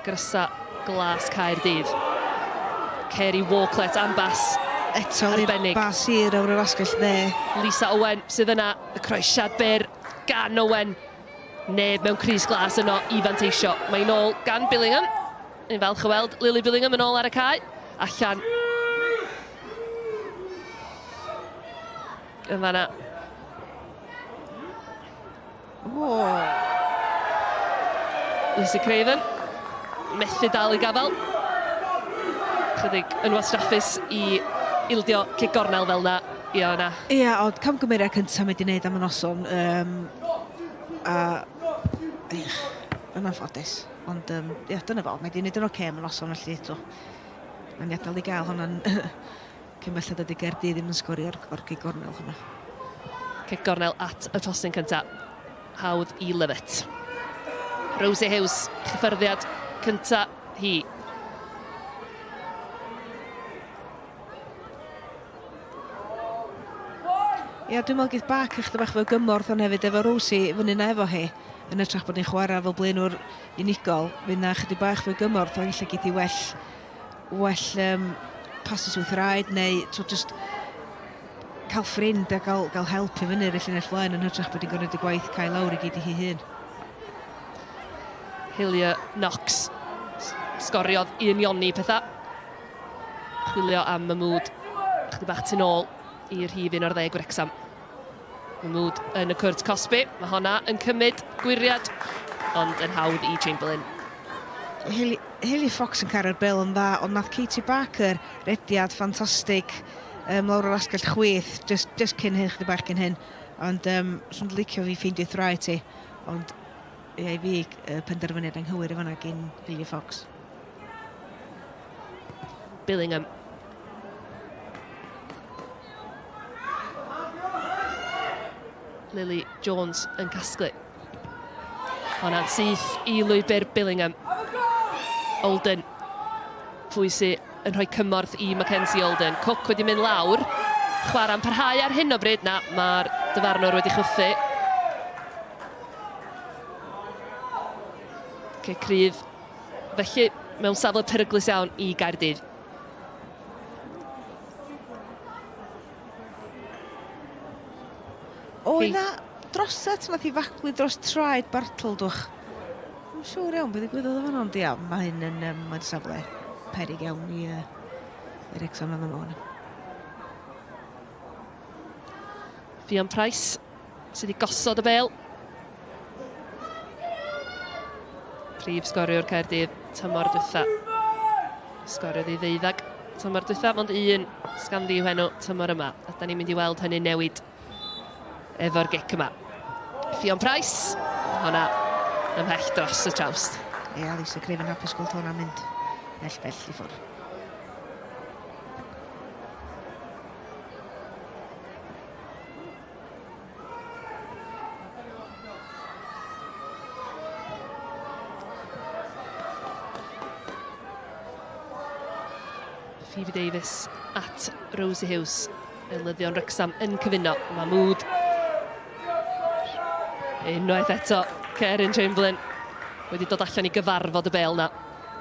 grysa glas Caerdydd. Kerry Walklett am bas Eto, arbennig. Bas hir o'r asgell dde. Lisa Owen sydd yna, y croesiad byr gan Owen. Neb mewn crys glas yno i fanteisio. Mae'n ôl gan Billingham. Ni'n falch o weld Lily Billingham yn ôl ar y cae. Allan yn fanna. O! Lucy Craven, methu dal i gafael. Chydig yn wastraffus i ildio cic gornel fel na. Ia, na. Ia, ond camgymeriad cyntaf mae wedi wneud am y noson. Um, a, ia, yn anffodus. Ond, um, ia, dyna fo. Mae wedi wneud yn oce okay am y noson, felly, eto. Mae'n gadael i gael hwnna'n Cyn belled ydy Gaerdydd ddim yn sgorio o'r, or gig gornel hwnna. Cic gornel at y postyn cyntaf. Hawdd i Lovett. Rosie Hughes, chyffyrddiad cynta hi. Ia, dwi'n meddwl geith Barker chydig bach fwy o gymorth ond hefyd efo Rosie fyny na efo hi. Yn hytrach bod ni'n chwarae fel blaenwr unigol, fydd na chydig bach fwy o gymorth o ella geith hi well well um, passes wrth raid neu to just cael ffrind a gael, gael help i fyny i'r llinell flaen yn hytrach bod hi'n gorfod y gwaith cael lawr i gyd i hi hun. Hillier Knox sgoriodd i unioni pethau. Chwilio am Mahmood chydig bach tu nôl i'r rhif 11 Wrecsam. Mahmood yn y cwrt cosbi. Mae honna yn cymryd gwyriad, ond yn hawdd i Chamberlain. Hayley, Hayley Fox yn caru'r bel yn dda, ond nath Katie Barker rediad ffantastig um, lawr o'r asgell chwith, just, just cyn hyn, chydig bach cyn hyn. Ond um, swn i'n licio fi ffeindio thraed ti, ond ie, i fi uh, penderfyniad anghywir i fanna gyn Hayley Fox. Billingham. Lily Jones yn casglu. Hwna'n syth i lwybr Billingham. Olden. Pwy sy yn rhoi cymorth i Mackenzie Olden. Cook wedi mynd lawr. Chwarae'n parhau ar hyn o bryd. Na, mae'r dyfarnwr wedi chwythu. Cic cryf. Felly, mewn safle peryglus iawn i Gaerdydd. Oedd na droset nath i faglu dros traed Bartle, dwch. Dwi'n siŵr iawn beth ddigwyddodd o fan'na, ond ia, mae hyn yn um, mae'n safle perig iawn i uh, i Wrecsam yn fan Ffion Price sydd wedi gosod y bel. Prif sgoriwr Caerdydd tymor dwytha. Sgoriodd i ddeuddag tymor dwytha, ond un sganddi yw enw tymor yma. A da ni'n mynd i weld hynny newid efo'r gic yma. Ffion Price, hwnna ymhell dros y trawst. Ie, yeah, Lisa Craven hapus gweld hwnna'n mynd bell bell i ffwrdd. Phoebe Davies at Rosie Hughes. Eilyddion Wrecsam yn cyfuno. Mahmood. Unwaith eto, Kerin Chamberlain wedi dod allan i gyfarfod y bel na.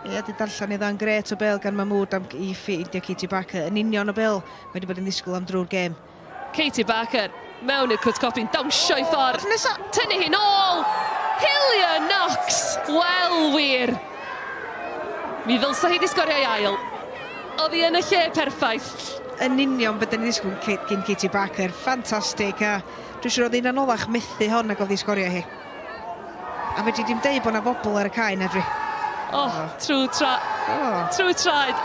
Ie, di darllen ei dda'n gret o bel gan Mahmood am i ffeindio Katie Barker. Yn union o bel mae wedi bod yn ddisgwyl am drwy'r gêm. Katie Barker mewn i'r cwt copi'n dawnsio i ffordd. Nesa. Tynnu hi'n ôl! Hillier Knox! Wel wir! Mi ddylsa hi 'di sgorio ei ail. Oedd hi yn y lle perffaith. Yn union beth 'dan ni'n ddisgwyl gin Katie Barker. Ffantastig a dwi'n siŵr oedd hi'n anoddach methu hon nag oedd hi sgorio hi. A fedri di'm deud bod 'na fobl ar y cae na dwi. Oh, trwy tra... Oh. Trwy traed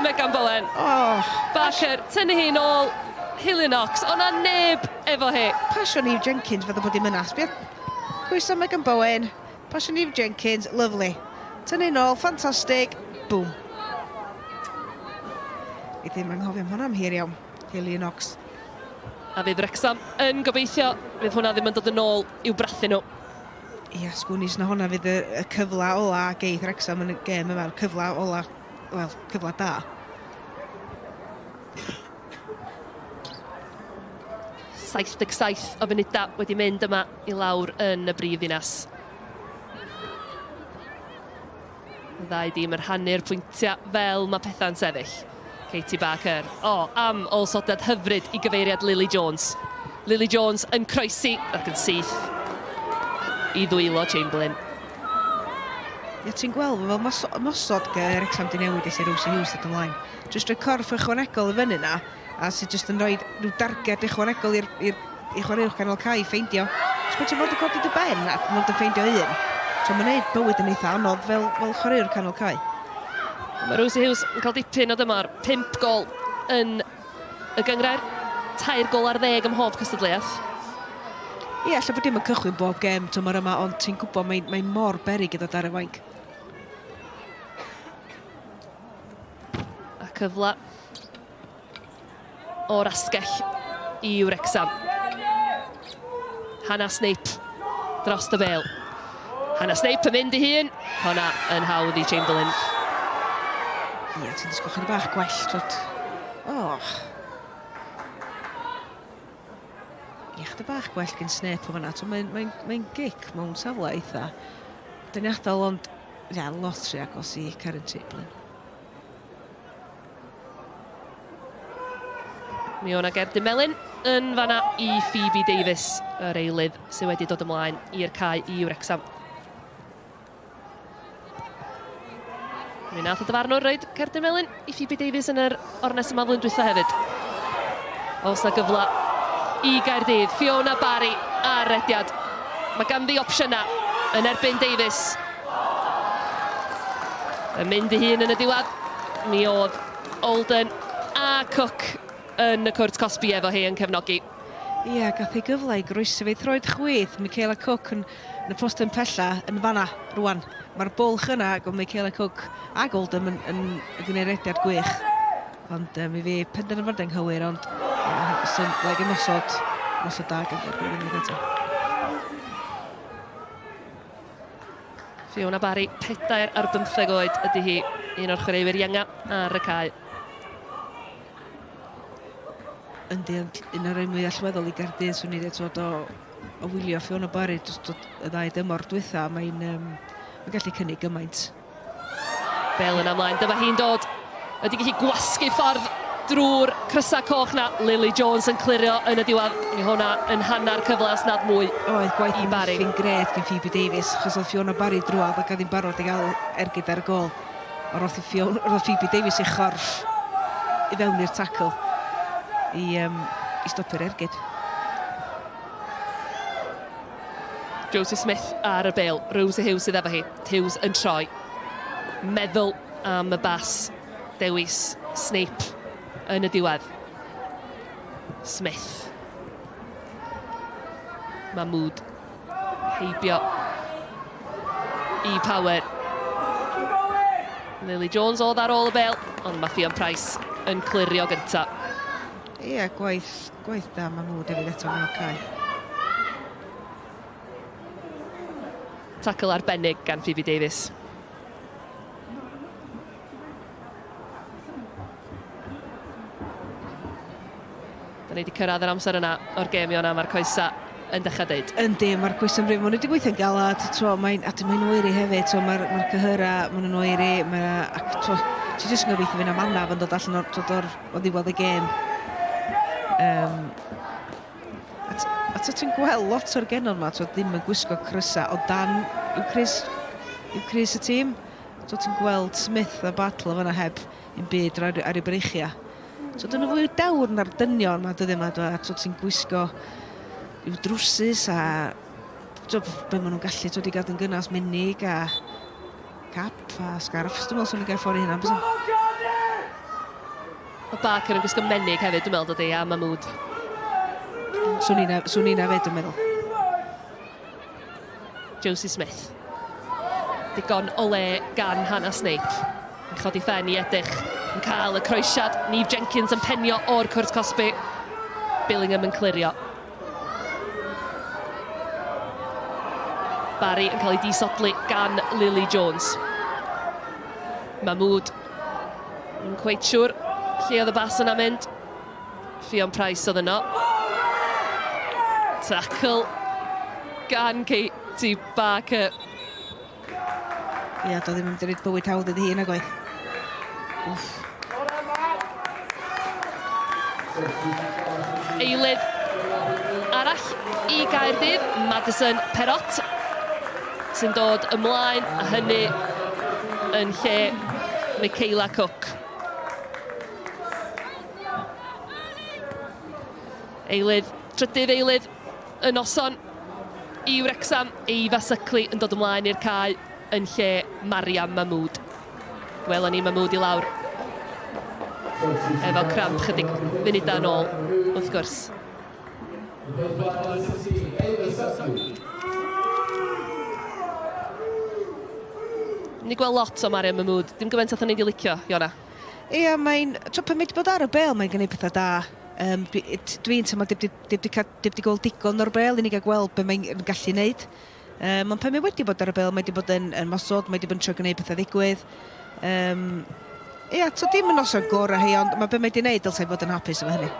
Megan Bowen. Oh. Barker, tynnu hi'n ôl. Hilly Knox, o'na neb efo hi. Pasio Neve Jenkins fatha bod dim yna. Sbia. Croeso Megan Bowen. Pasio Neve Jenkins, lovely. Tynnu nôl, ffantastig. Boom. Fi ddim anghofio am hwnna am hir iawn. Hilly Knox. A fydd Wrecsam yn gobeithio fydd hwnna ddim yn dod yn ôl i'w brathu nhw. Ia, sgwn i os na hwnna fydd y, y cyfle ola geith Wrecsam yn y gêm yma, y cyfle ola, wel, cyfle da. 77 o funudau wedi mynd yma i lawr yn y brif ddinas. Y ddau dîm yn rhannu'r pwyntiau fel mae pethau'n sefyll. Katie Barker. O, oh, am olsodiad hyfryd i gyfeiriad Lily Jones. Lily Jones yn croesi ac yn syth i ddwylo Chamberlain. Ie, ti'n gweld, fel mosod Wrexham di newid ers i Rosie Hughes ddod ymlaen. Jyst rhoi corff ychwanegol i fyny na, a sydd jyst yn rhoi rhyw darged ychwanegol i'r i'r i chwaraewr canol cae ffeindio. Os bod ti'n fod yn codi dy ben a mond yn ffeindio un, so mae'n neud bywyd yn eitha anodd fel, fel chwaraewr canol cae. Mae Rosie Hughes yn cael dipyn o dymor, 5 gol yn y gynghrair, 3 gol ar ddeg ym mhob cystadleuaeth. Ie, ella bod dim yn cychwyn bob gêm tymor yma, ond ti'n gwybod mae'n mae mor beryg i ddod ar y fainc. A cyfle o'r asgell i Wrecsam. Hannah Snape dros y bel. Hannah Snape yn mynd i hun. Honna yn hawdd i Chamberlain. Ie, ti'n disgwyl chydig bach gwell, twt. Oh. Ie, chydig bach gwell gyn Snape o fanna. Mae'n mae, mae gic mewn safle eitha deniadol, ond ia, lot rhy agos i Karen Chamberlain. Mi o'na gerdyn melyn yn fanna i Phoebe Davies, yr eilydd sydd wedi dod ymlaen i'r cae i Wrecsam. Mi nath y dyfarnwr roed cerdyn melyn i Phoebe Davies yn yr ornes yma flwyddyn dwytha hefyd. Oes na gyfle i Gaerdydd. Fiona Barry ar rediad. Mae ganddi opsiynau yn erbyn Davies. Yn mynd i hun yn y diwedd. Mi oedd Olden a Cook yn y cwrt cosbi efo hi yn cefnogi. Ie, yeah, gath ei gyfle i groesi fe throed chwith. Michaela Cook yn, yn y postyn pella yn fanna rwan. Mae'r bwlch yna, ac Michaela Cook ac Oldham yn, yn, yn gwneud rediad gwych. Ond um, mi fi penderfyniad anghywir, ond yeah, sy'n like ymosod, ymosod da gan Gaerdydd unwaith eto. Fiona Barry, 4 ar 15 oed ydy hi, un o'r chwaraewyr ienga ar y cae. Yndi, ond un o'r rhai mwy allweddol i Gaerdydd, swn i ddweud, o, o wylio Fiona Barry dros y ddau dymor dwytha, mae'n um, mae gallu cynnig gymaint. Bel yna ymlaen, dyma hi'n dod. Ydy gallu gwasgu ffordd drwy'r crysau coch na. Lily Jones yn clirio yn y diwedd. Mi hwnna yn hanner cyfle os nad mwy. Oedd gwaith i Barry. Yn gret gen Phoebe Davies, achos oedd Fiona Barry drwodd ac oedd hi'n barod i gael ergyd ar y gol. Ond roedd Fiona, roedd Phoebe Davies ei chorff i fewn i'r tackle i, um, i stopio'r ergyd. Josie Smith ar y bel. Rosie Hughes sydd efo hi. Hughes yn troi. Meddwl am y bas. Dewis Snape yn y diwedd. Smith. Mahmood. Heibio i Power. Lily Jones oedd ar ôl y bel, ond mae Ffion Price yn clirio gynta. Ie, gwaith, gwaith da Mahmood hefyd eto yn y cae. Tackle arbennig gan Phoebe Davies. Da ni wedi cyrraedd yr amser yna o'r gêm Iona, mae'r coesa yn dechrau deud. Yndi, mae'r coesa'n brif. Maen nhw wedi gweithio'n galad, tro, mae'n, a mae'n oeri hefyd, tro, mae'r mae cyhyrau, maen nhw'n oeri, mae, ac tro, ti jyst yn gobeithio fynd am anaf yn dod allan o'r, dod o'r, o ddiwedd y gêm. Um, a, a ti'n gweld lot o'r genod yma, tro, ddim yn gwisgo crysau o dan yw crys, yw crys y tîm. So ti'n gweld Smith a Battle o fanna heb un byd ar, ar ei breichiau. So dyn nhw fwy dewr na'r dynion 'ma dyddia 'ma a t'od sy'n gwisgo i'w drwsus a t'od be' ma' nhw'n gallu t'od i gadw'n gynnas menig a cap a sgarffs dwi'n meddwl swn i'n gael ffordd i hynna bysa? Mae Barker yn gwisgo menig hefyd dwi'n meddwl dydy a Mahmood. Swn i'n swn i'n hefyd dwi'n meddwl. Josie Smith. Digon o le gan Hannah Snape. Yn chodi phen i edrych, yn cael y croesiad. Neve Jenkins yn penio o'r cwrt cosbi. Billingham yn clirio. Barry yn cael ei disodli gan Lily Jones. Mahmood yn cweit siŵr lle oedd y bas yna mynd. Ffion Price oedd yno. Tackle gan Katie Barker. Ia, doedd ddim yn mynd i bywyd hawdd iddi hi nag oedd. Wff. Eilydd arall i Gaerdydd, Madison Perrott, sy'n dod ymlaen, a hynny yn lle Michaela Cook. Eilydd, trydydd eilydd y noson i Wrecsam, Eva Suckley yn dod ymlaen i'r cae yn lle Mariam Mahmood. Welon ni Mahmood i lawr efo cramp chydig funudau yn ôl, wrth gwrs. Ni gweld lot o Mariam Mahmood, dim gymaint oedd ni wedi licio, Iona. Ia, mae'n... Tro, pan mae 'di bod ar y bêl, mae'n gwneud pethau da. Um, dwi'n dwi teimlo dim 'di cael, dim 'di gweld digon o'r bêl i ni gael gweld be mae'n gallu gwneud. Um, ond pan mae wedi bod ar y bêl, mae wedi bod yn, yn mosod, mae wedi bod yn trio gwneud pethau ddigwydd. Um, ia, to dim yn noson gorau hi, ond mae be mae wedi gwneud, dylsai fod yn hapus efo hynny.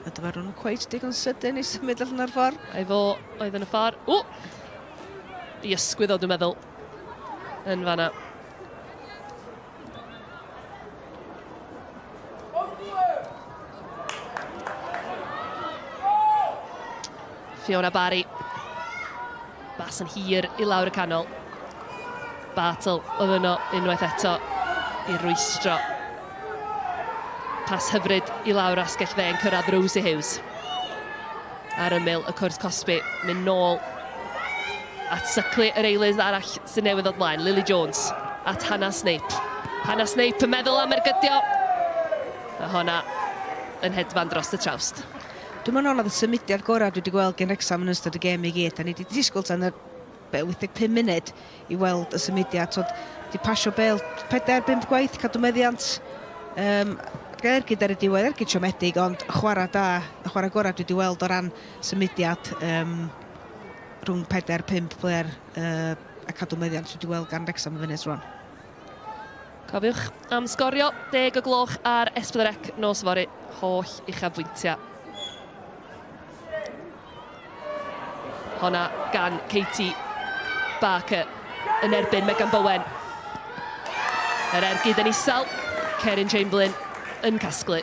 A dyma nhw'n cweit digon sydyn i symud allan o'r ffordd. A'i fo oedd yn y ffordd. O! I ysgwydd o, dwi'n meddwl. Yn fanna. Fiona Barry. Bas yn hir i lawr y canol. Bartle oedd yno unwaith eto i rwystro. Pas hyfryd i lawr asgell dde yn cyrraedd Rosie Hughes. Ar ymyl y cwrs cosbi, mynd nôl at syclu yr eilydd arall sy'n newydd ddod mlaen, Lily Jones, at Hannah Snape. Hannah Snape yn meddwl am ergydio. A honna yn hedfan dros y trawst. Dwi'n meddwl honna oedd y symudiad gorau dwi wedi gweld gen Wrecsam yn ystod y gêm i gyd. Da ni wedi disgwyl tan yr 85 munud i weld y symudiad. Tod, di pasio bel 4-5 gwaith, cadw meddiant. Um, ergyd ar y diwedd, ergyd siomedig, ond chwarae da, y chwarae gorau dwi wedi weld o ran symudiad um, rhwng 4-5 player uh, a cadw meddiant dwi wedi weld gan Wrecsam y funud rwan. Cofiwch am sgorio 10 o gloch ar S4C nos fory, holl uchafbwyntiau. Honna gan Katie Barker yn erbyn Megan Bowen. Yr ergyd yn isel, Keryn Chamberlain yn casglu.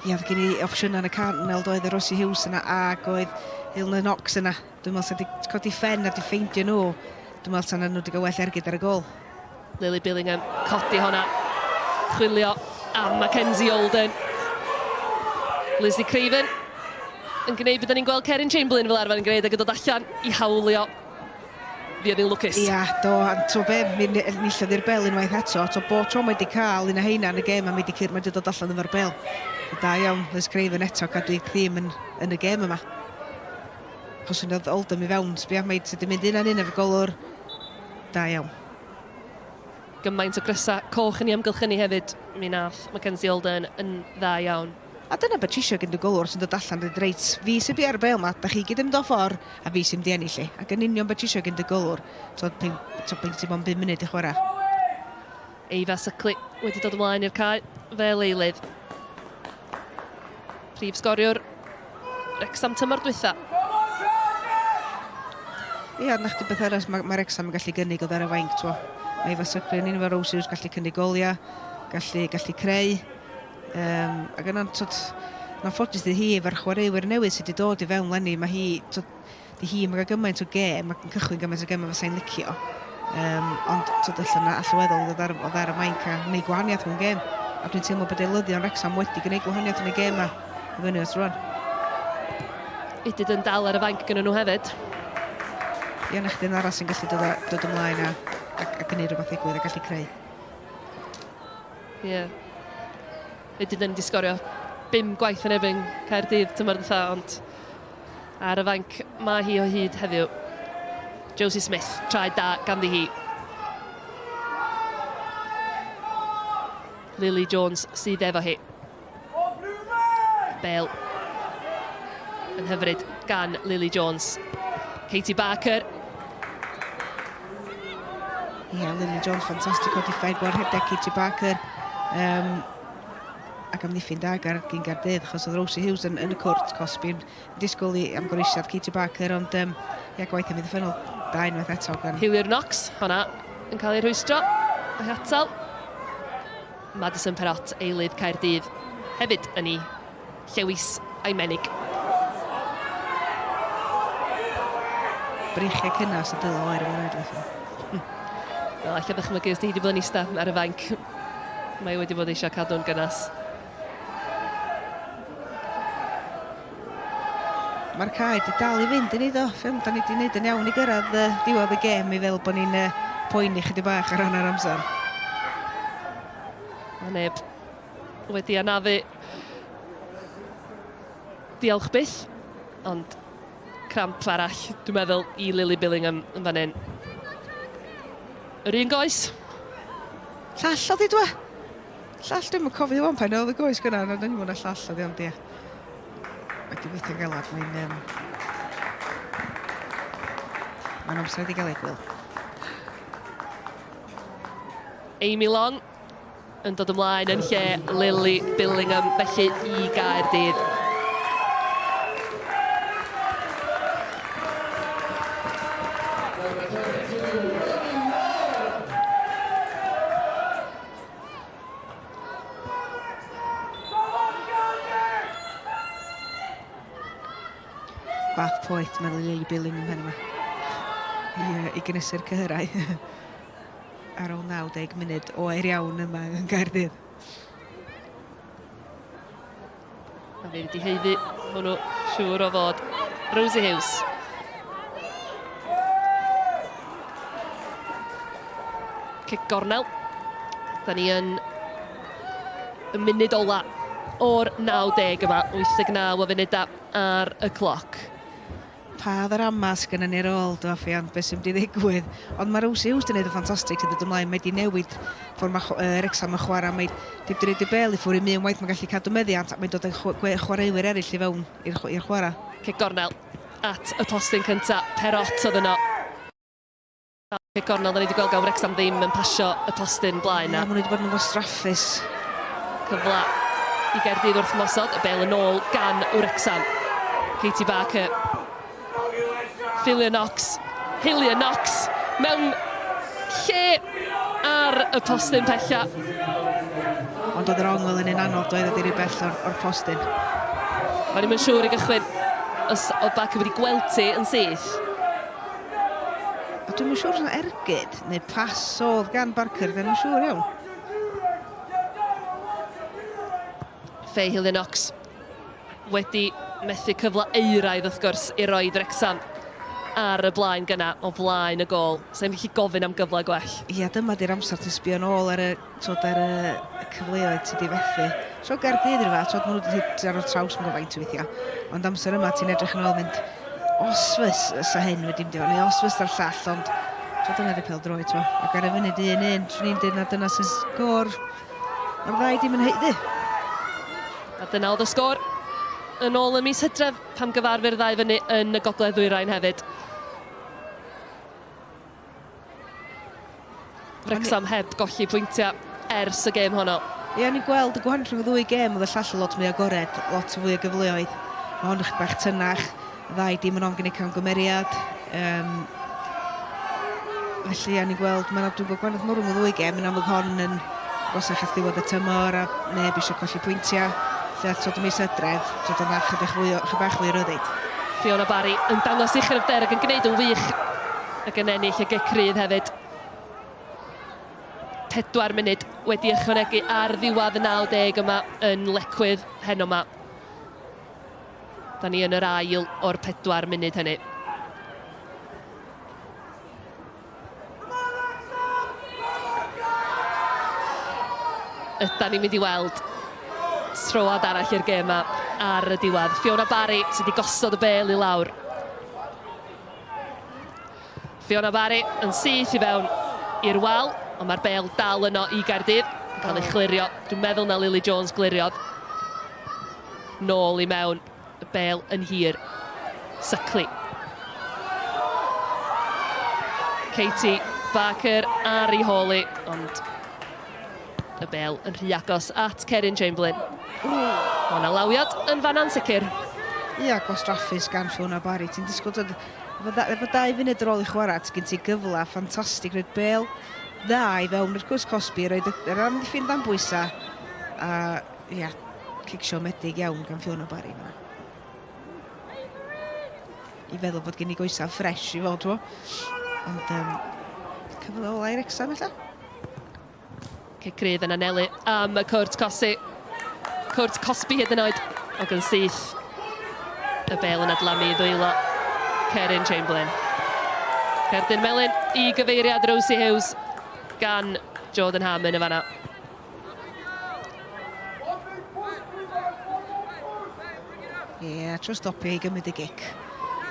Ia, oedd gen i opsiynau yn y canol, doedd y Rosie Hughes yna ac oedd Hilna Knox yna. Dwi'n meddwl 'sa 'di codi ffen a 'di ffeindio nhw, dwi'n meddwl 'sa nhw wedi cael well ergyd ar y gôl. Lily Billingham, codi honna, chwilio am Mackenzie Olden. Lizzie Craven yn gwneud beth ni'n gweld Keryn Chamberlain fel arfer yn gwneud ac yn dod allan i hawlio. Fi oedd hi'n lwcus. Ia, do, a t'o' be', mi enillodd hi'r bel unwaith eto, t'o' bob tro mae 'di cael un o heina yn y gêm a mae 'di mae 'di dod allan efo'r bel. Da iawn, Liz Craven eto cadw ei thîm yn, yn y gêm yma. Achos yn oedd Oldham i fewn, sbia, mae wedi mynd un a'n un efo'r golwr. Da iawn. Gymaint o grysau coch yn ei amgylchynu hefyd. Mi nath Mackenzie Oldham yn dda iawn. A dyna beth ti eisiau gen dy golwr sy'n dod allan dweud, reit, fi sy'n bia'r bel ma, da chi gyd yn mynd o ffordd, a fi sy'n mynd i ennill i. Ac yn union beth ti eisiau gen dy golwr, twod, pyn, twod, pyn ti'n bod 5 munud i chwarae. Eva Sycli wedi dod ymlaen i'r cae fel eilydd. Prif sgoriwr Wrecsam tymor dwytha. Ia, na chdi beth arall mae, mae Wrecsam yn gallu gynnig oedd ar y fainc, twa. Mae Eva Sycli yn un o'r Rose Hughes gallu cynnig goliau, gallu, gallu creu. Um, ac yna'n, twod, yn anffodus iddi hi efo'r chwaraewyr newydd sydd wedi dod i fewn lenni, mae hi, twod, 'di hi 'im yn cael gymaint o gêm ac yn cychwyn gymaint o gemau fasai'n licio. Um, ond twyd, allan na allweddol i ddod ar, oedd ar y mainc a wneud gwahaniaeth mewn gêm. A dwi'n teimlo bod eilyddion Wrexham wedi gwneud gwahaniaeth yn y gêm a i fyny at rwan. Idyd yn dal ar y fainc gyda nhw hefyd. Ie, na chdi'n arall sy'n gallu dod, a, dod ymlaen a, a, a gwneud rhywbeth ddigwydd a gallu creu. Ie. Yeah. Idyd yn di sgorio bum gwaith yn erbyn Caerdydd tymor ddiwetha, ond Ar y fainc mae hi o hyd heddiw. Josie Smith, traed da ganddi hi. Lily Jones sydd efo hi. Bale yn hyfryd gan Lily Jones. Katie Barker. Ie, yeah, Lily Jones, ffantastig o diffaid gweld rhedeg Katie Barker. Um, ac amddiffyn da gar, gyn Gaerdydd, achos oedd Rosie Hughes yn, yn y cwrt cosbi yn disgwyl i am goroesiad Katie Barker, ond um, ia, gwaith am ddiffynol da unwaith eto. Gan... Hillier Knox, honna yn cael ei rhwystro a'i hatal. Madison Perrott, eilydd Caerdydd, hefyd yn ei llewis a'i menig. Breichiau cynnas a dylo oer yn oed felly. Wel, allai ddychmygu os di hi wedi bod yn eista ar y fainc. Mae wedi bod eisiau cadw'n gynnas. Mae'r cae wedi dal i fynd yn iddo. Ffilm, da ni wedi gwneud yn iawn i gyrraedd uh, diwedd y gêm i fel bod ni'n uh, poeni chydig bach ar hanner amser. Mae neb wedi anafu. Diolch byth, ond cramp arall, dwi'n meddwl, i Lily Billingham yn fan hyn. Yr un goes. Llall oedd hi dwi? Llall, dwi'm yn cofio wan pan oedd y goes gynna, ond o'n i'n meddwl na llall oedd hi, ond ia. Wedi weithio'n galad, mae'n... Um, mae'n amser iddi gael egwyl. Amy Long yn dod ymlaen yn lle Lily Billingham, felly i Gaerdydd. Bath poeth, mae Lily Billingham heno 'ma. I, uh, i gynnesu'r cyhyrau. Ar ôl 90 munud oer iawn yma yng Nghaerdydd. A fe wedi haeddu hwnnw siŵr o fod. Rosie Hughes. Cic gornel. Da ni yn y munud ola o'r 90 yma, 89 o funudau ar y cloc. Pa ddrama sy gynnon ni ar ôl do Ffion, be sy'n mynd i ddigwydd. Ond mae Rosie Hughes 'di neud yn ffantastig sy'n dod ymlaen, mae 'di newid ffordd mae uh, Wrecsam yn chwarae, mae 'di dweud y bel i ffwrdd i mi unwaith, mae'n gallu cadw meddiant ac mae'n dod â chwaraewyr eraill i fewn i'r chwarae. Cic gornel at y postyn cyntaf, Perrott oedd yno. Cic gornel, da ni wedi gweld gan Wrecsam ddim yn pasio y postyn blaen na. Ie, maen nhw wedi bod yn wastraffus. Cyfle i Gaerdydd wrth ymosod, y bel yn ôl gan Wrecsam. Katie Barker. Philia Knox. Hillier Knox mewn lle ar y postyn pella. Ond oedd yr ongl yn un anodd, doedd o rhy bell o'r, or postyn. Mae'n ddim yn siŵr i gychwyn os oedd Barker wedi gweld ti yn syth. A dwi'm yn siŵr os yna ergyd neu pas oedd gan Barker, ddim yn siŵr iawn. Faye Hillier-Knox wedi methu cyfle euraidd wrth gwrs i roi Wrecsam ar y blaen gyna o flaen y gôl. Sa'n gallu gofyn am gyfle gwell. Ia, dyma di'r amser ti'n sbio nôl ar y, twod, ar y, y cyfleoedd ti di fethu. So Gaerdydd rhyw fath, twod, maen nhw wedi ar o'r traws yn gyfaint weithiau. Ond amser yma ti'n edrych yn ôl mynd, os fys sa hyn wedi mynd i fod, neu os fysa'r llall, ond so dyna di pêl-droed, t'mo. Ac ar y funud 1-1, swn i'n dweud na dyna sy'n sgôr mae'r ddau dim yn haeddu. A dyna oedd y sgôr yn ôl ym mis Hydref pan gyfarfu'r ddau fyny yn y Gogledd Ddwyrain hefyd. Wrecsam heb golli pwyntiau ers y gêm honno. Ie, o'n i'n gweld y gwahaniaeth rhwng y ddwy gêm, oedd y llall yn lot mwy agored, lot fwy o gyfleoedd. Mae hwn ychydig bach tynach, y ddau dîm yn ofn gwneud camgymeriad. Um, felly, o'n i'n gweld, mae'n dwi'n gweld gwahaniaeth mawr rhwng y ddwy gêm, yn amlwg hon yn gosach at ddiwedd y tymor a neb eisiau colli pwyntiau. Lle at mis Hydref, tyd yna chydig fwy o, chydig bach fwy o ryddid. Fiona Barry yn dangos ei chryfder ac yn gwneud yn wych ac yn ennill y gic rydd hefyd. 4 munud wedi ychwanegu ar ddiwedd y 90 yma yn Lecwydd heno yma. Da ni yn yr ail o'r 4 munud hynny. Yda ni'n mynd i weld troad arall i'r gêm yma ar y diwedd. Fiona Barry sydd wedi gosod y bel i lawr. Fiona Barry yn syth i fewn i'r wal, ond mae'r bel dal yno i Gaerdydd. Yn cael ei chlirio. Dwi'n meddwl na Lily Jones gliriodd. Nôl i mewn, y bel yn hir. Sycli. Katie Barker ar ei hôl i, ond y bel yn rhy agos at Cerin Chamberlain. Mae yna lawiad yn fanna'n sicr. Ia, gwastraffus gan Fiona Barry. Ti'n disgwyl dod Efo efo dau funud ar ôl i chwarae, ti gen ti gyfle ffantastig roed bêl dda i fewn i'r cwrs cosbi, roed yr amddiffyn dan bwysau, a ia, cic siomedig iawn gan Fiona Barry yma. I feddwl bod gen i goesau ffres i fod, Ond um, cyfle ola i Wrecsam, ella? Cic rydd yn anelu am y cwrt cosi. Cwrt cosbi hyd yn oed. Ac yn syth y bel yn adlamu i ddwylo Cerin Chamberlain. Cerdyn melyn i gyfeiriad Rosie Hughes gan Jordan Harmon yn fanna. Ie, yeah, tro stopio i gymryd y gic.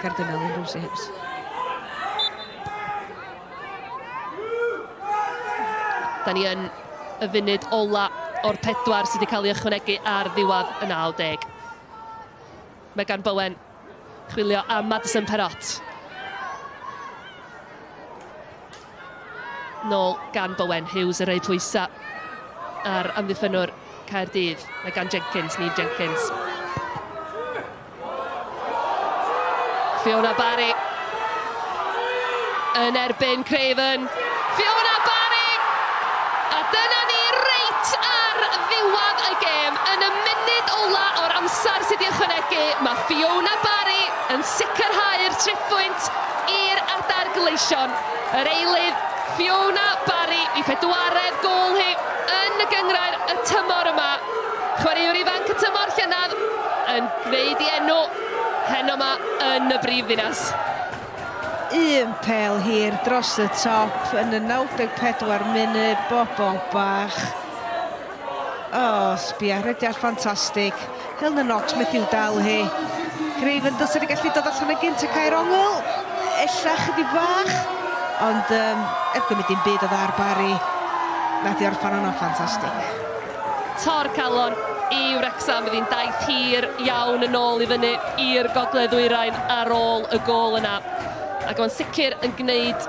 Cerdyn melyn Rosie Hughes. Da ni yn y funud ola o'r pedwar sydd wedi cael ei ychwanegu ar ddiwedd y 90. Megan Bowen chwilio am Madison Perrott. Nôl gan Bowen, Hughes yn rhoi pwysau ar amddiffynnwr Caerdydd. Mae gan Jenkins, Neve Jenkins. Fiona Barry yn erbyn Craven. Fiona Barry! A dyna ni reit ar ddiwedd y gêm. Yn y munud ola o'r amser sydd wedi ychwanegu, mae Fiona Barry yn sicrhau'r triphwynt i'r Adar Gleision. Yr eilydd Fiona Barry i phedwaredd gôl hi yn y gynghrair y tymor yma. Chwaraewr ifanc y tymor llynedd yn gwneud ei enw heno yma yn y brif ddinas. Un pêl hir dros y top yn y 94 munud, bobl bach. O, oh, sbia, rhediad ffantastig. Helena Knox methu dal hi. Craven dylse wedi gallu dod allan yn gynt y cair ongl. Ella chydig bach. Ond um, heb gymryd dim byd o dda'r Barry. Nath i orffan hwnna'n ffantastig. Tor calon i Wrecsam. Bydd hi'n daith hir iawn yn ôl i fyny i'r gogledd ddwyrain ar ôl y gôl yna. Ac mae'n sicr yn gwneud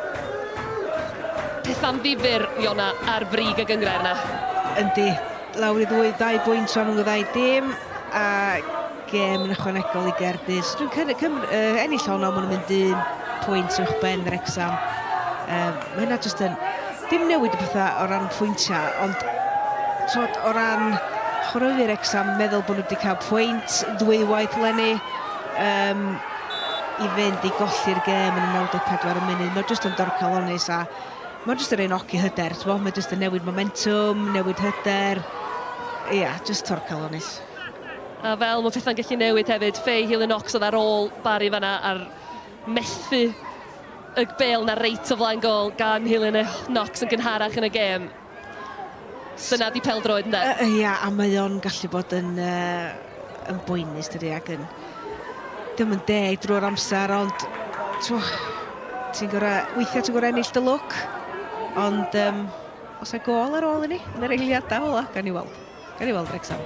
pethau'n ddifyr, Iona, ar frig y gynghrair yna. Yndi, lawr i ddwy, ddau bwynt rhan rhwng y ddau dîm, a gêm yn ychwanegol i Gaerdydd. So dwi'n cymryd, cymr, uh, ennill honno, maen nhw'n mynd un pwynt uwch ben Wrecsam. Um, mae hynna jyst yn, dim newid y pethau o ran pwyntiau, ond twod, o ran chwaraewyr Wrecsam, meddwl bod nhw wedi cael pwynt ddwywaith lenni. Um, i fynd i golli'r gêm yn y 94 y munud. Mae jyst yn dorcalonnus a mae jyst yn rhoi knock i hyder. T'mo? Mae jyst yn newid momentum, newid hyder. Ia, yeah, jyst torcalonnus. A fel mae pethau'n gallu newid hefyd, Faye Healy Knox oedd ar ôl Barry fanna a'r methu y bêl na reit o flaen gôl gan Healy Knox yn gynharach yn y gêm. Dyna di pêl-droed ynde? Ia, a mae o'n gallu bod yn, uh, yn boenus dydy ac yn... Dim yn deg drwy'r amser, ond ti'n gorau, weithiau ti'n gorau ennill dy lwc, ond um, os a gôl ar ôl i ni yn yr eiliadau ola, gan i weld. Gawn ni weld Wrecsam.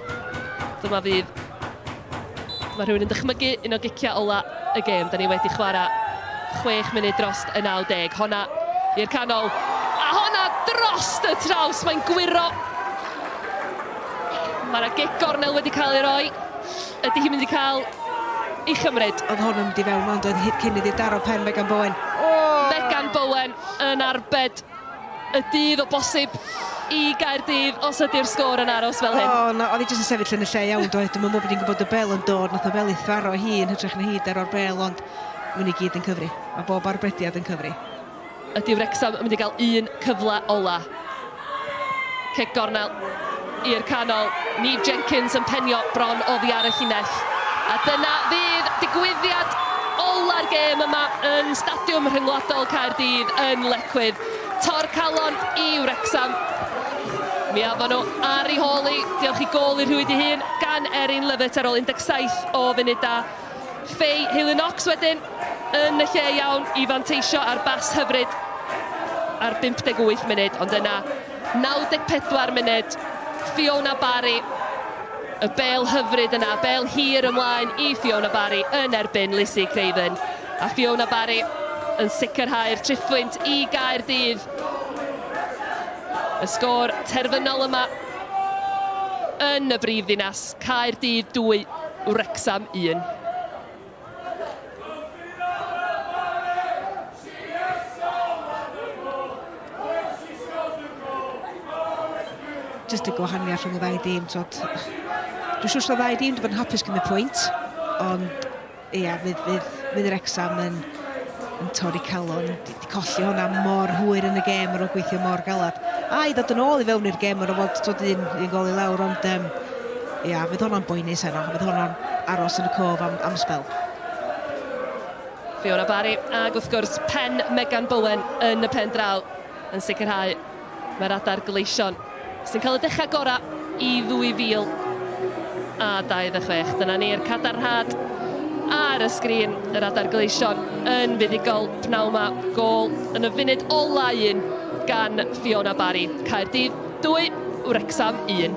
Dyma fydd... Mae rhywun yn dychmygu un o giciau ola y gêm. Da ni wedi chwarae 6 munud dros y 90. Honna i'r canol. A honna Drost y traws, mae'n gwyro. Mae yna gic gornel wedi cael ei roi. Ydy hi'n mynd i cael ei chymryd? Oedd hwn yn mynd i fewn ond oedd cyn iddi daro pen Megan Bowen. Oh! Megan Bowen yn arbed y dydd o bosib i Gaerdydd os ydy'r sgôr yn aros fel hyn. O, na, oedd hi jyst yn sefyll yn y lle iawn, doedd. Dwi'n meddwl bod hi'n gwybod y bel yn dod, nath o fel ei tharo hi yn hytrach na hi daro'r bel, ond mae'n i gyd yn cyfri. Mae bob arbediad yn cyfri. Ydy Wrecsam yn mynd i gael un cyfle ola? Cic gornel i'r canol. Neve Jenkins yn penio bron oddi ar y llinell. A dyna fydd digwyddiad ola'r gêm yma yn Stadiwm Rhyngwladol Caerdydd yn Lecwydd. Tor calon i Wrecsam. Mi afon nhw ar ei hôl hi. Diolch i gôl i'r rhwyd ei hun gan Erin Lovett ar ôl 17 o funudau. Faye Hayley Knox wedyn yn y lle iawn i fanteisio ar bas hyfryd ar 58 munud, ond yna 94 munud, Fiona Barry, y bel hyfryd yna, bel hir ymlaen i Fiona Barry yn erbyn Lizzie Craven. A Fiona Barry yn sicrhau'r triphwynt i Gaerdydd. Y sgôr terfynol yma yn y brif ddinas, Caerdydd 2, Wrecsam 1. Just y gwahaniaeth rhwng y ddau dîm, twod. Dwi'n siŵr sy'n ddau dîm wedi bod yn hapus cymryd pwynt, ond ia, fydd, fydd, fydd Wrecsam yn, yn torri calon. Di, di colli hwnna mor hwyr yn y gêm ar ôl gweithio mor galad. A i ddod yn ôl i fewn i'r gêm ar ôl fod twod, un, un gol i lawr, ond um, ia, fydd hwnna'n boenus heno, fydd hwnna'n aros yn y cof am, am sbel. Fiona Barry ac wrth gwrs pen Megan Bowen yn y pen draw yn sicrhau mae'r adar gleision sy'n cael y dechrau gorau i 2026. Dyna ni'r cadarnhad ar y sgrin, yr adar gleision yn fuddugol pnawn 'ma. Gôl yn y funud ola un gan Fiona Barry. Caerdydd 2, Wrecsam 1.